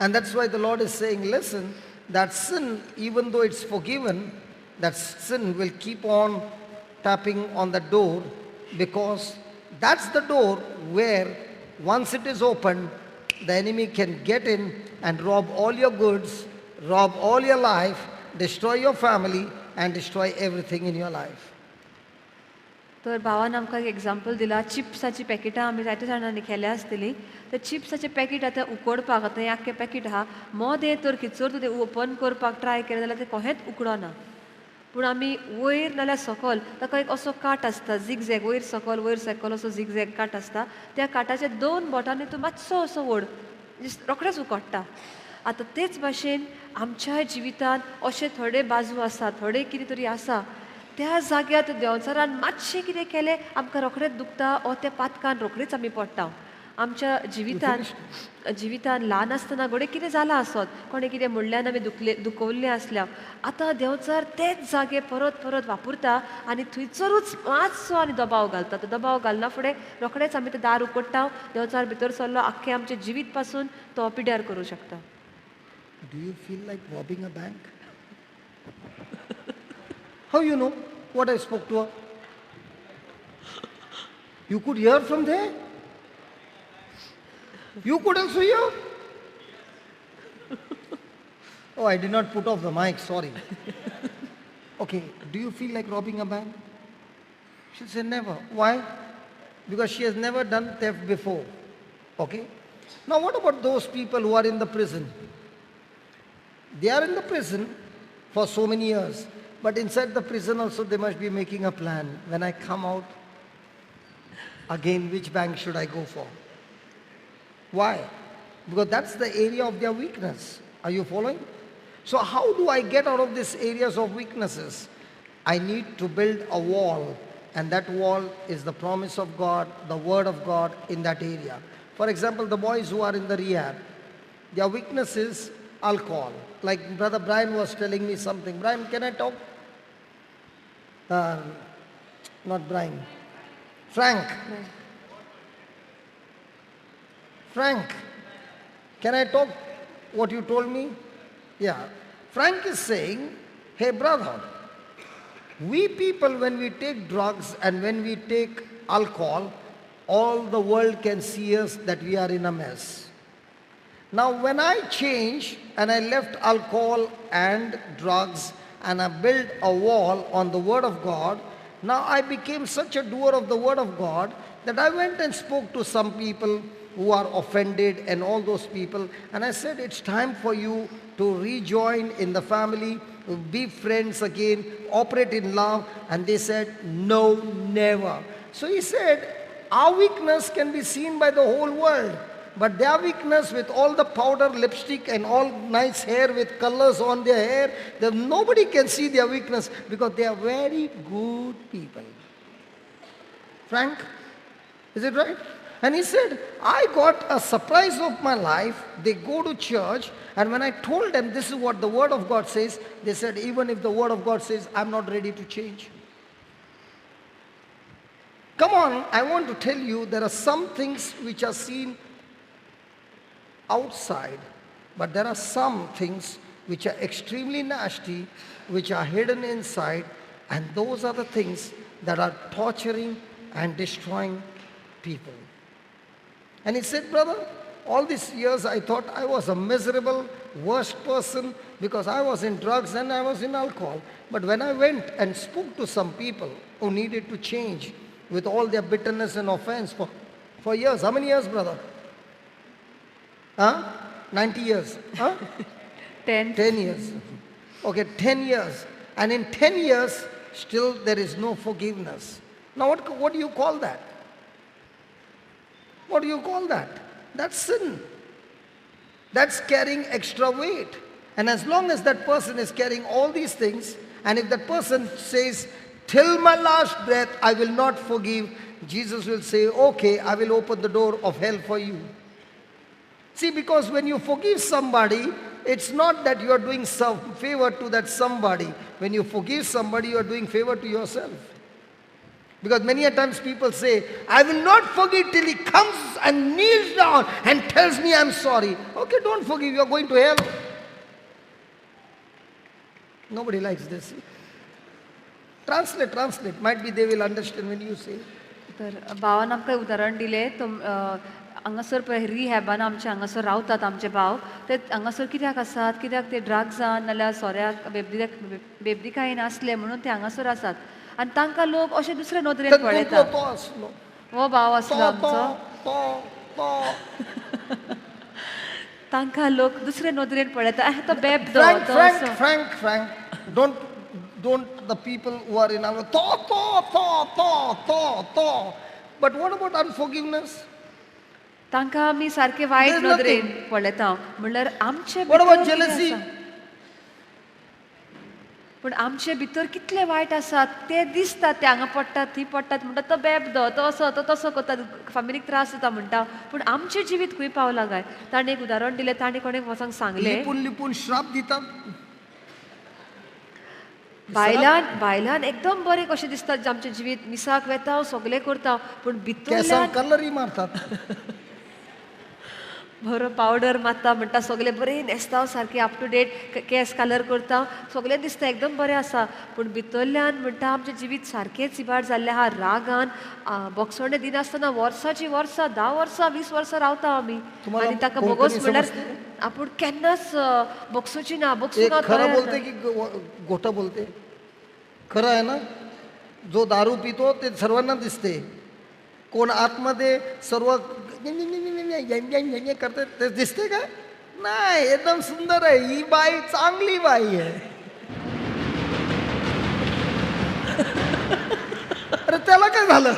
And that's why the Lord is saying, listen, that sin, even though it's forgiven, that sin will keep on tapping on the door, because that's the door where once it is opened, the enemy can get in and rob all your goods, rob all your life, destroy your family, and destroy everything in your life. तर भावान आमकां एक example दिला, चिप्साची पॅकेटां आमी जायते जाणांनी खेल्या आसतली. तर चिप्साचें पॅकेट आतां उकडपाक, आतां हें आख्खें पॅकेट आहा, मोदें तर खिचर तूं तें ओपन करपाक ट्राय केलें जाल्यार तें कोहेंच उकडना. पूण आमी वयर नाल्यार सकल ताका एक असो काट आसता, झिगझॅग, वयर सकल असो झिगझॅग काट आसता. त्या काटाच्या दोन बोटांनी तूं मातसो असो ओड, रोखडेच उकडटा. आतां तेच भाशेन आमच्या जिवितांत अशे थोडे बाजू आसा, थोडे कितें तरी आसा, त्या जाग्यार देंवचारान मातशें कितें केलें आमकां रोखडेच दुखता ओ त्या पातकान रोखडीच आमी पडटा. आमच्या जिवितान ल्हान आसतना घडये कितें जालां आसत, कोणें कितें म्हणल्यान आमी दुखवल्लें आसल्या, आतां देंवचार तेच जागे परत परत वापरता आनी थंयसरूच मातसो आनी दबाव घालता. तो दबाव घालना फुडें रोखडेच आमी तें दार उकडटा, देंवचार भितर सरलो, आख्खें आमचें जिवीत पासून तो पिड्यार करूं शकता. Do you feel like robbing a bank? How you know what I spoke to her? You could hear from there? You could also hear? Oh, I did not put off the mic, sorry. Okay, do you feel like robbing a bank? She'll say never. Why? Because she has never done theft before. Okay? Now what about those people who are in the prison? They are in the prison for so many years. But inside the prison also they must be making a plan. When I come out, again which bank should I go for? Why? Because that's the area of their weakness. Are you following? So how do I get out of these areas of weaknesses? I need to build a wall, and that wall is the promise of God, the word of God in that area. For example, the boys who are in the rehab, their weakness is alcohol. Like Brother Brian was telling me something. Brian, can I talk? Not Brian. Frank. Frank, can I talk what you told me? Yeah. Frank is saying, hey brother, we people when we take drugs and when we take alcohol, all the world can see us that we are in a mess. Now when I changed and I left alcohol and drugs and I built a wall on the word of God, now I became such a doer of the word of God that I went and spoke to some people who are offended and all those people, and I said, it's time for you to rejoin in the family. be friends again, operate in love. And they said, no, never. So he said, our weakness can be seen by the whole world, but their weakness with all the powder, lipstick and all nice hair with colors on their hair, then nobody can see their weakness because they are very good people. Frank, is it right? And he said, I got a surprise of my life. They go to church, and when I told them this is what the Word of God says, they said, even if the Word of God says, I'm not ready to change. Come on, I want to tell you there are some things which are seen outside, but there are some things which are extremely nasty, which are hidden inside, and those are the things that are torturing and destroying people. And he said, brother, all these years I thought I was a miserable, worst person because I was in drugs and I was in alcohol. But when I went and spoke to some people who needed to change with all their bitterness and offense for years. How many years, brother? Huh? 90 years. Huh? 10. 10 years. Okay, 10 years. And in 10 years, still there is no forgiveness. Now, what do you call that? What do you call that? That's sin. That's carrying extra weight. And as long as that person is carrying all these things, and if that person says, till my last breath, I will not forgive, Jesus will say, okay, I will open the door of hell for you. See, because when you forgive somebody, it's not that you are doing some favor to that somebody. When you forgive somebody, you are doing favor to yourself. Because many a times people say, I will not forgive till he comes and kneels down and tells me I'm sorry. Okay, don't forgive, you're going to hell. Nobody likes this. Translate, translate. Might be they will understand when you say. तर भावान आमकां उदाहरण दिलें तो हांगासर पळय रिहॅबान आमचे हांगासर रावतात आमचे भाव ते हांगासर कित्याक आसात कित्याक ते ड्रग्सान नाल्यार सोऱ्याक बेबदीकायेन आसले म्हणून ते हांगासर आसात आनी तांकां लोक अशे दुसरे नदरेन पळयतात. हो भाव आसलो आमचो तांकां लोक दुसरे नदरेन पळयता तो बेबदो. Frank, Frank, Frank, don't the people who are in our tho, tho, tho, tho, tho, tho. But what about unforgiveness? तांकां आमी सारके वायट नदरेन पळयता म्हणल्यार आमचे. What about jealousy? पूण आमचे भितर कितले वायट आसात ते दिसतात ते हांगा पडटात थंय पडटात म्हणटा तो बेबदो तो असो तो तसो करता फामिलीक त्रास जाता म्हणटा पूण आमचें जिवीत खंय पावलां काय? ताणें एक उदाहरण दिलें ताणें कोणेक वचोंक सांगलें लिपून लिपून श्राप दितात. बायलान बायलान एकदम बरें कशें दिसता आमचें जिवीत मिसाक वेता सगळें करता पूण भितरल्यान कलरय मारतात बरो पावडर मारता म्हणटा सगळें बरें न्हेसता सारकें अप टू डेट केंस कलर करता सगळें दिसता एकदम बरें आसा पूण भितरल्यान म्हणटा आमचें जिवीत सारकेंच इबाड जाल्लें आहा रागान बोगसणें दिनासतना वर्साची वर्सां 10 वर्सां 20 वर्सां रावता आमी आनी ताका बोगस म्हणल्यार आपूण केन्नाच बोगसोची ना बोगसूंक खरं बोलते की खोटं बोलते? खरं आहे ना? जो दारू पितो ते सर्वांना दिसते. कोण आतमध्ये सर्व करते ते दिसते का? नाही, एकदम सुंदर आहे ही बाई, चांगली बाई आहे. अरे त्याला काय झालं?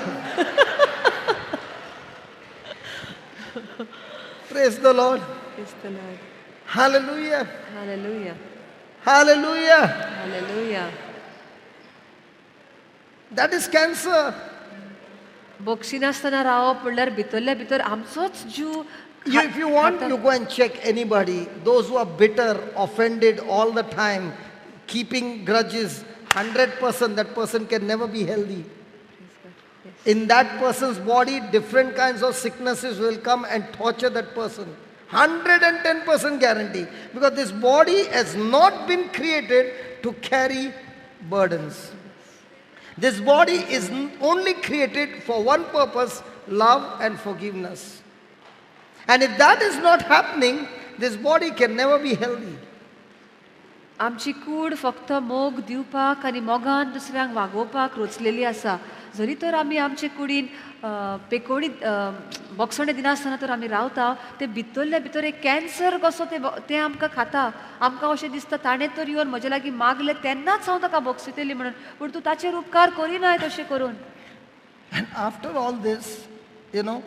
Praise the Lord. Hallelujah. Hallelujah. Hallelujah. Hallelujah. That is cancer. बोगसिनासतना रावप म्हणल्यार भितरल्या भितर आमचोच जीव. If you want, you go and check anybody. Those who are bitter, offended all the time, keeping grudges, 100% that person can never be healthy. In that person's body, different kinds of sicknesses will come and torture that person. 110% guarantee. Because this body has not been created to carry burdens. This body is only created for one purpose, love and forgiveness. And if that is not happening, this body can never be healthy. आमची कूड फक्त मोग दिवपाक आनी मोगान दुसऱ्यांक वागोवपाक रचलेली आसा. जरी तर आमी आमचे कुडीन पेकोडी बोगसणे दिनासतना तर आमी रावता ते भितरल्या भितर एक कॅन्सर कसो ते तें आमकां खाता. आमकां अशें दिसता ताणें तर येवन म्हजे लागीं मागलें तेन्नाच हांव ताका बोगसितली म्हणून, पूण तूं ताचेर उपकार करिनाय तशें करून. And after all this, you know,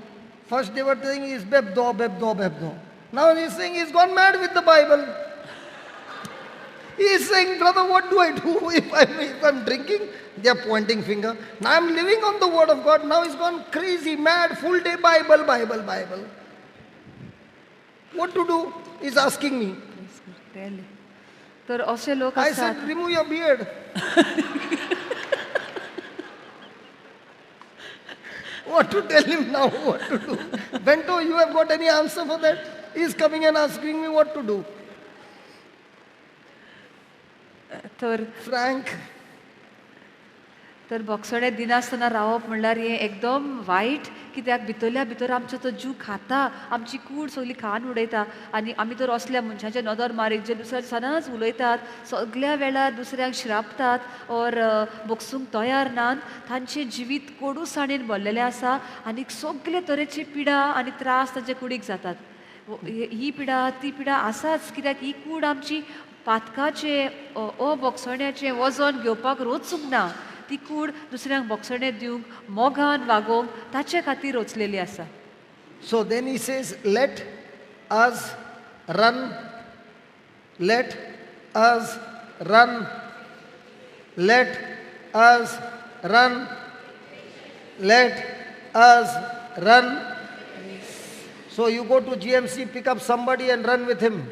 first they were saying he's bebdo, bebdo, bebdo. Now he's saying he's gone mad with the Bible. He is saying, brother, what do I do if I'm drinking? They are pointing finger. Now I'm living on the word of God. Now he's gone crazy, mad, full day Bible, Bible, Bible. What to do? He's asking me. तर असे लोक I said, remove your beard. What to tell him now? What to do? Bento, you have got any answer for that? He's coming and asking me what to do. तर Frank. तर बोगसणे दिनासतना रावप म्हणल्यार हें एकदम वायट, कित्याक भितरल्या भितर आमचो तो जीव खाता, आमची कूड सगळी खावन उडयता. आनी आमी तर असल्या मनशांचेर नदर मारीत जे दुसऱ्या सदांच उलयतात, सगल्या वेळार दुसऱ्यांक श्रापतात ओर बोगसूंक तयार नात, तांचें जिवीत कोडूसाणेन भरलेलें आसा आनी सगळे तरेची पिडा आनी त्रास तांचे कुडीक जातात. ही पिडा ती पिडा आसाच, कित्याक ही कूड आमची पातकाचें अबोगसण्याचें वजन घेवपाक रोचूंक ना. ती कूड दुसऱ्यांक बोगसणें दिवंक, मोगान वागोवंक ताचे खातीर रचलेली आसा. So then he says, let us run, let us run, let us run, let us run. So you go to GMC, pick up somebody and run with him.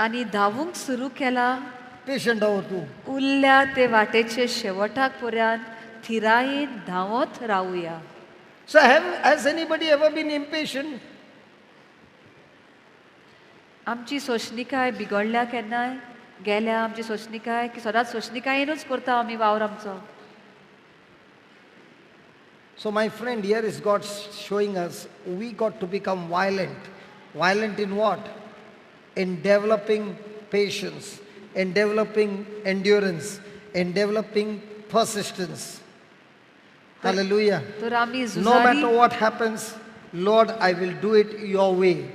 आनी धांवूंक सुरू केला. पेशंट आहो तूं. उरल्या ते वाटेचे शेवटाक पर्यंत थिरायेन धांवत रावया. So has anybody ever been impatient? आमची सोंसणीकाय बिगडल्या केन्नाय? गेल्या आमची सोंसणीकाय की सदांच सोंसणीकायेनूच करता आमी वावर आमचो? So my friend, here is God showing us we got to become violent. Violent in what? In developing patience, in developing endurance, in developing persistence. Hallelujah. No matter what happens, Lord, I will do it your way.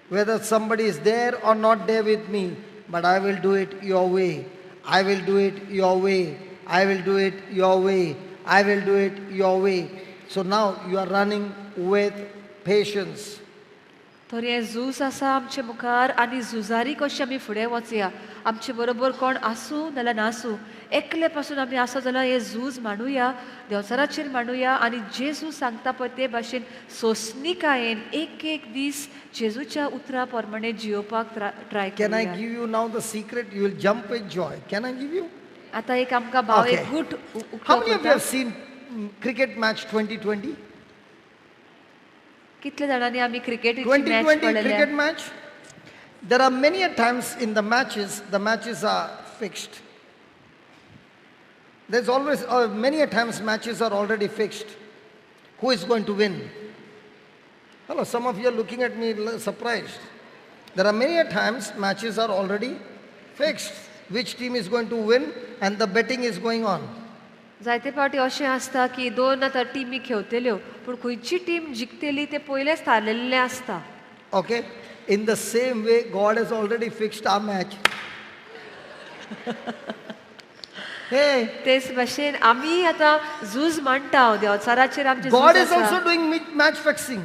Whether somebody is there or not there with me, but I will do it your way. I will do it your way. I will do it your way. I will do it your way. So now you are running with patience. तर हें झूज आसा आमचे मुखार आनी झुजारी कशें आमी फुडें वचया. आमचे बरोबर कोण आसूं नाल्यार नासूं, एकले पासून आमी आसत जाल्यार हें झूज मांडुया, देंवचाराचेर मांडुया आनी जेजू सांगता पळय ते भाशेन सोंसणीकायेन एक एक दीस जेजूच्या उतरा प्रमाणे जियोवपाक ट्राय Can I करुया. give you now the secret? You will jump with joy. Can I give you? आतां एक आमकां भाव Okay. एक गूट How उक्तो many of you करता. have seen cricket match 2020? कितले जाणांनी आमी क्रिकेटीची मॅच 2020 पळयल्या? cricket match? There are many a times in the matches are fixed. There's always, many a times matches are already fixed. Who is going to win? Hello, some of you are looking at me surprised. There are many a times matches are already fixed. Which team is going to win and the betting is going on. जायते फावटी अशें आसता की दोन आतां टिमी खेळटल्यो, पूण खंयची टीम जिखतली तें पयलेंच थारलेलें आसता. Okay? In the same way, God has already fixed our match. Hey. तेच भाशेन आमी आतां झूज मांडटा देवचाराचेर आमचें God झूज is also आसा. doing match fixing.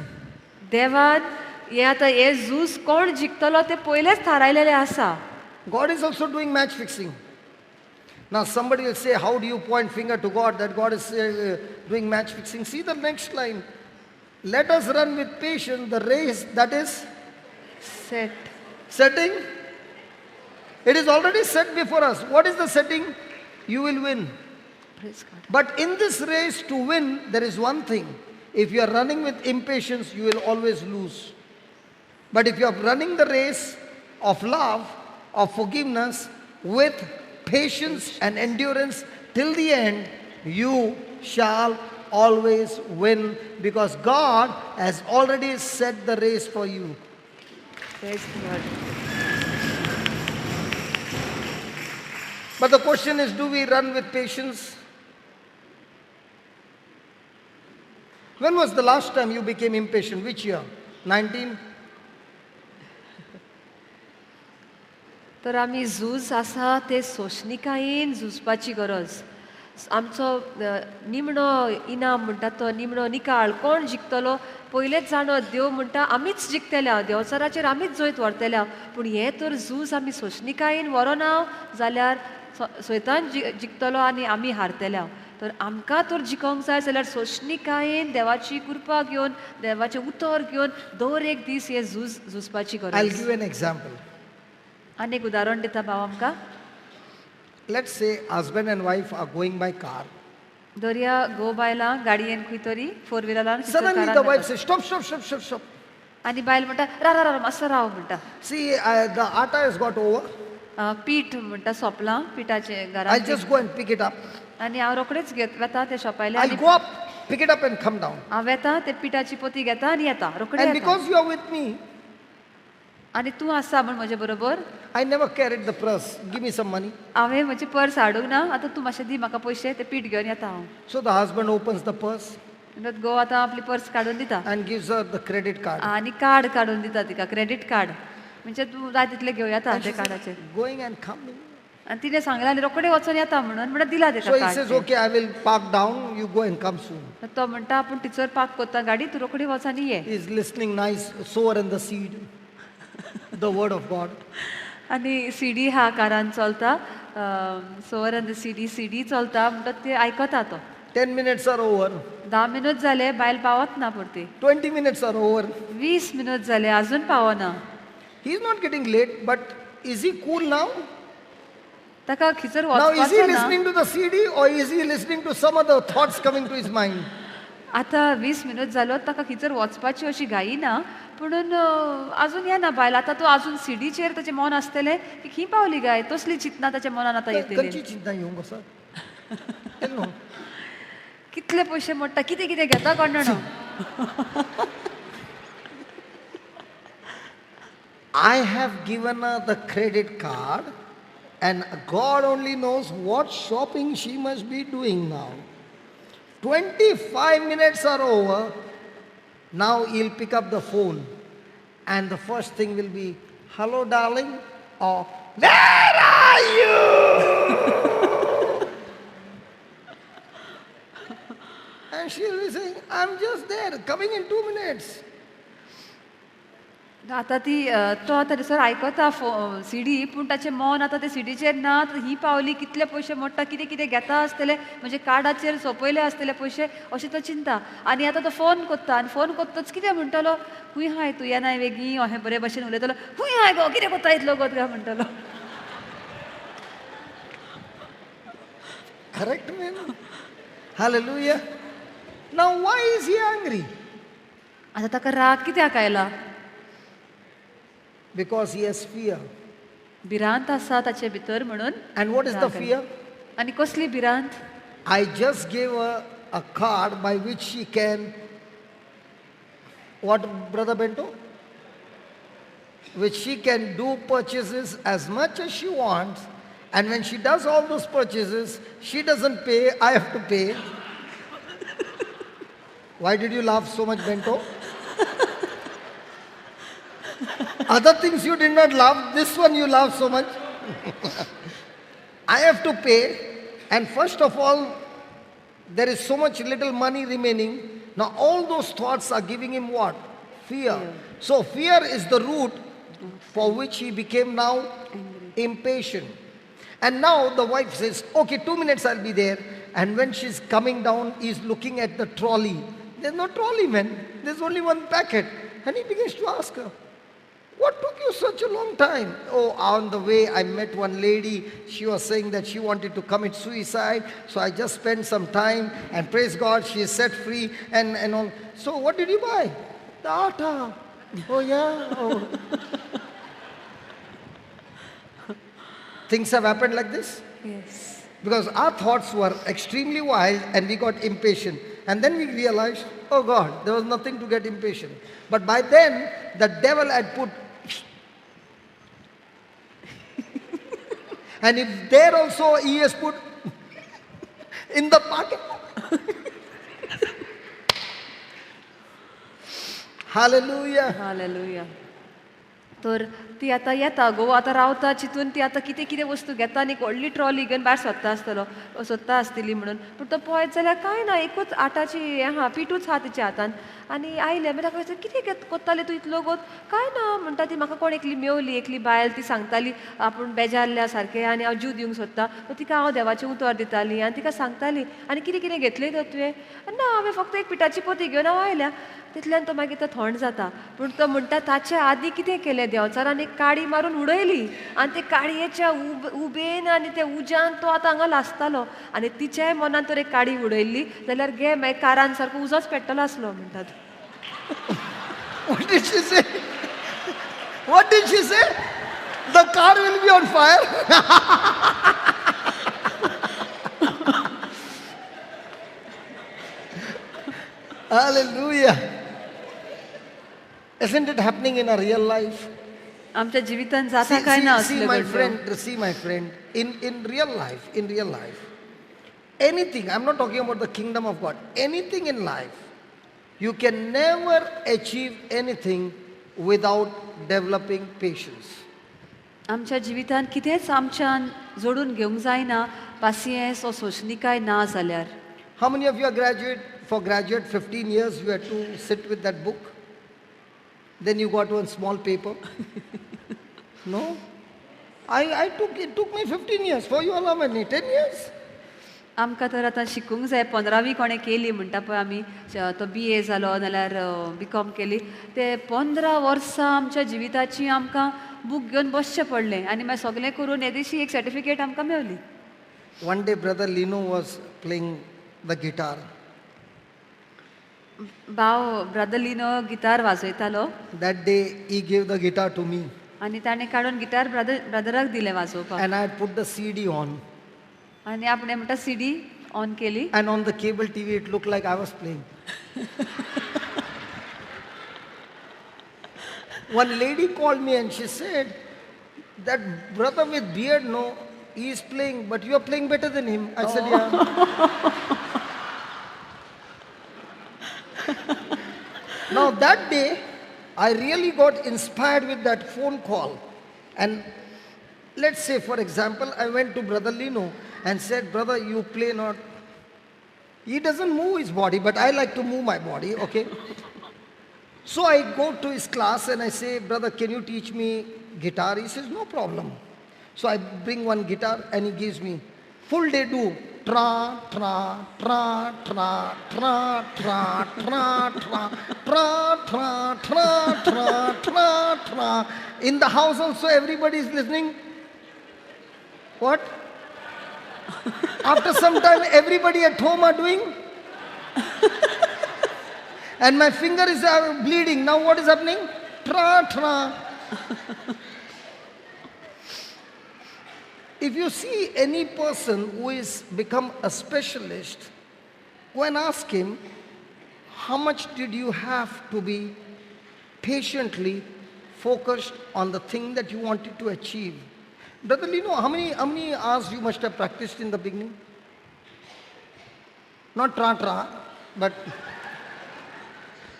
देवान हें आतां हें झूज कोण जिखतलो तें पयलेंच थारायलेलें आसा. God is also doing match fixing. Now somebody will say, how do you point finger to God that God is doing match fixing? See the next line. Let us run with patience the race that is set. Setting. It is already set before us. What is the setting? You will win. Praise God. But in this race to win, there is one thing. If you are running with impatience, you will always lose. But if you are running the race of love, of forgiveness, with patience and endurance till the end, you shall always win, because God has already set the race for you. Praise the Lord. But the question is, do we run with patience? When was the last time you became impatient? Which year? 19? तर आमी झूज आसा ते सोंसणिकायेन झुजपाची गरज. आमचो निमणो इनाम म्हणटा तो निमणो निकाळ कोण जिखतलो पयलेच जाणो. देव म्हणटा आमीच जिखतले, देवचाराचेर आमीच जैत व्हरतले. पूण हें तर झूज आमी सोंसणिकायेन व्हरोना जाल्यार सैतान जिखतलो आनी आमी हारतले. तर आमकां तर जिखोंक जाय जाल्यार सोंसणिकायेन देवाची कृपा घेवन देवाचें उतर घेवन दर एक दीस हें झूज झुजपाची I'll गरज. give you an example. आनी एक उदाहरण दिता भाव आमकां. Let's say husband and wife are going by car. दर्या घोव बायलां गाडयेन खंय तरी four व्हिलरान. Suddenly the wife says, stop, stop, stop, stop, stop. आनी बायल म्हणटा रा रा रा मातसो राव म्हणटा. See, the atta has got over. पीठ म्हणटा सोंपलां पिठाचें I'll घरांत just go and pick it up. आनी हांव रोखडेच घेत वेता ते शॉपायले I'll आनी go up, pick it up and come down. हांव वेता ते पिठाची पोती घेता आनी येता रोखडे And येता. because you are with me, आनी तूं आसा म्हण म्हजे बरोबर. I never carried the purse. Give me some money. हांवें म्हजें पर्स हाडूंक ना, आतां तूं मातशें दी म्हाका पयशे, ते पीठ घेवन येता हांव. So the husband opens the purse म्हणटच घोव आतां आपली पर्स काडून दिता and gives her the credit card. आनी कार्ड काडून दिता तिका, क्रेडीट कार्ड. म्हणजे तूं जाय तितलें घेवं येता And ते she says, कार्डाचेर. going and coming. आनी तिणें सांगलें आनी रोखडें वचोन येता म्हणून म्हणटा दिला So तेका he card says, तें. okay, I will park down, you go and come soon. तो म्हणटा आपूण टिचर पार्क करता गाडी, तूं रोखडी वच आनी ये. He is listening nice, sower and the seed, the word of God. आनी सीडी ह्या कारान चलता, sower and the CD, CD चलता म्हणटा ते आयकता तो. 10 minutes are over. 10 minute जाले बायल पावत ना परती. 20 minutes are over. 20 minute जाले अजून पावना. He is not getting late, but is he cool now? ताका खिचर Now, is he वचपाचो ना. listening to the CD or is he listening to some other thoughts coming to his mind? आतां 20 minute जालो ताका खिचर वचपाची अशी घाई ना, पुणून अजून येना बायल. आतां तो अजून सीडीचेर ताचें मन आसतलें की खंय पावली काय, तसली चिंतना ताच्या मनान आतां येतली. खंयची चिंता येवंक आसा? नो. कितले पयशे मोडटा, कितें कितें घेता कोण जाणा. I have given her the credit card and God only knows what shopping she must be doing now. 25 minutes are over. Now he'll pick up the phone and the first thing will be, hello darling, or where are you? And she'll be saying, I'm just there, coming in 2 minutes. आतां ती तो आतां थंयसर आयकता CD, पूण ताचें मन आतां ते सीडीचेर ना. ही पावली कितले पयशे मोडटा, कितें कितें घेता आसतलें, म्हणजे कार्डाचेर सोंपयले आसतले पयशे अशें तो चिंता. आनी आतां तो फोन करता आनी फोन करतच कितें म्हणटलो, खूंय हाय तूं येनाय वेगीं, अशें बरे भशेन उलयतलो, खूंय हाय गो कितें करता इतलो गो काय म्हणटलो. Correct man. Hallelujah. Now why is he angry? आतां ताका राग कित्याक आयला? Because he has fear. भिरांत आसा ताचे भितर म्हणून. And what is the fear? आनी कसली भिरांत? I just gave her a card by which she can, what, Brother Bento? Which she can do purchases as much as she wants, and when she does all those purchases, she doesn't pay, I have to pay. Why did you laugh so much, Bento? Other things you did not laugh, this one you laugh so much. I have to pay, and first of all, there is so much little money remaining. Now all those thoughts are giving him what? Fear. So fear is the root for which he became now impatient. And now the wife says, okay, 2 minutes I'll be there. And when she's coming down, he's looking at the trolley. There's no trolley, man. There's only one packet. And he begins to ask her, what took you such a long time? Oh, on the way I met one lady. She was saying that she wanted to commit suicide. So I just spent some time and praise God, she is set free and all. So what did you buy? The atta. Oh yeah. Oh. Things have happened like this? Yes. Because our thoughts were extremely wild and we got impatient. And then we realized, oh God, there was nothing to get impatient. But by then, the devil had put... And if there also he has put in the pocket. Hallelujah. Hallelujah. तर ती आतां येता घोव आतां रावता चिंतून ती आतां कितें कितें वस्तू घेता आनी एक व्हडली ट्रॉली घेवन भायर सोदता आसतलो सोदता आसतली म्हणून. पूण तो पळयत जाल्यार कांय ना, एकूच आटाची हें आहा, पिठूच आहा तिच्या हातान. आनी आयलें मागीर ताका विचार कितें कोत्तालें तूं इतलो गोत? कांय ना म्हणटा ती, म्हाका कोण एकली मेवली, एकली बायल, ती सांगताली आपूण बेजारल्या सारकें आनी हांव जीव दिवंक सोदता. तिका हांव देवाचें उतर दिताली आनी तिका सांगताली. आनी कितें कितें घेतलें तर तुवें? ना, हांवें फक्त एक पिठाची पोती घेवन हांव आयल्या. तितल्यान तो मागीर तो थंड जाता. पूण तो म्हणटा ताचे आदी कितें केलें, देंवचारान एक काडी मारून उडयली आनी ते काडयेच्या उबेन आनी त्या उज्यान तो आतां हांगा लासतालो. आनी तिच्याय मनान तर एक काडी उडयल्ली जाल्यार गे मागीर कारान सारको उजोच पेट्टलो आसलो म्हणटात. What did she say? What did she say? The car will be on fire. Hallelujah. Isn't it happening in our real life? आमच्या जिवितांत जाता काय ना See my friend, see my friend, in real life, in real life, anything, I'm not talking about the kingdom of God, anything in life, you can never achieve anything without developing patience. आमच्या जिवितांत कितेंच आमच्यान जोडून घेवंक जायना पासियेंस वो सोंसणीकाय ना जाल्यार. How many of you are graduate? For graduate 15 years you had to sit with that book. Then you got one small paper. No? It took me 15 years. For you all how many? 10 years? आमकां तर आतां शिकूंक जाय. 15वी कोणें केली म्हणटा पळय आमी, तो BA जालो नाल्यार BCom केली, ते 15 वर्सां आमच्या जिविताची आमकां बूक घेवन बसचें पडलें आनी मागीर सगळें करून येदीशी एक सर्टिफिकेट आमकां मेवली. One day brother Lino was playing the guitar. भाव ब्रदर लिनो गिटार वाजयतालो. That day he gave the guitar to me. आनी ताणें काडून गिटार ब्रदराक दिलें वाजोवपाक. And I put the CD on. आनी आपणें म्हणटा CD on केली. And on the cable TV it looked like I was playing. One lady called me and she said, that brother with beard, no, he is playing, but you are playing better than him. I said, yeah. Now that day, I really got inspired with that phone call. And let's say, for example, I went to Brother Lino and said, brother, you play not. He doesn't move his body, but I like to move my body, okay? So I go to his class and I say, brother, can you teach me guitar? He says, no problem. So I bring one guitar and he gives me. Full day do. Tra, tra, tra, tra, tra, tra, tra, tra, tra, tra, tra, tra, tra, tra. In the house also everybody is listening. What? After some time everybody at home are doing. And my finger is bleeding. Now what is happening? Tra, tra. If you see any person who is become a specialist, go and ask him, how much did you have to be patiently focused on the thing that you wanted to achieve? Brother Lino, how many hours you must have practiced in the beginning? Not tra tra, but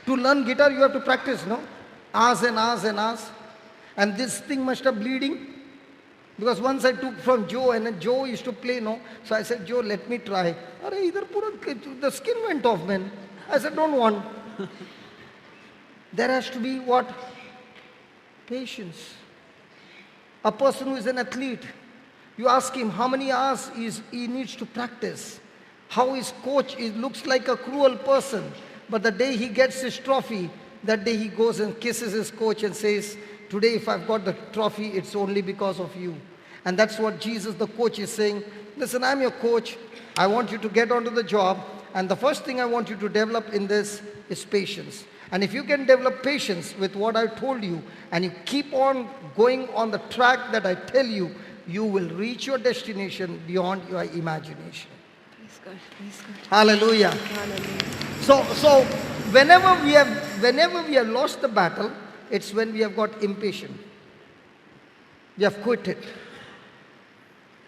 to learn guitar you have to practice, no? Hours and hours and hours. And this thing must have bleeding. Because once I took from Joe, and then Joe used to play, no? So I said, Joe, let me try. Arey, either pura, the skin went off, man. I said, don't want. There has to be what? Patience. A person who is an athlete, you ask him how many hours he needs to practice. How his coach looks like a cruel person. But the day he gets his trophy, that day he goes and kisses his coach and says, today if I've got the trophy, it's only because of you. And that's what Jesus, the coach, is saying. Listen, I'm your coach. I want you to get onto the job. And the first thing I want you to develop in this is patience. And if you can develop patience with what I told you, and you keep on going on the track that I tell you, you will reach your destination beyond your imagination. Praise God, praise God. Hallelujah. Hallelujah. So whenever we have lost the battle, it's when we have got impatient. We have quitted.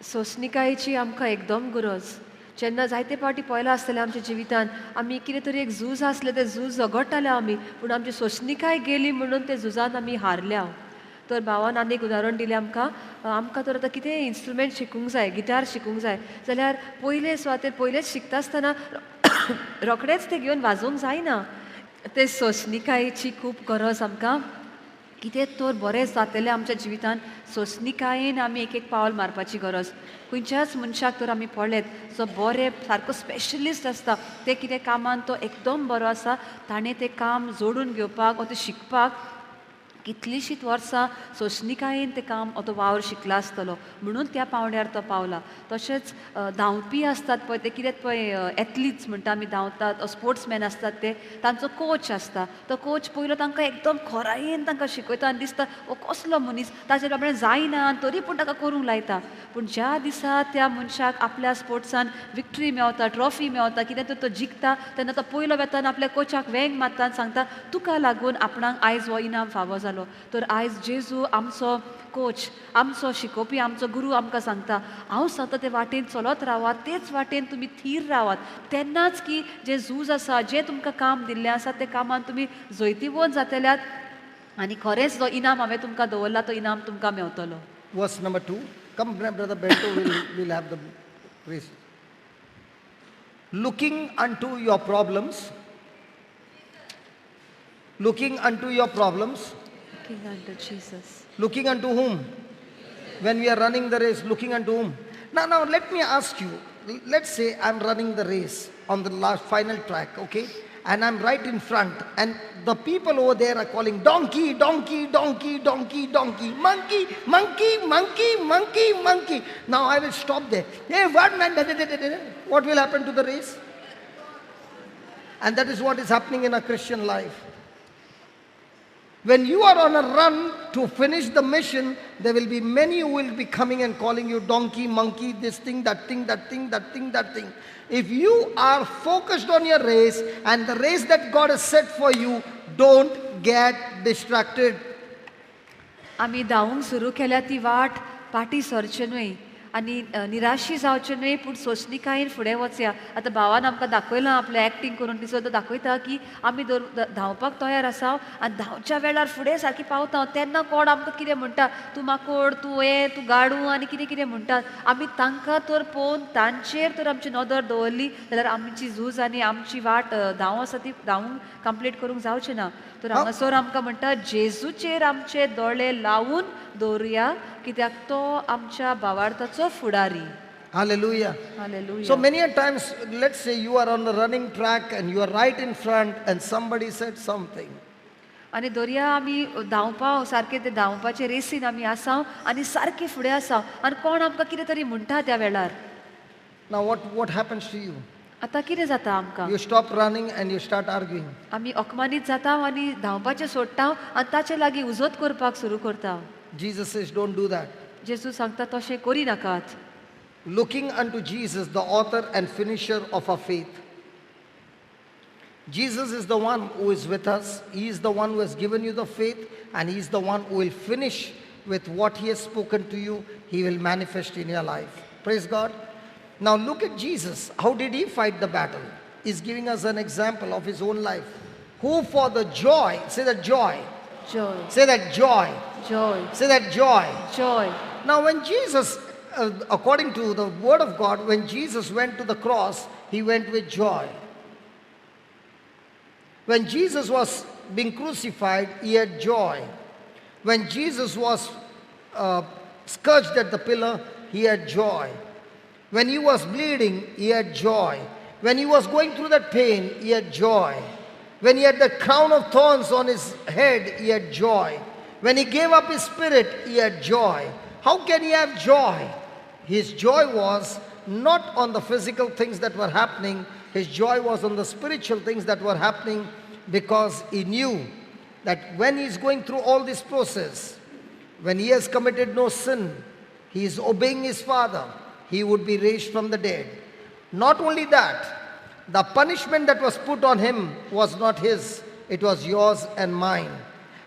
सोंसणिकायेची आमकां एकदम गरज. जेन्ना जायते फावटी पळयलां आसतलें आमच्या जिवितान आमी कितें तरी एक झूज आसलें, तें झूज झगडटाले आमी, पूण आमची सोंसणिकाय गेली म्हणून ते झुजान आमी हारल्या. तर भावान आनी एक उदाहरण दिलें आमकां. आमकां तर आतां कितेंय इन्स्ट्रुमेंट शिकूंक जाय, गिटार शिकूंक जाय जाल्यार पयले सुवातेर पयलेच शिकता आसतना रोखडेंच तें घेवन वाजोवंक जायना. ते सोंसणिकायेची खूब गरज आमकां. कितें तर बरें जातलें आमच्या जिवितान सोंसणिकायेन आमी एक एक पावल मारपाची गरज. खंयच्याच मनशाक तर आमी पळयत जो बरें सारको स्पेशलिस्ट आसता, ते कितें कामान तो एकदम बरो आसा, ताणें तें काम जोडून घेवपाक वा तें शिकपाक कितलींशींच वर्सां सोंसणिकायेन तें काम तो वावर शिकला आसतलो म्हणून त्या पावंड्यार तो पावला. तशेंच धांवपी आसतात पळय, ते कितें पळय एथलिट्स म्हणटा आमी, धांवतात, स्पोर्ट्समॅन आसतात ते, तांचो कोच आसता. तो कोच पयलो तांकां एकदम खोरायेन तांकां शिकयता आनी दिसता हो कसलो मनीस, ताचे प्रमाणे जायना आनी तरी पूण ताका करूंक लायता. पूण ज्या दिसा त्या मनशाक आपल्या स्पोर्ट्सान विक्ट्री मेवता, ट्रॉफी मेवता, कितें तर तो जिखता, तेन्ना तो पयलो वेता आनी आपल्या कोचाक वेंग मारता आनी सांगता तुका लागून आपणाक आयज हो इनाम फावो जालो. तर आयज जेजू आमचो कोच, आमचो शिकोवपी, आमचो गुरू आमकां सांगता हांव सांगता ते वाटेन चलत रावात, तेच वाटेन तुमी थीर रावात, तेन्नाच की जें झूज आसा, जें तुमकां काम दिल्लें आसा तें कामान तुमी जैतिवंत जातल्यात आनी खरेंच जो इनाम हांवें तुमकां दवरला तो इनाम तुमकां मेवतलो. Verse number 2. Come, Brother Bento, we'll have the praise. Looking unto your problems, looking unto your problems, Looking unto Jesus. Looking unto whom? When we are running the race, looking unto whom? Now let me ask you, let's say I'm running the race on the last final track, okay? And I'm right in front, and the people over there are calling donkey, donkey, donkey, donkey, donkey, monkey, monkey, monkey, monkey, monkey. Now I will stop there. Hey, what man? What will happen to the race? And that is what is happening in our Christian life. When you are on a run to finish the mission, there will be many who will be coming and calling you donkey, monkey, this thing, that thing, that thing, that thing, that thing. If you are focused on your race and the race that God has set for you, don't get distracted. आमी धांवूंक सुरू केल्या ती वाट पाटी सरचें न्हय आनी निराशी जावचें न्हय, पूण सोंसणिकायेन फुडें वचया. आतां भावान आमकां दाखयलां आपलें एक्टींग करून, तिचो तो दाखयता की आमी धांवपाक तयार आसा आनी धांवच्या वेळार फुडें सारकी पावता तेन्ना कोण आमकां कितें म्हणटा, तूं माकोड, तूं हें, तूं गाडू आनी कितें कितें म्हणटात. आमी तांकां तर पळोवन तांचेर तर आमची नदर दवरली जाल्यार आमची झूज आनी आमची वाट धांव आसा ती धांवूंक कंप्लीट करूंक जावचें ना. तर हांगासर आमकां म्हणटा जेजूचेर आमचे दोळे लावन दवरुया, कित्याक तो आमच्या भावार्थाचो फुडारी. Hallelujah. Hallelujah. So many a times, let's say you are on the running track and you are right in front and somebody said something. आनी दर्या आमी धांवपा सारके ते धांवपाचे रेसीन आमी आसा आनी सारके फुडें आसा आनी कोण आमकां कितें तरी म्हणटा त्या वेळार. Now what happens to you? आतां कितें जाता आमकां? You stop running and you start arguing. आमी अपमानीत जाता आनी धांवपाचें सोडटा आनी ताचे लागीं उजत करपाक सुरू करता. Jesus says, don't do that. जेजू सांगता तशें करी नाकात. Looking unto Jesus, the author and finisher of our faith. Jesus is the one who is with us. He is the one who has given you the faith, and He is the one who will finish with what He has spoken to you. He will manifest in your life. Praise God. Now look at Jesus. How did He fight the battle? He's giving us an example of His own life. Who for the joy, say that joy. Joy. Say that joy. Joy. Say that joy. Joy. Now when Jesus, according to the word of God, when Jesus went to the cross, He went with joy. When Jesus was being crucified, He had joy. When Jesus was scourged at the pillar, He had joy. When He was bleeding, He had joy. When He was going through that pain, He had joy. When He had the crown of thorns on His head, He had joy. When He gave up His spirit, He had joy. How can He have joy? His joy was not on the physical things that were happening. His joy was on the spiritual things that were happening, because He knew that when He is going through all this process, when He has committed no sin, He is obeying His Father, He would be raised from the dead. Not only that, the punishment that was put on Him was not His, it was yours and mine.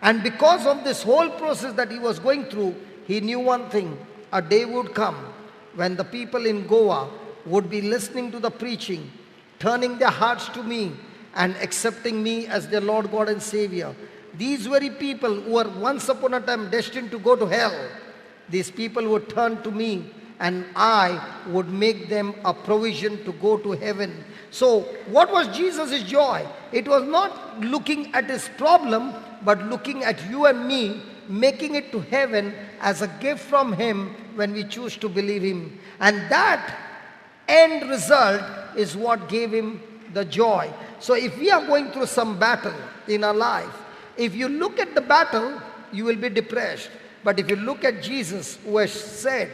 And because of this whole process that He was going through, He knew one thing, a day would come when the people in Goa would be listening to the preaching, turning their hearts to me and accepting me as their Lord God and Savior. These very people who were once upon a time destined to go to hell, these people would turn to me and I would make them a provision to go to heaven. So what was Jesus' joy? It was not looking at his problem, but looking at you and me, making it to heaven as a gift from him when we choose to believe him. And that end result is what gave him the joy. So if we are going through some battle in our life, if you look at the battle, you will be depressed. But if you look at Jesus, who has said,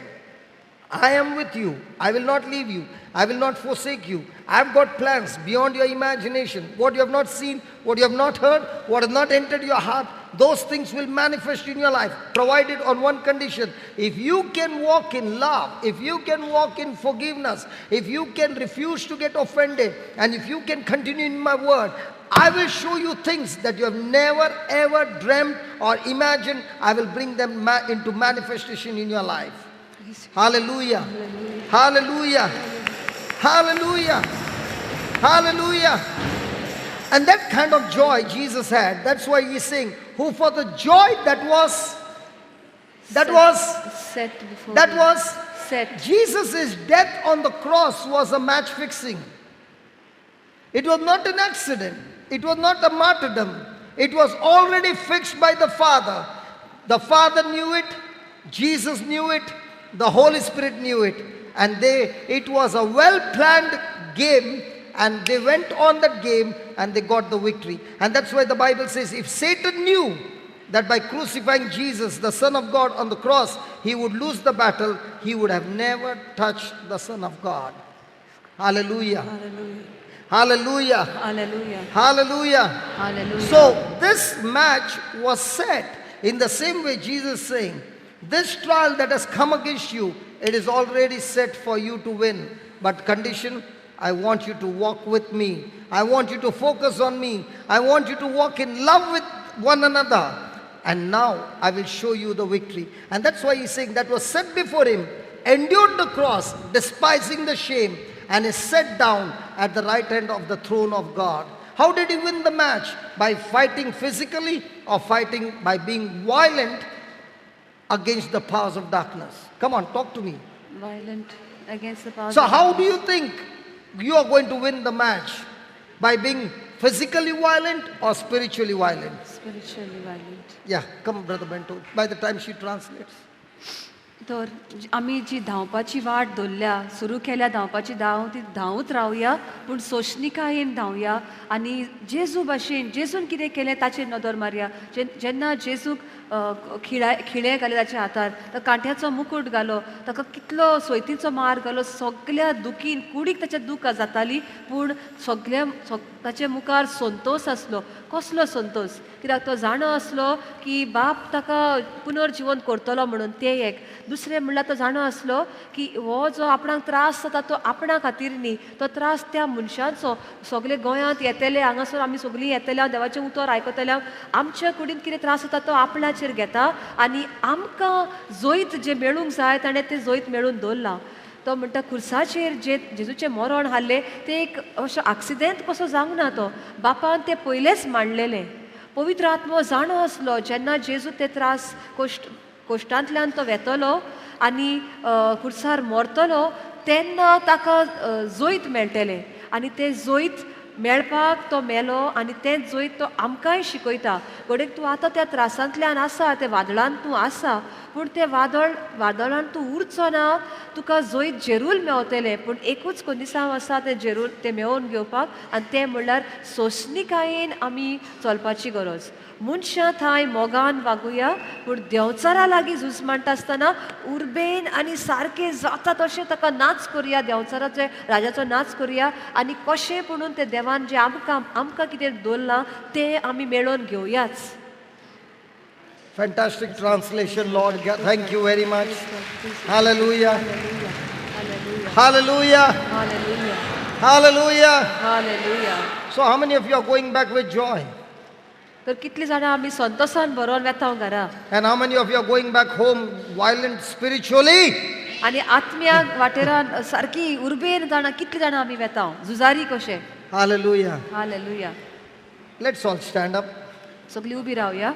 I am with you, I will not leave you, I will not forsake you. I've got plans beyond your imagination. What you have not seen, what you have not heard, what has not entered your heart, those things will manifest in your life, provided on one condition. If you can walk in love, if you can walk in forgiveness, if you can refuse to get offended, and if you can continue in my word, I will show you things that you have never ever dreamt or imagined. I will bring them into manifestation in your life. Hallelujah. Hallelujah. Hallelujah. Hallelujah. And that kind of joy Jesus had. That's why he's saying, who for the joy that was set before that was set. Jesus' death on the cross was a match fixing. It was not an accident. It was not a martyrdom. It was already fixed by the Father. The Father knew it. Jesus knew it. The Holy Spirit knew it. And it was a well-planned game, and they went on that game and they got the victory. And that's why the Bible says, if Satan knew that by crucifying Jesus, the Son of God, on the cross, he would lose the battle, he would have never touched the Son of God. Hallelujah. Hallelujah. Hallelujah. Hallelujah. Hallelujah. Hallelujah. So this match was set. In the same way Jesus is saying, this trial that has come against you, it is already set for you to win. But condition, I want you to walk with me. I want you to focus on me. I want you to walk in love with one another. And now I will show you the victory. And that's why he's saying that was set before him, endured the cross, despising the shame, and is set down at the right hand of the throne of God. How did he win the match? By fighting physically or fighting by being violent against the powers of darkness? Come on, talk to me. Violent against the powers So of how darkness. do you think you are going to win the match? By being physically violent or spiritually violent? Spiritually violent. Yeah, come Brother Bento. By the time she translates. तर आमी जी धांवपाची वाट धरल्या, सुरू केल्या धांवपाची धांव, ती धांवत रावया, पूण सोंसणिकायेन धांवया आनी जेजू भाशेन जेजून कितें केलें ताचेर नदर मारया. जेन्ना जेजूक खिळे घाले ताच्या हातार, तो कांट्याचो मुकूट घालो, ताका कितलो सोयतीचो मार घालो, सगल्या दुखीन कुडीक ताच्या दुख जाताली, पूण सगल्या ताचे मुखार संतोस आसलो. कसलो संतोस? कित्याक तो जाणो आसलो की बाप ताका पुनर्जिवन करतलो म्हणून. तें एक. दुसरें म्हणल्यार तो जाणो आसलो की हो जो आपणाक त्रास जाता तो आपणा खातीर न्ही, तो त्रास त्या मनशांचो. सगळे गोंयांत येतले, हांगासर आमी सगळीं येतले, देवाचें उतर आयकतले, आमच्या कुडीन कितें त्रास जाता तो आपणाचेर घेता आनी आमकां जैत जें मेळूंक जाय ताणें तें जैत मेळून दवरलां. तो म्हणटा खुर्साचेर जे जेजूचें मरण हाडलें तें एक अशें आक्सिडेंट कसो जावंक ना, तो बापान तें पयलेंच मांडलेलें. पवित्र आत्मो जाणो आसलो जेन्ना जेजू ते त्रास कोश्टांतल्यान तो वेतलो आनी खुर्सार मरतलो तेन्ना ताका जैत मेळटलें आनी तें जैत मेळपाक तो मेलो आनी तें जैत तो आमकांय शिकयता. घडयेक तूं आतां त्या त्रासांतल्यान आसा, त्या वादळान तूं आसा, पूण तें वादळान तूं उरचो ना, तुका जैत जेरूल मेवतलें. पूण एकूच कंदिसांव आसा तें जेरूल तें मेळोवन घेवपाक, आनी तें म्हणल्यार सोंसणिकायेन आमी चलपाची गरज. मनशां थंय मोगान वागुया, पूण देंवचारा लागीं झूज मांडटा आसतना उर्बेन आनी सारकें जाता तशें ताका नाच करुया, देंवचाराचे राजाचो नाच करुया आनी कशें पुणून तें देवान जें आमकां आमकां कितें दवरलां तें आमी मेळोवन घेवयाच. Fantastic translation, Lord. Thank you very much. Hallelujah. Hallelujah. Hallelujah. Hallelujah. Hallelujah. So how many of you are going back with joy? तर कितली जाणां आमी संतोसान भरोन वेता घरा? And how many of you are going back home violent spiritually? आनी आत्म्याक वाटेरान सारकी उर्बेन जाणां कितली जाणां आमी वेता झुजारी कशे. Hallelujah. Hallelujah. Let's all stand up. सगळीं उबी रावया.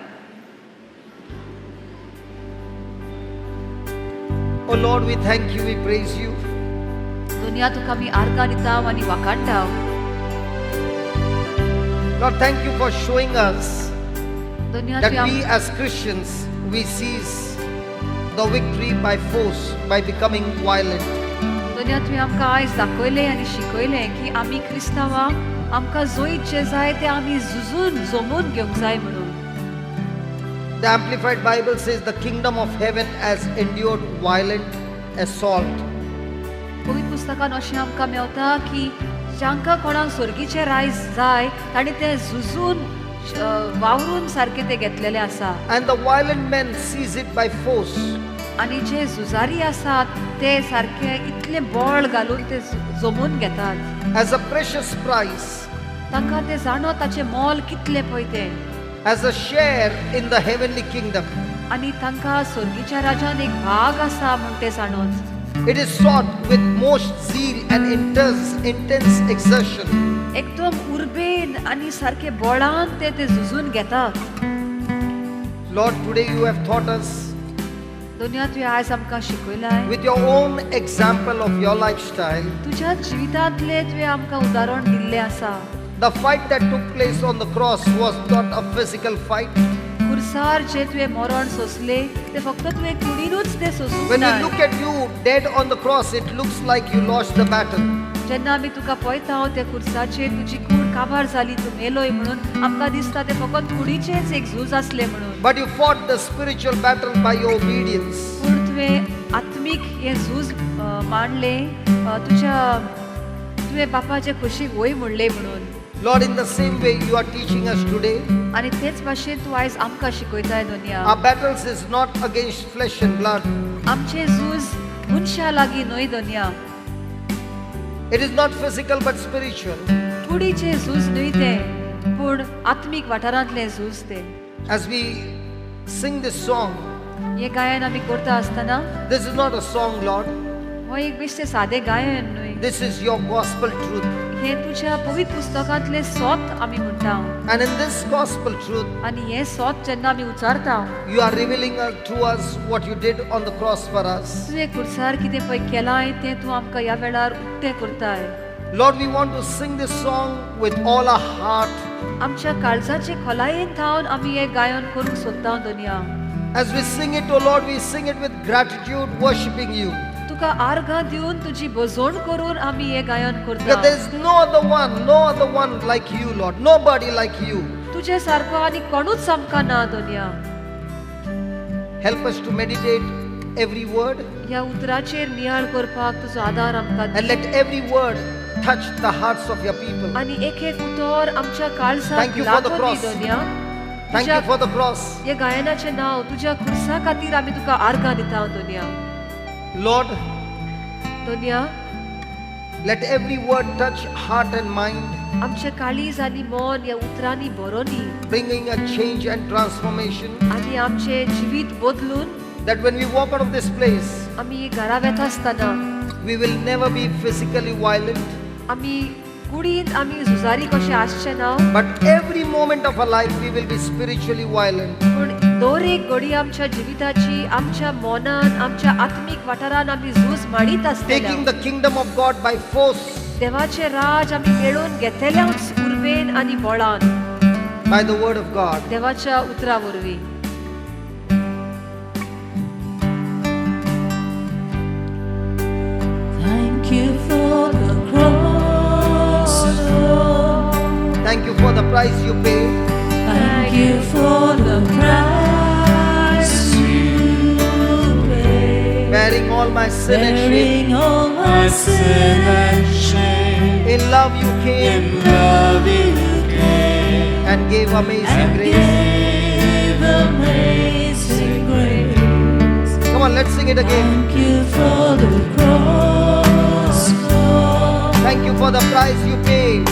Oh Lord, we thank you, we praise you. दुनिया तुका आमी आर्गां दिता आनी वाखाणटा. Lord, thank you for showing us दुनिया that we as Christians, we seize the victory by force, by becoming violent. दुनिया तुवें आमकां आयज दाखयलें आनी शिकयलें की आमी क्रिस्तांवां आमकां जैत जें जाय तें आमी झुजून जमून घेवंक जाय म्हणून. The Amplified Bible says the kingdom of heaven has endured violent assault. पवित्र पुस्तकान अशें आमकां मेवता की जांकां कोणाक स्वर्गीचें रायज जाय तांणी तें झुजून वावरून सारकें तें घेतलेलें आसा. And the violent men seize it by force. आनी जे झुजारी आसात ते सारके इतलें बळ घालून ते जमून घेतात. As a precious prize. तांकां तें जाणो ताचें मोल कितलें पळय तें. As a share in the heavenly kingdom. आनी तांकां स्वर्गीच्या राजान एक भाग आसा म्हूण तें जाणोच. It is sought with most zeal and intense exertion. एकदम उर्बेन आनी सारके बळान ते ते झुजून घेतात. Lord, today you have taught us. दुनिया तुवें आयज आमकां शिकयलाय. With your own example of your lifestyle. तुज्या जिवितांतलें तुवें आमकां उदाहरण दिल्लें आसा. The fight that took place on the cross was not a physical fight. खुर्सार जे तुवें मरण सोंसलें तें फक्त तुवें कुडीनूच तें सोंसूंक When ना. we look at you dead on the cross, it looks like you lost the battle. जेन्ना आमी तुका पळयता त्या खुर्साचेर तुजी कूड काबार जाली तूं मेलोय म्हणून आमकां दिसता तें फकत कुडीचेंच एक झूज आसलें म्हणून. But you fought the spiritual battle by your obedience. पूण तुवें आत्मीक हें झूज मांडलें तुज्या तुवें बापाचे खोशीक वय म्हणलें म्हणून. Lord, in the same way you are teaching us today. आनी तेच भाशेन तूं आयज आमकां शिकयताय दुनिया. Our battles is not against flesh and blood. आमचें झूज मनशां लागीं न्हय दुनिया. It is not physical but spiritual. कुडीचें झूज न्हय तें पूण आत्मीक वाठारांतलें झूज तें. As we sing this song, हें गायन आमी करता आसतना this is not a song, Lord. हो एक बेश्टें सादें गायन न्हय. This is your gospel truth. हें तुज्या पवित्र पुस्तकांतलें सोत आमी म्हणटा. And in this gospel truth, आनी हें सोत जेन्ना आमी उचारता, you are revealing to us what you did on the cross for us. तुवें खुर्सार कितें पळय केलां तें तूं आमकां ह्या वेळार उक्तें करताय. Lord, we want to sing this song with all our heart. आमच्या काळजाचे खोलायेन थावन आमी हें गायन करूंक सोदता दुनिया. As we sing it, O Lord, we sing it with gratitude, worshipping you. तुका आर्गां दिवन तुजी भजवण करून आमी हें गायन करता. Because there is no other one, no other one like you, Lord. Nobody like you. तुजे सारको आनी कोणूच आमकां ना दुनिया. Help us to meditate every word. ह्या उतराचेर नियाळ करपाक तुजो आदार आमकां. And let every word touch the hearts of your people. आनी एक एक उतर आमच्या काळजाक लागून दी दुनिया. Thank you for the cross. हे गायनाचें नांव तुज्या खुर्सा खातीर आमी तुका आर्गां दिता दुनिया. Lord, दुनिया, let every word touch heart and mind. आमचे काळीज आनी मन ह्या उतरांनी भरोनी. Bringing a change and transformation. आनी आमचें जिवीत बदलून. That when we walk out of this place, आमी घरा वेता आसतना, we will never be physically violent. आमी कुडींत आमी झुजारी कशे आसचे ना. But every moment of our life we will be spiritually violent. पूण दर एक घडी आमच्या जिविताची आमच्या मनान आमच्या आत्मीक वाठारान आमी झूज मांडीत आसतले. Taking the kingdom of God by force. देवाचें राज आमी मेळोवन घेतल्याच उर्बेन आनी बळान. By the word of God. देवाच्या उतरा वरवीं. Thank you for the cross, Lord. Thank you for the price you paid. Thank you for the price you paid. Bearing all my sin and shame. Bearing all my sin and shame. In love you came. In love you came. And gave amazing and grace. Gave amazing grace. Come on, let's sing it again. Thank you for the cross, Lord. Thank you for the price you paid.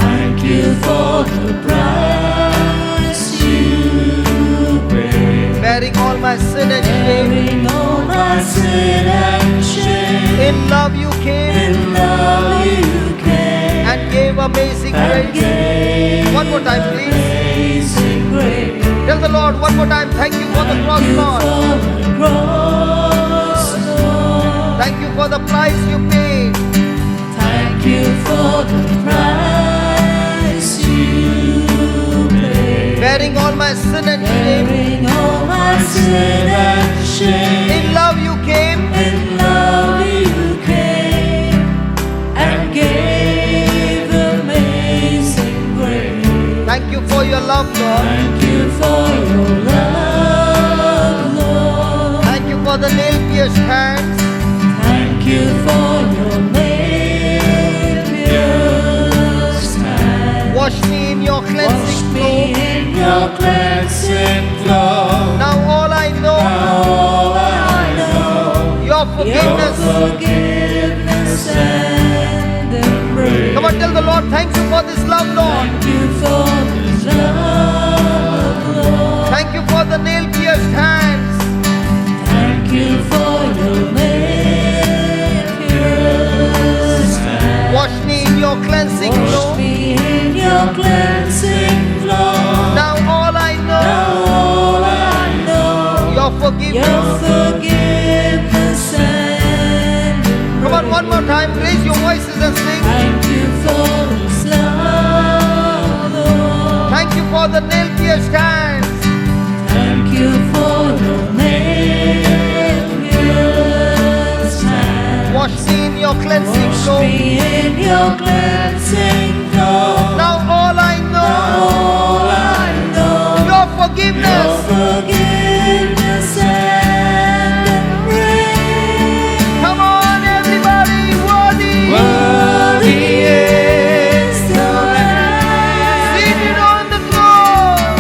Thank you for the price you paid. Bearing all all my sin and shame. Bearing all my sin and shame. In love you came. In love you came. And gave amazing And grace. gave One more time, please. amazing grace. Tell the Lord one more time, thank you for the cross, Thank you Lord. for the cross, Lord. Thank you for the price you paid. Thank you for the price you paid. Bearing all my sin and shame. Bearing all my sin and shame. In love you came. In love you came and gave amazing grace. Thank you for your love, Lord. Thank you for your love, Lord. Thank you for the nail-pierced hands. Thank you for your nail-pierced hands. Wash me in your Wash cleansing me flow. in your cleansing flow. Now all I know, Now all I know, your your forgiveness. forgiveness and embrace. Come on, tell the Lord, thank you for this love, Lord. Thank you for this love, Lord. Thank you for the nail-pierced hands. Thank you for your nail-pierced hands. Wash me in your cleansing Wash flow. me in your cleansing flow. Now all I know, Now all I know, your your forgiveness. forgiveness and Come on, one more time, raise your voices and sing. Thank you for this love, Lord. Thank you for the nail-pierced hands. Thank you for your nail-pierced hands. Wash me in your cleansing Wash flow. me in your cleansing flow. Now all I Now know, all I know, your your forgiveness. forgiveness and embrace. Come on, everybody, worthy. Worthy is the Lamb Seated on the throne.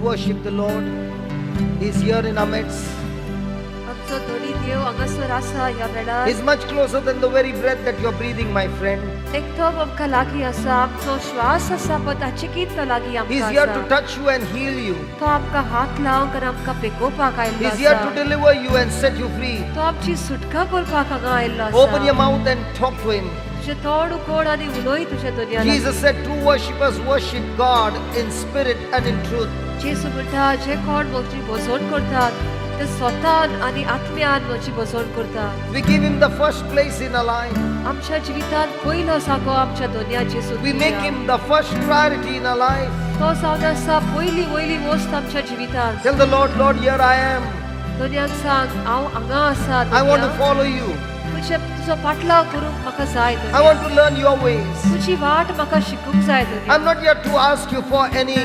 worship the Lord. He's here in our midst. आमचो धनी देव हांगासर आसा ह्या वेळार. He's much closer than the very breath that you're breathing, my friend. एकदम आमकां लागीं आसा, आमचो श्वास आसा पळय ताचे तो लागीं He's आमकां here to आसा. Touch you and heal you. तो आमकां हात लावंक आनी आमकां पेकोवपाक आयिल्लो He's here to आसा. Deliver you and set you free. तो आमची सुटका करपाक हांगा आयिल्लो Open your आसा. Mouth and talk to Him. तुजें तोंड उगड आनी उलय तुज्या दोनया. Jesus said, true worshippers worship God in spirit and in truth. जेजू म्हणटा जे कोण म्हजी भजवण करतात ते स्वतान आनी आत्म्यान म्हजी भजवण करतात. We give Him the first place in our life. आमच्या जिवितांत पयलो जागो आमच्या दोनया जेजू. We make Him the first priority in our life. तो जावन आसा पयली वयली वस्त आमच्या जिवितांत. Tell the Lord, Lord, here I am. दोनयाक सांग हांव हांगा आसा. I want to दोनया. Follow you. तुजे तुजो पाटलाव करूंक म्हाका जाय I दोनया. Want to learn your ways. तुजी वाट म्हाका शिकूंक जाय दोनया. I'm not here to ask you for any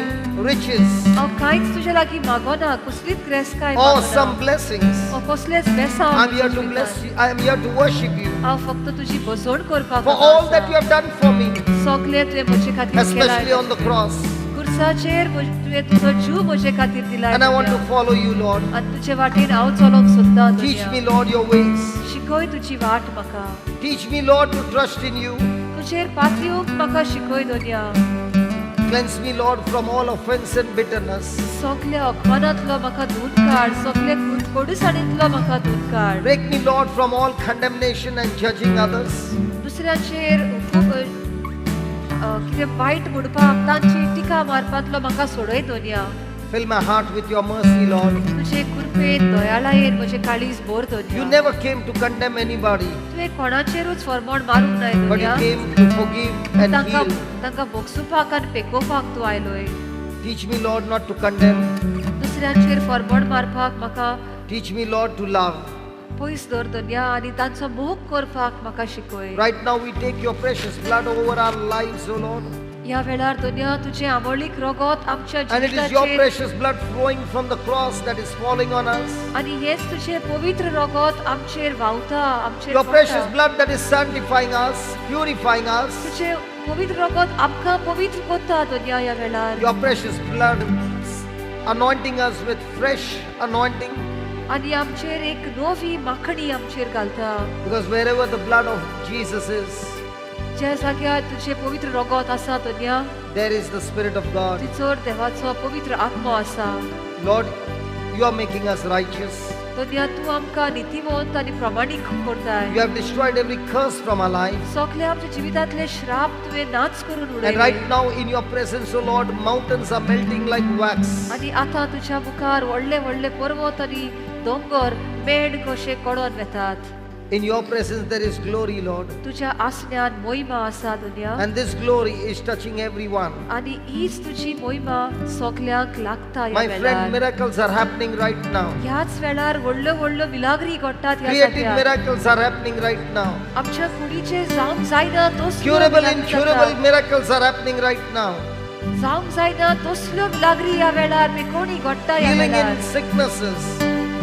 riches हांव कांयच तुज्या लागीं मागोना, कसलीच ग्रेसकाय or मागोना some blessings. ओ कसलेच बेसांव. I'm here to bless you. I am here to worship you हांव फक्त तुजी भजवण करपाक for हांगा all that you आसा. Have done for me, सगळें तुवें म्हजे खातीर especially केलां. on the cross. खुर्साचेर तुवें तुजो जीव म्हजे खातीर दिला. And I want to follow you, Lord. आनी तुजे वाटेन हांव चलोंक सोदतां. Teach दोनया. me, Lord, your ways. शिकय तुजी वाट म्हाका. Teach me, Lord, to trust in you. तुजेर पातयेवंक म्हाका शिकय दोनया. Cleanse me, Lord, from all offense and bitterness. सगल्या अपमानांतलो म्हाका धुवन काड, सगले कोडुसाणींतलो म्हाका धुवन काड. Break me, Lord, from all condemnation and judging others. दुसऱ्याचेर खूब कितें वायट म्हणपाक तांची टिका मारपांतलो म्हाका सोडय दोनया. Fill my heart with your mercy, Lord. तुजे कृपेन दयाळायेन म्हजें काळीज भर You दोनया. Never came to condemn anybody, तुवें कोणाचेरूच फरमण मारूंक नाय but you दोनया. Came to forgive and तांकां heal. तांकां भोगसुपाक आनी पेकोवपाक तूं आयलोय. Teach me, Lord, not to condemn. दुसऱ्यांचेर फरमण मारपाक म्हाका Teach me, Lord, to love. पयस दवर दोनया आनी तांचो मोग करपाक म्हाका शिकय. Right now, we take your precious blood over our lives, O Lord. ह्या वेळार दोनया तुजें आमोळीक रगत आमच्या And it is your जिविताचेर precious blood flowing from the cross that is falling on us. आनी हेच तुजें पवित्र रगत आमचेर व्हांवता, आमचेर Your precious पडटा. Blood that is sanctifying us, purifying us. तुजें पवित्र रगत आमकां पवित्र करता दोनया ह्या वेळार. Your precious blood anointing us with fresh anointing. आनी आमचेर एक नवी माखणी आमचेर घालता. Because wherever the blood of Jesus is, ज्या जाग्यार तुजें पवित्र रगत आसा दोनया, there is the Spirit of God. थंयसर देवाचो पवित्र आत्मो आसा. Lord, you are making us righteous. दोनया तूं आमकां नितीवंत आनी प्रमाणीक करताय. You have destroyed every curse from our lives. सगळे आमच्या जिवितांतले श्राप तुवें नाच करून And उडयले. right now, in your presence, O Lord, mountains are melting like wax. आनी आतां तुज्या मुखार व्हडले व्हडले पर्वत आनी दोंगर मेण कशे कडोन वेतात. In your presence, there is glory, Lord. तुज्या आसण्यान मोहिमा आसा दुनिया. And this glory is touching everyone. आनी हीच तुजी मोहिमा सगल्यांक लागता ह्या My friend, वेळार. Miracles are happening right now. ह्याच वेळार व्हडल्यो व्हडल्यो मिलाग्री घडटात ह्या Creative जाग्यार. miracles are happening right now. आमच्या कुडीचे जावंक जायना तसल्यो Curable, मिलाग्री incurable जातात. Miracles are happening right now. जावंक जायना तसल्यो मिलाग्री ह्या वेळार मेकोणी घडटा ह्या Healing वेळार. in sicknesses,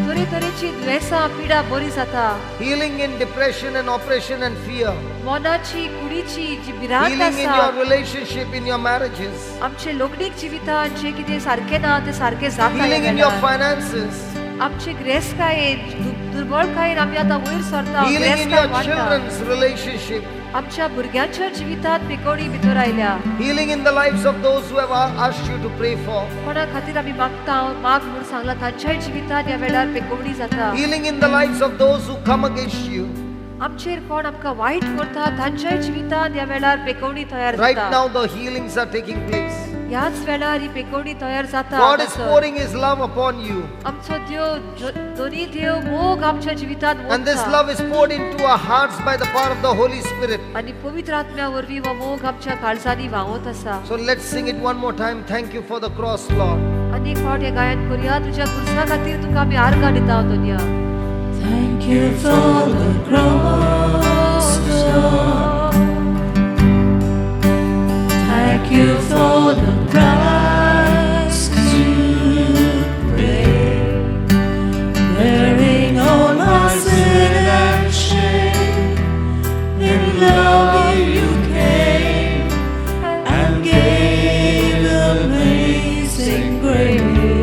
तरेतरेची दुयेंसां पिडा बरी जाता. Healing in depression and oppression and fear, मनाची कुडीची जी भिरांत healing in आसा, your relationship, in your marriages, आमचे लग्नीक जिवितांत जें कितें सारकें ना तें सारकें जाता ह्या healing in your वेळार. Finances, आमचे ग्रेसकायेन दुर्बळकायेन आमी आतां वयर सरता, healing in ग्रेसकाय your वाडटा. children's relationship, आमच्या भुरग्यांच्या जिवितांत पिकोणी भितर आयल्या. Healing in the lives of those who have asked you to pray for, कोणा खातीर आमी मागता माग म्हूण सांगला तांच्याय जिवितांत ह्या वेळार पिकोवणी जाता. Healing in the lives of those who come against you. आमचेर कोण आमकां वायट करता तांच्याय जिवितांत ह्या वेळार पेकोवणी तयार Right जाता. now, the healings are taking place. ह्याच वेळार ही पेकोवणी तयार जाता. God is हांगासर. Pouring His love upon you. आमचो देव दोनी देव मोग आमच्या जिवितांत And this ओतता. Love is poured into our hearts by the power of the Holy Spirit. आनी पवित्र आत्म्या वरवीं हो मोग आमच्या काळजांनी व्हांवत आसा. So let's sing it one more time. Thank you for the cross, Lord. आनी एक फावट हें गायन करुया. तुज्या खुर्सा खातीर तुका आमी आर्गां दिता दोनया. Thank you for the cross, Lord. Thank you for the price you paid, bearing all my sin and shame. In love you came and gave amazing grace.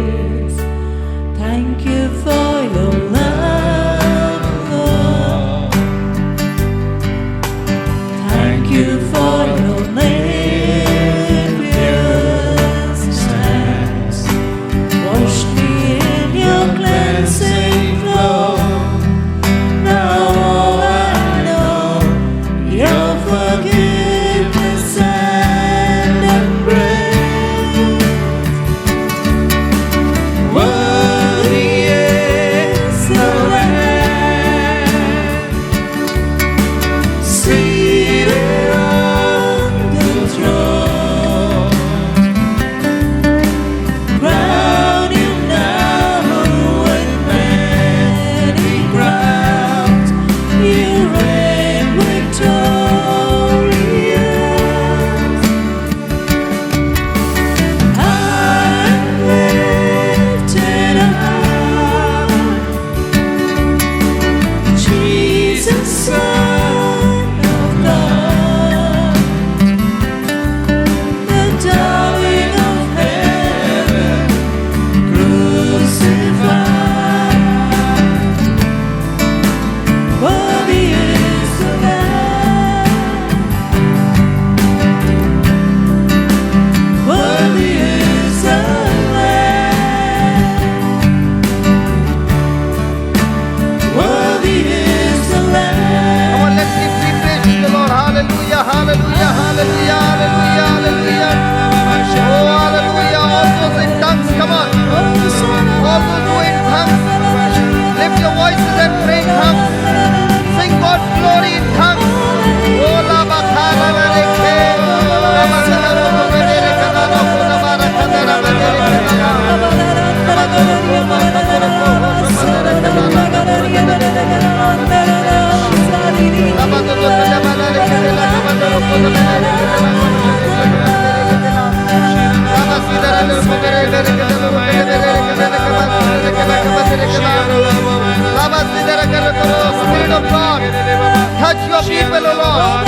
Touch your people, O Lord.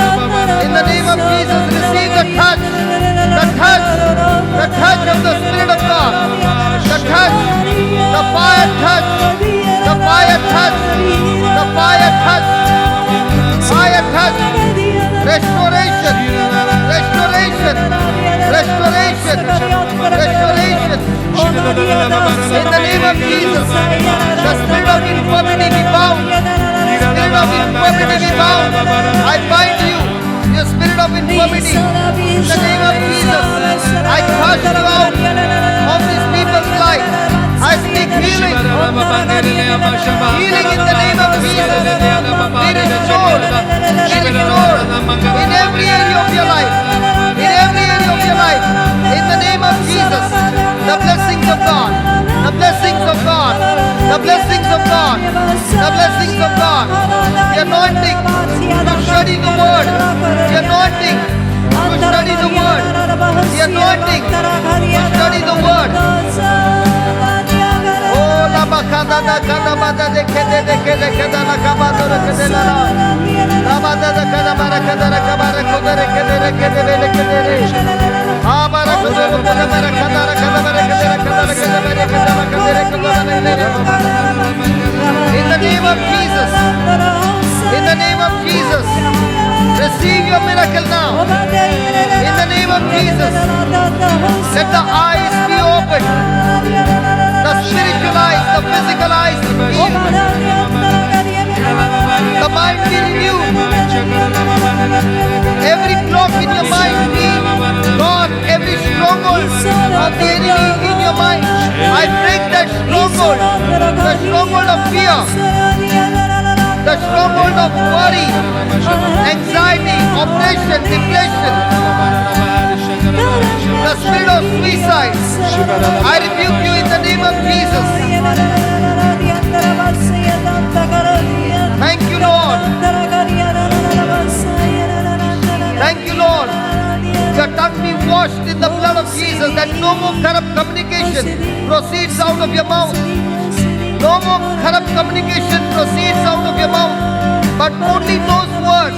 In the name of Jesus, receive the touch. The touch. The touch of the Spirit of God. The touch. The fire touch. The fire touch. The fire touch. Fire touch. Restoration. Restoration. Restoration. Restoration. In the name of Jesus, the spirit of infirmity be bound. Spirit of infirmity be bound. I bind you, you spirit of infirmity. In the name of Jesus, I cast you out of these people's life. I speak healing. Healing in the name of Jesus. Be restored. Be restored in every area of your life. In every area of your life. In the name of Jesus. The blessings of God. The blessings of God. The blessings of God. The blessings of God. The anointing to study the word. The anointing to study the word. The anointing to study the word. Oh, la bakada da kada bada de kede de kede keda la kabado de kede la la. La bada da kada bara kada ra kabara kodere kede de kede de kede de. Abara kodere kada bara kada ra kada bara kede ra kada ra kada bara kada ra kada ra kada ra. In the name of Jesus. In the name of Jesus. Receive your miracle now. In the name of Jesus. Let the eyes be opened. The spiritual eyes, the physical eyes be healed. The mind be renewed. Every block in your mind be gone. Every stronghold of the enemy in your mind, I break that stronghold. The stronghold of fear. The stronghold of worry, anxiety, oppression, depression. The spirit of suicide. I rebuke you in the name of Jesus. Thank you, Lord. Thank you, Lord. Your tongue be washed in the blood of Jesus, that no more corrupt communication proceeds out of your mouth. No more corrupt communication proceeds out of your mouth, but only those words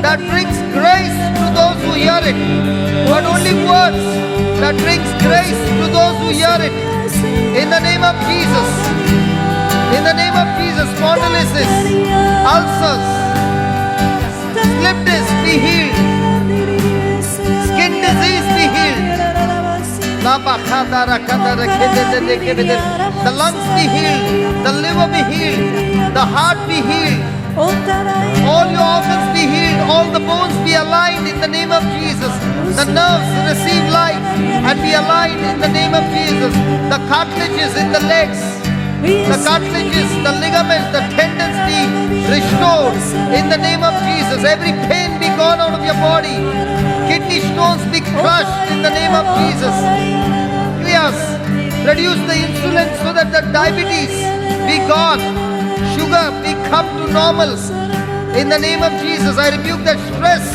that brings grace to those who hear it. But only words that brings grace to those who hear it. In the name of Jesus. In the name of Jesus, spondylosis, ulcers, slip disc be healed. Skin disease be healed. The lungs be healed, the liver be healed, the heart be healed, all your organs be healed, all the bones be aligned in the name of Jesus. The nerves receive life and be aligned in the name of Jesus. The cartilages in the legs, the cartilages, the ligaments, the tendons be restored in the name of Jesus. Every pain be gone out of your body. Kidney stones be crushed in the name of Jesus. Pancreas, produce the insulin so that the diabetes be gone. Sugar be come to normal. In the name of Jesus, I rebuke that stress.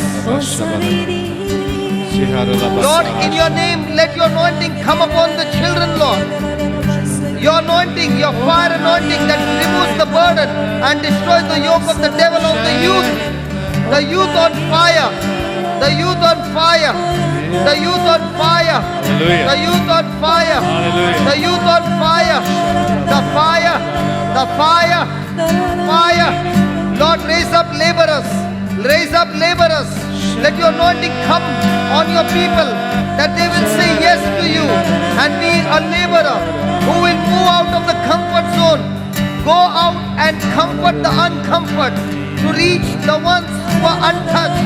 Lord, in your name, let your anointing come upon the children, Lord. Your anointing, your fire anointing that removes the burden and destroys the yoke of the devil on the youth. The youth on fire. The youth on fire. The youth on fire. Hallelujah. The youth on fire. Hallelujah. The youth on fire. The fire. The fire. Fire. Lord, raise up laborers. Raise up laborers. Let your anointing come on your people, that they will say yes to you and be a laborer who will move out of the comfort zone. Go out and comfort the uncomfort, to reach the ones who are untouched.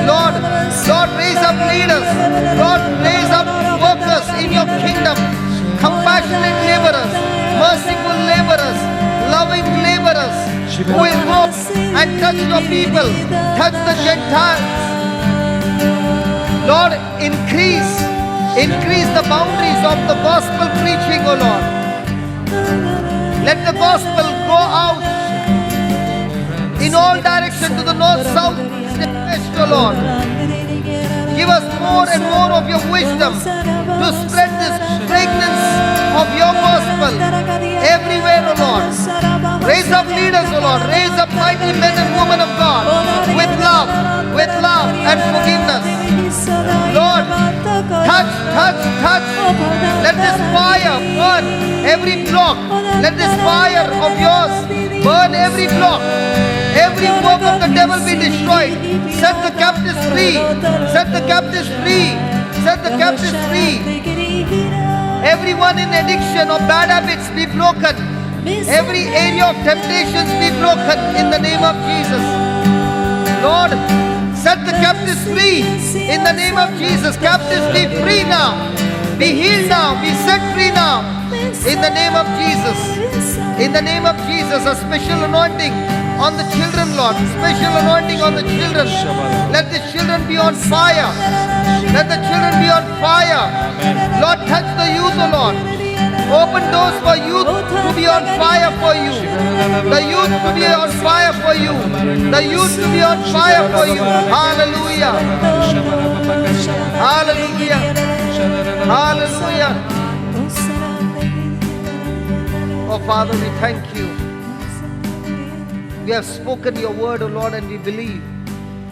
Lord, Lord, raise up leaders. Lord, raise up workers in your kingdom. Compassionate laborers, merciful laborers, loving laborers who will go and touch your people, touch the Gentiles. Lord, increase the boundaries of the gospel preaching, O Lord. Let the gospel go out in all directions, to the north, south, east, and west, O Lord. Give us more and more of your wisdom to spread this fragrance of your gospel everywhere, O Lord. Raise up leaders, O Lord. Raise up mighty men and women of God and forgiveness. Lord, touch, touch, touch. Let this fire burn every block. Let this fire of yours burn every block. Every work of the devil be destroyed. Set the captives free. Set the captives free. Set the captives free. Everyone in addiction or bad habits be broken. Every area of temptations be broken in the name of Jesus. Lord, set the captives free in the name of Jesus. Captives be free now. Be healed now. Be set free now. In the name of Jesus. In the name of Jesus, a special anointing on the children, Lord. Special anointing on the children. Let the children be on fire. Let the children be on fire. Lord, touch the youth, O Lord. Open doors for youth to be on fire for you. The youth to be on fire for you. The youth to be on fire for you. Hallelujah. Hallelujah. Hallelujah. Oh Father, we thank you. We have spoken your word, O Lord, and we believe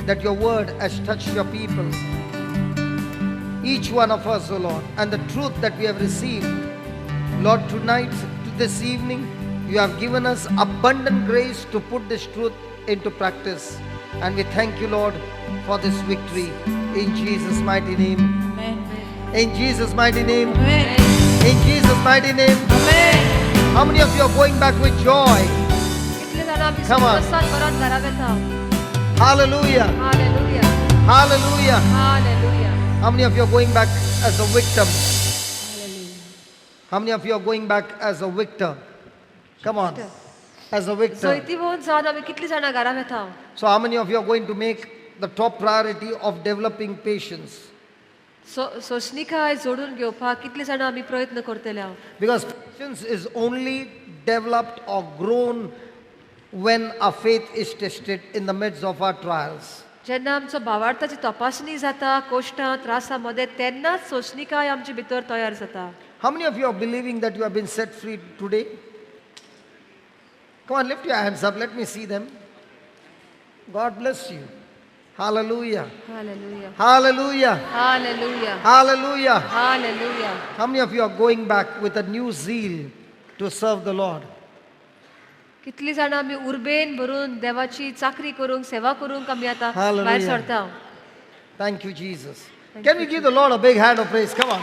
that your word has touched your people. Each one of us, O Lord, and the truth that we have received. Lord, tonight, to this evening, you have given us abundant grace to put this truth into practice. And we thank you, Lord, for this victory. In Jesus' mighty name. Amen. In Jesus' mighty name. Amen. In Jesus' mighty name. Amen. How many of you are going back with joy? कितले जाणां आमी Come on. संतोशान भरोन घरा वेता. Hallelujah. Hallelujah. Hallelujah. Hallelujah. How many of you are going back as a victim? How many of you are going back as a victor? Come on. As a victor. जैतिवंत जावन आमी कितली जाणां घरा वेता? So, how many of you are going to make the top priority of developing patience? सोंसणिकाय जोडून घेवपाक कितली जाणां आमी प्रयत्न करतले? Because patience is only developed or grown when our faith is tested in the midst of our trials. जेन्ना आमचो भावार्थाची तपासणी जाता कोश्टां त्रासां मदें, तेन्नाच सोंसणिकाय आमचे भितर तयार जाता. How many of you are believing that you have been set free today? Come on, lift your hands up. Let me see them. God bless you. Hallelujah. Hallelujah. Hallelujah. Hallelujah. Hallelujah. Hallelujah. How many of you are going back with a new zeal to serve the Lord? कितली जाणां आमी उर्बेन भरून देवाची चाकरी करूंक, सेवा करूंक आमी आतां Hallelujah. भायर सरता? Thank you, Jesus. Can we give the Lord a big hand of praise? Come on.